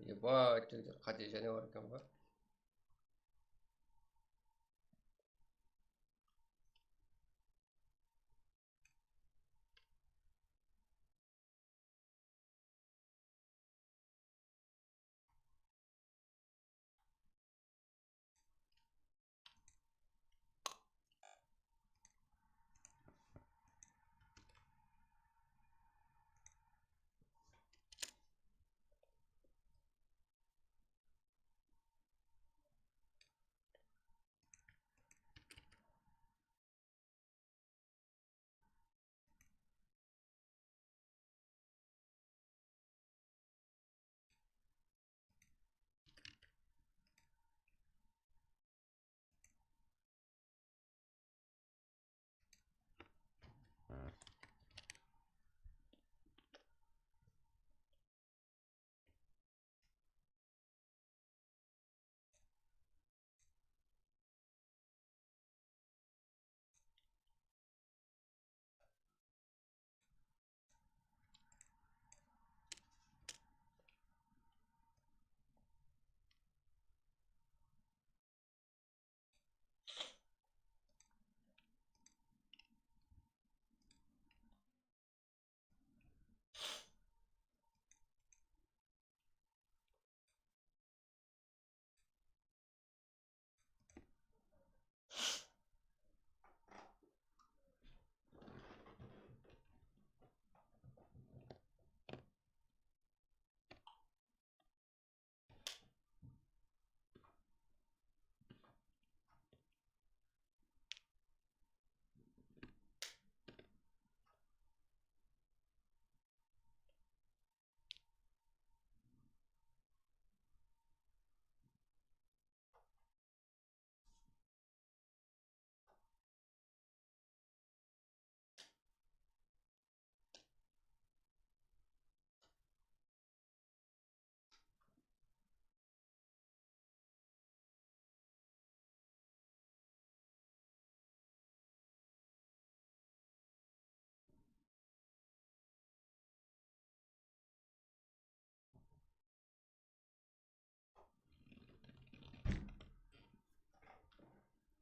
Ебать, jigitler, qáte jáne bar eken ǵoy.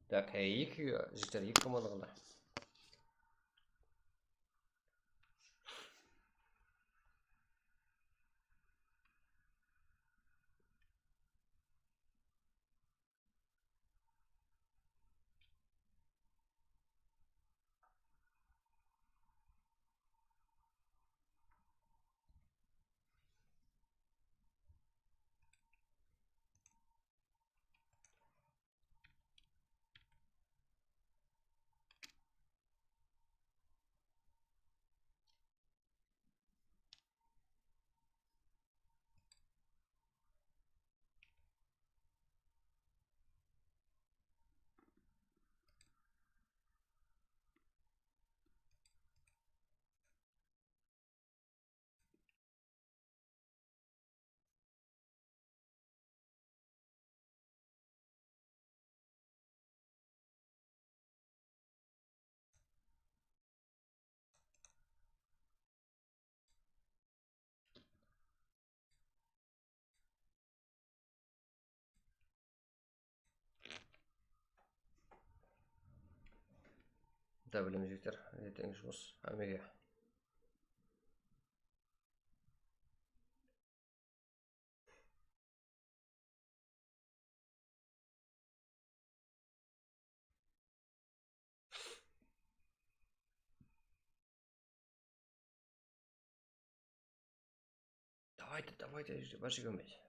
Так, e, eki, jigitler, eki komanda qaldı. Da bilemiz, jigitler, erteń jumıs hámmege. Давайте, давайте, вообще kelmeydi.